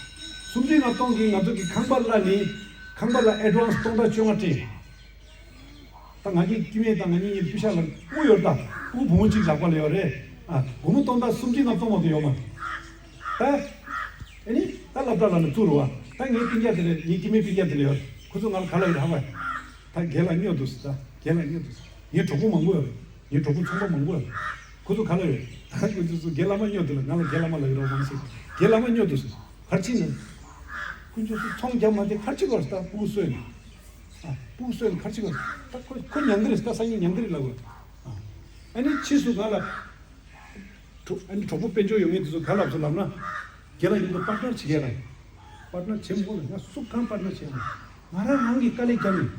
སུམ་ཁྲི་ལྔ་སྟོང་གིས་ང་ཚོ་གི་ཁང་པ་གླ་ནི། ཁང་པ་ལ་ཨེ་ཌི་ཝན་སི་སྟོང་ཕྲག་བཅོ་ལྔ་སྤྲད། ད་ང་གཉིས་སྐྱེ་དམན་དང་ང་གཉིས་གཉིས་པི་ཤ་ལ་སྤུ་གུ་ཡོད་ད། སྤུ་གུ་བུ་མོ་གཅིག་ལག་པ་ལ་ཡོད་རེད། ཨ། སྒོར་མོ་སྟོང་ཕྲག་སུམ་ཁྲི་ལྔ་སྟོང་མ་གཏོགས་ཡོད་མ་རེད། ད་ཨ་ནི་ད་སློབ་གྲྭ་ལ་ནི་བཙུགས་རེད་བ། ད་ངའི་སྤུན་ཀྱག་དེ་རེད། ངའི་སྐྱེ་དམན་སྤུན་ཀྱག་དེ་རེད་ཡོད། ཁོ་ཚོ་ང་ལ་ག་ལབ་ཡོད་ཧ་བ། ད་རྒན་ལགས་སྨྱོ་འདུག་ཟེར། ད་རྒན་ལགས་སྨྱོ་འདུག་ཟེར། ངའི་གྲོགས་པོ་མང་པོ་ཡོད་རེད། ངའི་གྲོགས་པོ་ཚོང་པ་མང་པོ་ཡོད་རེད། ཁོ་ཚོ་ག་ལབ་ཡོད། ད་ཁོ་ཚོ་ཚོ་རྒན་བླ་མ་སྨྱོ་འདུག་ལ། ང་ལ་རྒན་བླ་མ་ལབ་ཡོད་རེད་བ། མང་ཤོས་རྒན་བླ་མ་སྨྱོ་འདུག་ཟེར། ཕར་ཕྱིན་ནས། ཀུན་སྤྱོད་སུ་ཚོང་རྒྱབ་མ་དེ་ཕར་ཕྱིན་བར་ལྟ་སྤུ་གུ་གསོས་ནས། ཨ། སྤུ་གུ་གསོས་ནས་ཕར་ཕྱིན་བར་ད་ཁོ་ཁོ་ཉན་གི་རེད། ད་སང་ཉིན་ཉན་གི་རེད་ལབ་དགོས། ཨ། ཨ་ནི་ཕྱིས་སུ་ང་ལ། གྲོགས་ཨ་ནི་གྲོགས་པོ་དཔལ་འབྱོར་ཡོད་མཁན་དེ་ཚོ་ག་ལབ་སོང་ལབ་ན། རྒན་ལགས་ཡིན་དུ་པར་ཊི་ནར་བྱེད་མཁན་རང་། པར་ཊི་ནར་བྱེད་མི་དགོས་ལ། ང་སུ་གང་པར་ཊི་ནར་བྱེད་མ། ང་རང་རང་གིས་དཀའ་ལས་བརྒྱབ་ནས།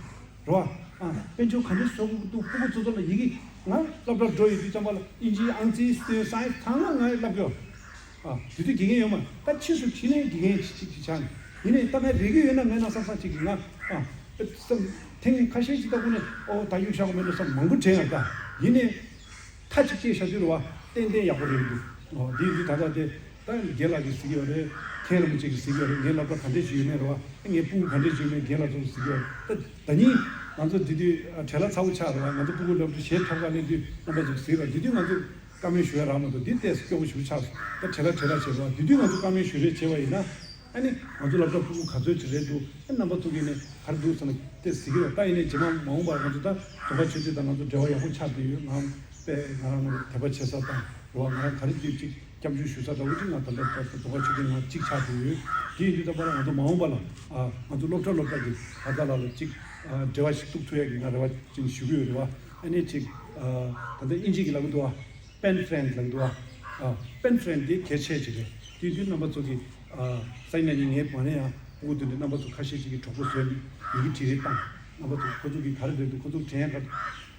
རེད་བ། ཨ། དཔལ་འབྱོར་ག་འདྲས་བཟོ་དགོས་འདུག་སྤུ་གུ་ཚོ་ཚོ་ལ་ཡི་གེ། ང་སློབ་གྲྭར་འགྲོ་ཡི་དུས་ཙམ་པ་ལ་ཨིན་ཇི་ཨང་རྩིས་སྟོན་སའེན་སི་ཚང་མ་ང་བསླབ་ཀྱི་ཡོད། ཨ། དེ་དུས་དགེ་རྒན་ཡོད་མ། ད་ཕྱིས་སུ་ཕྱི་ནས་དགེ་རྒན་ཅིག་ཅིག་ཆགས་ནས། ཡིན་ནའི་ད་ང་རིག་གི་ཡོད་ན་མེད་ན་བསམ་བསམ་ཅིག་གིས་ང་། ཨ། བསམ། ཐེངས་ཁ་ཤས་ཅིག་ལྟ་བུ་ནས་ཨོ་ད་གཡུག་བཞག་དགོས་མེད་འགྲོ་བསམ་མང་པོ་དྲན་ཡོད་ད། ཡིན་ནའི། མཐའ་གཅིག་བཅད་བཞག་དུས་རེད་བ། ཏན་ཏན་ཡག་པོ་རེད་འདུག་ཨོ། འདི་འདི་ད་ལྟ་དེ་ད་རྒན་ལགས་ཀྱིས་གཟིགས་ཡོད་རེད། མཁན་རིན་པོ་ཆེ་གིས་གཟིགས་ཡོད་རེད། ངའི་སློབ་གྲྭ་ག་འདྲས་ཞིག་ཡོད་མེད་རེད་བ། ངའི་སྤུ་གུ་ག་འདྲས་ཞིག་ཡོད་མེད་རྒན་ལགས་ཚོ་གིས་གཟིགས་ཡོད་རེད། ད་ད་ནི་ང་ཚོ་འདི་དུས་བྲེལ་བ་ཚ་པོ་ཆགས་རེད་བ། ང་ཚོ་སྤུ་གུ་སློབ་གྲྭ་གཞན་ཐོབ་ག་སླེབས་དུས་རྣམ་པ་ཚོ་གིས་གཟིགས་རེད། འདི་དུས་ང་ཚོ་བཀའ་མོལ་ཞུ་ཡ་རག་མ་འདུག་འདི་ཏོག་ཙམ་སྐྱོ་པོ་ཞིག་ཆགས་སོང་། ད་བྲེལ་བ་བྲེལ་བ་བྱེད་རེད་བ། འདི་དུས་ང་ཚོ་བཀའ་མོལ་ཞུ་རེས་བྱས་པ་ཡིན་ན། ཨ་ནི་ང་ཚོ་སློབ་གྲྭ་སྤུ་གུ་ག་ཚོད་ཅིག་རེད་འདུག་ཨ། རྣམ་པ་ཚོ་གིས་ནི་ག་རེ་འདུག་ཟེར་ན་དེ་གཟིགས་ཀྱི་རེད། ད་ཡིན་ནའི་རྗེས་མ་མ་འོངས་པར་ང་ཚོ་ད་རྫོང་དཔོན་ཆོས་སྒྲོན་དང་ང་ཚོ་འབྲེལ་བ་ཡག་པོ་ཆགས་བསྡད་ཡོད། ང་དཔེ་ང་རང་ལ་དད་པ་བྱེད་ས་དང་རེད་བ། ང་རང་ག་རེ་འདུག་ཅིག་སྐྱབས་འཇུག་ཞུ་ས་འདྲ་བོ་ཅིག་ང་ད་ལྟ་ད་རྫོང་དཔོན་ཆོས་སྒྲོན་ང་གཅིག་ཆགས་བསྡད་ཡོད། དེ་ཡིན་དུས་ད་བར་ང་ཚོ་མ་འོངས་པ་ལ། ཨ། ང་ཚོ་སློབ་གྲྭ་སློབ་གྲྭ་གི་བར་ཐག་ལ་ལ་ཅིག་ཨ། འབྲེལ་བ་ཞིག་གཏུག་ཐུབ་ཡག་གི་ང་རེ་བ་ཅིག་ཞུ་གི་ཡོད་རེད་བ། ཨ་ནི་ཅིག་ཨ། ད་ལྟ་དབྱིན་ཇི་གི་ལབ་གི་འདུག་བ། པེན་ཕྲེན་ལབ་གི་འདུག་བ། ཨ། པེན་ཕྲེན་དེ་གལ་ཆེ་ཅིག་རེད། དེ་དུས་རྣམ་པ་ཚོ་གིས། ཨ། སང་ཉིན་ངའི་མ་ནས་ཡང་སྤུ་གུ་དེ་འདྲ་རྣམ་པ་ཚོ་ཁ་ཤས་ཅིག་གིས་གྲོགས་པོ་བཟོས་ནས་ཡི་གེ་བྲིས་རེས་བཏང་། རྣམ་པ་ཚོ་ཁོ་ཚོ་གིས་ག་རེ་རེད་འདུག་ཁོ་ཚོ་དྲན་ཡག་ག་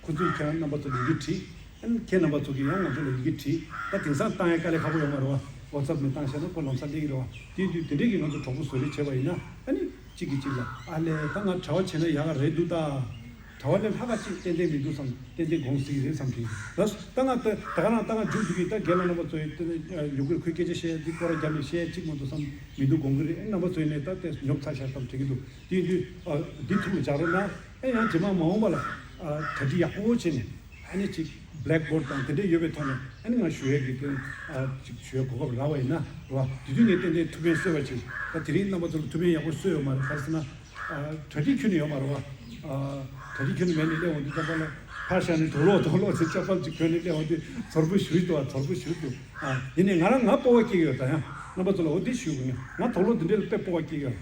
ཁོ་ཚོས་ཁྱེད་རང་རྣམ་པ་ཚོ་ལ་ཡི་གེ་བྲིས། ཨ་ནི་ཁྱེད་རྣམ་པ་ཚོ་གིས་ཡང་ང་ཚོ་ལ་ཡི་གེ་བྲིས། ད་དེང་སང་བཏང་ཡ་དཀའ་ལས་ཁག་པོ་ཡོད་མ་རེད་བ། ཝ་ཚབ་ནས་བཏང་ཤེས་ན་ཁོ་ལམ་སང་སླེབས་ཀྱི་རེད་བ། དེ་དུས་དེ་འདྲས་ཀྱི་ང་ཚོ་གྲོགས་པོ་བཟོ་རེས་བྱས་པ་ཡིན་ན། ཨ་ནི་གཅིག་གིས་གཅིག་ལ་ཨ་ལས་ད་ང་གྲྭ་བ་བྱས་ན་ཡག་ག་རེད་འདུག་ད། གྲྭ་བ་ལས་ལྷག་ག་གཅིག་ཏན་ཏན་མི་འདུག་བསམ། ཏན་ཏན་དགོངས་སྲིད་ཀྱི་རེད་བསམ་གྱི། ད་ད་ང་ད་ད་ག་རང་ད་ང་མཇུག་བསྡུ་གི། ད་རྒན་ལགས་རྣམ་པ་ཚོ་ཡི་ད་ནི་ཉོབ་གི་རེད། ཁོས་སྐད་ཆ་བཤད་ཡ་འདི་སྐོར་ར་རྒྱབ་ནས་བཤད་ཡ་གཅིག་མ་གཏོགས་བསམ་མི་འདུག་དགོངས་ཀྱི་རེད། ཨ་རྣམ་པ་ཚོ་ཡིན་ནའི་ད་ལྟ་ཉོབ་ཚར་ཤག་བསམ་དྲན་གྱི་འདུག་དེ་ཡིན་དུས་ཨ་འདི་ཐུགས་ལ་འཇགས་རོགས་གནང་། ཨ་ཡང་རྗེས་མ་མ་འོངས་པ་ལ་ཨ་གྲ་སྒྲིག་ཡག་པོ་བྱས་ནས། ཨ་ནི་ཅིག་བྷི་ལེག་བྷོར་ཌི་དང་དེ་འདྲས་ཡོད་པའི་ཐོག་ནས་ཨ་ནི་ང་ཞུ་ཡས་ཀྱི་དེ་ཨ་ཅིག་ཞུ་ཡས་གོ་སྐབས་རག་པ་ཡིན་ན་རེད་བ། དེ་དུས་ངས་ཏན་ཏན་ཐུགས་ཕན་གསོས་པ་ཅིག་ད་དེ་རིང་རྣམ་པ་ཚོ་ལ་ཐུགས་ཕན་ཡག་པོ་གསོས་ཡོད་མ་རེད། ག་རེ་ཟེར་ན། ཨ་གྲ་སྒྲིག་ཁྱོན་ནས་ཡོད་མ་རེད་བ། ཨ་གྲ་སྒྲིག་ཁྱོན་ནས་མེད་ནས་སླེབས་འོང་དུས་ཙམ་པ་ལ་ཕར་བཞག་ནས་དུག་ལོག་དུག་ལོག་ཟེར་ཅ་པལ་ཅིག་གོན་ནས་སླེབས་འོང་དུས་ཚོར་པོ་ཞེ་པོ་འདུག་ཨ། ཚོར་པོ་ཞེ་པོ་འདུག་ཨ་ཡིན་ནའི་ང་རང་ང་སྤོབས་པ་སྐྱེ་གི་ཡོད། ད་ཡང་རྣམ་པ་ཚོ་ལ་འོ་འདི་ཞུ་དགོས། ང་དུག་ལོག་འདི་འདྲས་ལ་དཔེ་སྤོབས་པ་སྐྱེ་གི་ཡོད།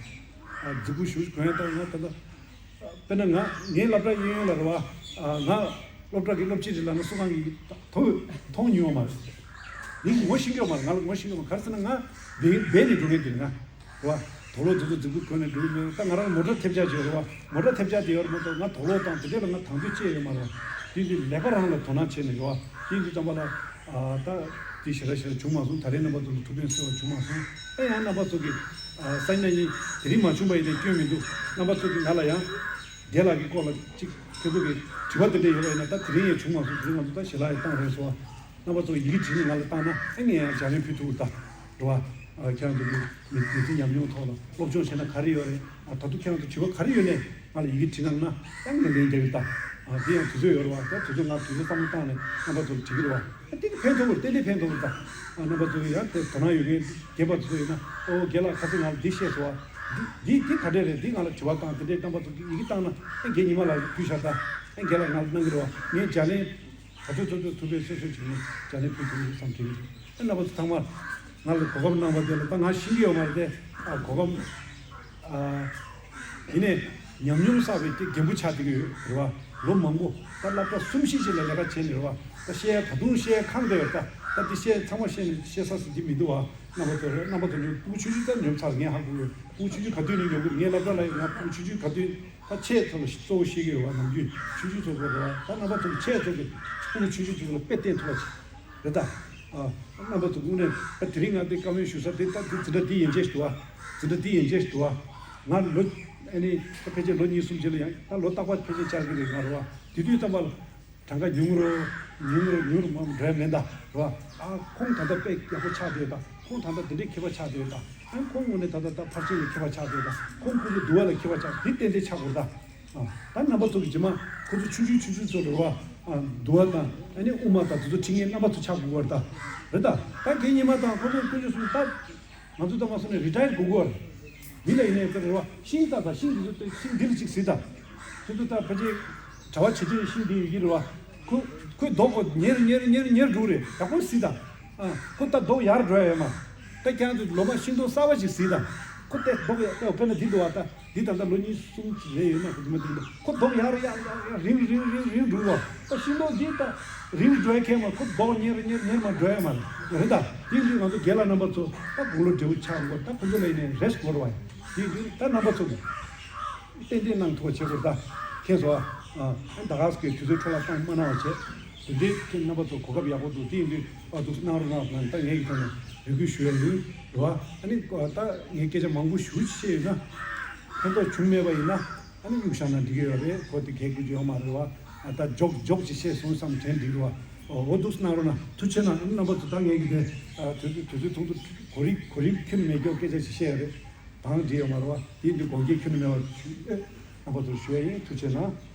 ཨ་རྫིག་པོ་ཞེ་པོ་ཅིག་གོན་ཡ། ད་ང་ད་ལྟ། དཔེར་ན་ང་ངའི་སློབ་གྲྭ་གཡས་གཡོན་ལ་རེད་བ། ང་སློབ་གྲྭ་གི་སློབ་སྤྱི་རེད་ལབ་ན་སུ་གང་གིས་མཐོང་མཐོང་མྱོང་བ་མ་རེད། མི་གིས་ངོ་ཤེས་ཀྱི་ཡོད་མ་རེད། ང་ལ་ངོ་ཤེས་ཀྱི་ཡོད་མ་རེད། ག་རེ་ཟེར་ན་ང་སྦས་སྦས་ནས་འགྲོ་མཁན་དེ་རེད། ང་རེད་བ། དུག་ལོག་དེ་ཚོ་རྫིག་པོ་གོན་ནས་འགྲོ་གི་མེད། ད་ང་རང་མོ་ཊ་ཐེབས་ཆག་ཅིག་ཡོད་རེད་བ། མོ་ཊ་ཐེབས་ཆག་དེ་ཡོད་རེད་མ་གཏོགས་ང་དུག་ལོག་དང་དེ་འདྲས་ལ་ང་དང་དོད་ཅི་ཡོད་མ་རེད་བ། དེ་དུས་ལས་ཀ་རང་ལ་དོ་སྣང་བྱས་ནས་རེད་བ། དེ་དུས་ཙམ་པ་ལ། ཨ་ད་དེ་ཞེ་དྲག་ཞེ་དྲག་བྱུང་མ་སོང་། ད་རེས་རྣམ་པ་ཚོ་ལ་ཐུགས་ཕན་གསོས་པ་བྱུང་མ་སོང་། ཨེ་ཡང་རྣམ་པ་ཚོ་གིས་ཨ་སང་ཉིན་དེ་རིང་མ་བྱུང་པ་ཡིན་ནའི་སྐྱོན་མི་འདུག་རྣམ་པ་ཚོ་གིས་ང་ལ་ཡང་རྒན་ལགས་ཀྱི་སྐོར་ལ་ཅིག་ཁྱེད་ཚོ་གིས་དྲི་བ་དེ་འདྲ་ཡོད་པ་ཡིན་ན། ད་དེ་རིང་ཡང་བྱུང་མ་སོང་། དེ་རིང་ང་ཚོ་ད་ཞལ་ལག་ཡང་བཏང་རན་སོང་། རྣམ་པ་ཚོ་ཡི་གེ་བྲིས་ནས་ང་ལ་བཏང་ན་ཨེ་ངས་ཡང་ལྗགས་ལན་ཕུལ་ཐུབ་ཀྱི་ད་རེད་བ། ཨ་ཁྱེད་རང་ཚོ་གི་མི་མི་ཚེ་ཉམས་མྱོང་ཐོག་ལ་སློབ་སྦྱོང་བྱས་ན་ག་རེ་ཡོད་རེད། ཨ་ད་དུང་ཁྱེད་རང་ཚོ་དྲི་བ་ག་རེ་ཡོད་ནའི་ང་ལ་ཡི་གེ་བྲིས་གནང་ན་ཡང་ངས་ལན་རྒྱག་གི་ད། ཨ་དེ་ཡང་དུས་ཚོད་ཡོད་རེད་བ། ད་དུས་ཚོད་ང་དུས་ཚོད་བསམ་བློ་བཏང་ནས་རྣམ་པ་ཚོ་ལ་བྲིས་ཀྱི་རེད་བ། ཨ་དེ་གི་ཕན་ཐོགས་རེད། ཏན་ཏན་ཕན་ཐོགས་རེད་ད། ཨ་རྣམ་པ་ཚོ་གི་ཡང་དེ་དོ་སྣང་ཡོད་མཁན་རྒན་པ་ཚོ་ཡིན་ན། ཨོ་རྒན་ལགས་ཁ་སང་ང་ལ་འདི་བཤད་སོང་བ། འདི་འདི་འདི་ག་འདྲས་རེད། འདི་ང་ལ་དྲི་བ་བཏང་། དེ་འདྲས་རྣམ་པ་ཚོ་གི་ཡི་གེ་བཏང་ན་ཨ་རྒན་ཉི་མ་ལགས་ཕུལ་ཤག་ད། ཨ་རྒན་ལགས་ང་ལ་གནང་གི་རེད་བ། ངས་ལྗགས་ལན། ག་ཚོད་ཚོད་ཚོད་ཐུབ་པའི་སོ་སོའི་བྱུང་ནས་ལྗགས་ལན་ཕུལ་ཐུབ་ཀྱི་རེད་བསམ་དྲན་གྱི་འདུག་ཨ་རྣམ་པ་ཚོ་ཚང་མ་ང་ལ་གོ་སྐབས་གནང་བ་དེ་ལ་ད་ང་ཤེས་ཀྱི་ཡོད་མ་རེད་དེ། ཨ་གོ་སྐབས་ཨ་ཡིན་ནའི་ཉམས་མྱོང་བསགས་པའི་དེ་རྒན་པོ་ཆགས་བསྡད་ཀྱི་ཡོད་རེད་བ། ལོ་མང་པོ་ད་སློབ་གྲྭ་གསུམ་བཞི་ཅིག་ལ་ལས་ཀ་བྱས་ནས་རེད་བ། ད་བཤད་ཡ་ད་དུང་བཤད་ཡ་ཁག་འདུག་ཡོད། ད་ད་འདི་བཤད་ཚང་མ་བཤད་ནས་བཤད་ས་སུ་འདི་མི་འདུག་བ། རྣམ་པ་ཚོ་རེད། རྣམ་པ་ཚོ་ནི་སྤུ་གུ་ཆུང་ཆུང་ད་ཉོབ་ཚར། ངས་ཧ་གོ་གི། སྤུ་གུ་ཆུང་ཆུང་ག་དུས་ནས་ཉོབ་གི། ངས་སློབ་གྲྭ་ལ་ཡོད། ང་སྤུ་གུ་ཆུང་ཆུང་ག་དུས་ད་ཆེ་ཚོ་ལ་གཙོ་བོ་བཤད་ཀྱི་རེད་བ། ནམ་རྒྱུན་ཆུང་ཆུང་ཚོ་དགོས་རེད་བ། ད་རྣམ་པ་ཚོ་གི་ཆེ་ཚོ་གི་སྤུ་གུ་ཆུང་ཆུང་ཚོ་ལ་དཔེ་བསྟན་ཐུབ་པ་ཅིག་རེད་ད། ཨ། རྣམ་པ་ཚོ་དངོས་གནས་ད་དེ་རིང་ང་འདི་བཀའ་མོལ་ཞུ་ས་དེ་ད་དེ་འཛིན་གྲྭ་འདི་ཡན་ཆད་ཞིག་འདུག་བ། འཛིན་གྲྭ་འདི་ཡན་ཆད་ཞིག་འདུག་བ། ང་ལོ་ཨ་ནི་ད་ཕལ་ཆེར་ལོ་གཉིས་གསུམ་རྗེས་ལ་ཡང་ད་ལོ་རྟག་པར་ཕལ་ཆེར་བཅར་གྱི་རེད་ང་རེད་བ། དེ་དུས་ཙམ་པ་ལ་གྲངས་ཀ་ཉུང་རུ་ཉུང་རུ་ཉུང་རུ་མ་འགྲོ་ཡ་མེད་ད་རེད་བ། ཨ་ཁོང་ད་ལྟ་དཔེ་ཡག་པོ་ཆགས་བསྡད་ད། ཁོང་ད་ལྟ་འདི་འདྲའི་མཁས་པ་ཆགས་བསྡད་ད། ཨ་ཁོང་དངོས་གནས་ད་ལྟ་ད་ཕར་ཕྱིན་ལ་མཁས་པ་ཆགས་བསྡད་ད། ཁོང་ཁོ་ཚོ་འདུལ་བ་ལ་མཁས་པ་ཆགས་འདི་ཏན་ཏན་ཆགས་དགོས་ད། ཨ། ད་རྣམ་པ་ཚོ་གི་རྗེས་མ་ཁོ་ཚོ་ཆུང་ཆུང་ཆུང་ཆུང་ཚོ་རེད་བ། ཨ། འདུལ་བ་དང་ཨ་ནི་དབུ་མ་དང་དེ་ཚོ་ཁྲིད་མཁན་རྣམ་པ་ཚོ་ཆགས་དགོས་པ་རེད་ད། རེད་ད། ད་རྒན་ཉི་མ་དང་ཁོ་ཚོ་དཀོན་མཆོག་གསུམ་ད་ང་ཚོ་ད་མ་སོང་ནས་རི་ཊ་ཡར་དགོས་དགོས་པ་རེད། མི་ལ་ཡིན་ནའི་ད་རེད་བ། ཤིང་ད་ད་ཤིང་དེ་ཚོ་ད་ཤིང་འདི་ལ་ཅིག་གཟིགས་ད། ཁྱོད་ཚོ་ད་ཕལ་ཆེར་གྲྭ་པ་བྱེད་ཀྱི་ཤིང་འདི་ཡོད་ཀྱི་རེད་བ། ཁོ་ཁོའི་མདོག་ཁོ་ཉེར་ཉེར་ཉེར་ཉེར་འགྲོ་རེད། ཡག་པོ་གཟིགས་ད། ཨ། ཁོ་ད་མདོག་ཡར་འགྲོ་ཡ་ཡོད་མ། ད་ཁྱེད་རང་ཚོ་ལོ་མ་ཤིང་སྡོང་གསར་པ་ཞིག་གཟིགས་དང་། ཁོ་དེ་མདོག་ཡ་ད་དཔེར་ན་འདི་འདུག་བ། ད་འདི་ད་ལྟ་ལོ་གཉིས་གསུམ་རེ་ཡོད་ན་ཁོ་འདི་མ་འདི་འདུག་ཁོ་མདོག་ཡར་ཡར་ཡར་ཡར་རིང་རིང་རིང་རིང་འགྲོ་བ། ད་ཤིང་སྡོང་འདི་ད་རིང་འགྲོ་ཡ་ཁྱད་མ། ཁོ་མདོག་ཉེར་ཉེར་ཉེར་མ་འགྲོ་ཡ་མ་རེད། ད་དེ་འདི་ང་ཚོ་རྒན་ལགས་རྣམ་པ་ཚོ་ད་དགུང་ལོ་བགྲེས་པོ་ཆགས་འགོ། ད་ཁོ་ཚོ་ལ་ཡིན་ནའི་རེ་སི་ཊི་དགོས་རེད་བ། དེ་འདི་ད་རྣམ་པ་ཚོ་གི་ཏན་ཏན་གནང་ཐུབ་པ་བྱེད་དགོས། ད་ཁྱེད་ཚོ་ཨ་ད་ག་སྐད་དུས་ཚོད་འཕྲོ་བརླག་གཏོང་མ་གནང་བ་བྱེད། དེ་འདྲའི་ཁྱེད་རྣམ་པ་ཚོ་གོ་སྐབས་ཡག་པོ་འདུག་དེ་ཡིན་དུས་ཨ་འདུག་གནང་རོགས་གནང་། ད་ངས་ཀྱི་ཐོག་ནས་འབོད་སྐུལ་ཞུ་ཡ་ཡིན་རེད་བ། ཨ་ནི་ད་ངས་སྐད་ཆ་མང་པོ་ཞུ་བཤད་ཡོད་ན་ཕན་ཐོགས་བྱུང་མེད་པ་ཡིན་ན་ཨ་ནི་གཡུག་བཞག་ན་འགྲིག་གི་ཡོད་རེད། ཁོ་དེ་གལ་དགོས་ཀྱི་ཡོད་མ་རེད་བ། ཨ་ད་མགྱོགས་མགྱོགས་ཅིག་བཤད་སོང་བསམ་དྲན་འགྲིག་རེད་བ། འོ་འདུག་གནང་རོགས་གནང་། ཐུགས་རྗེ་གནང་། རྣམ་པ་ཚོ་ད་ངས་ཀྱི་དེ་ཨ་དུས་ཚོད་དུས་ཚོད་ཐུང་ཐུང་གོ་རིམ་གོ་རིམ་ཁྱོན་ནས་མེད་སྐྱོ་སྐད་ཆ་ཞིག་བཤད་ཡ་རེད། དང་འགྲིག་ཡོད་མ་རེད་བ། དེ་འདི་དགོངས་འགལ་ཁྱོན་ནས་མེད་པ་ཞུ། ཨེ། རྣམ་པ་ཚོར་ཞུ་ཡ་ཡིན། ཐུགས་རྗེ་གནང་།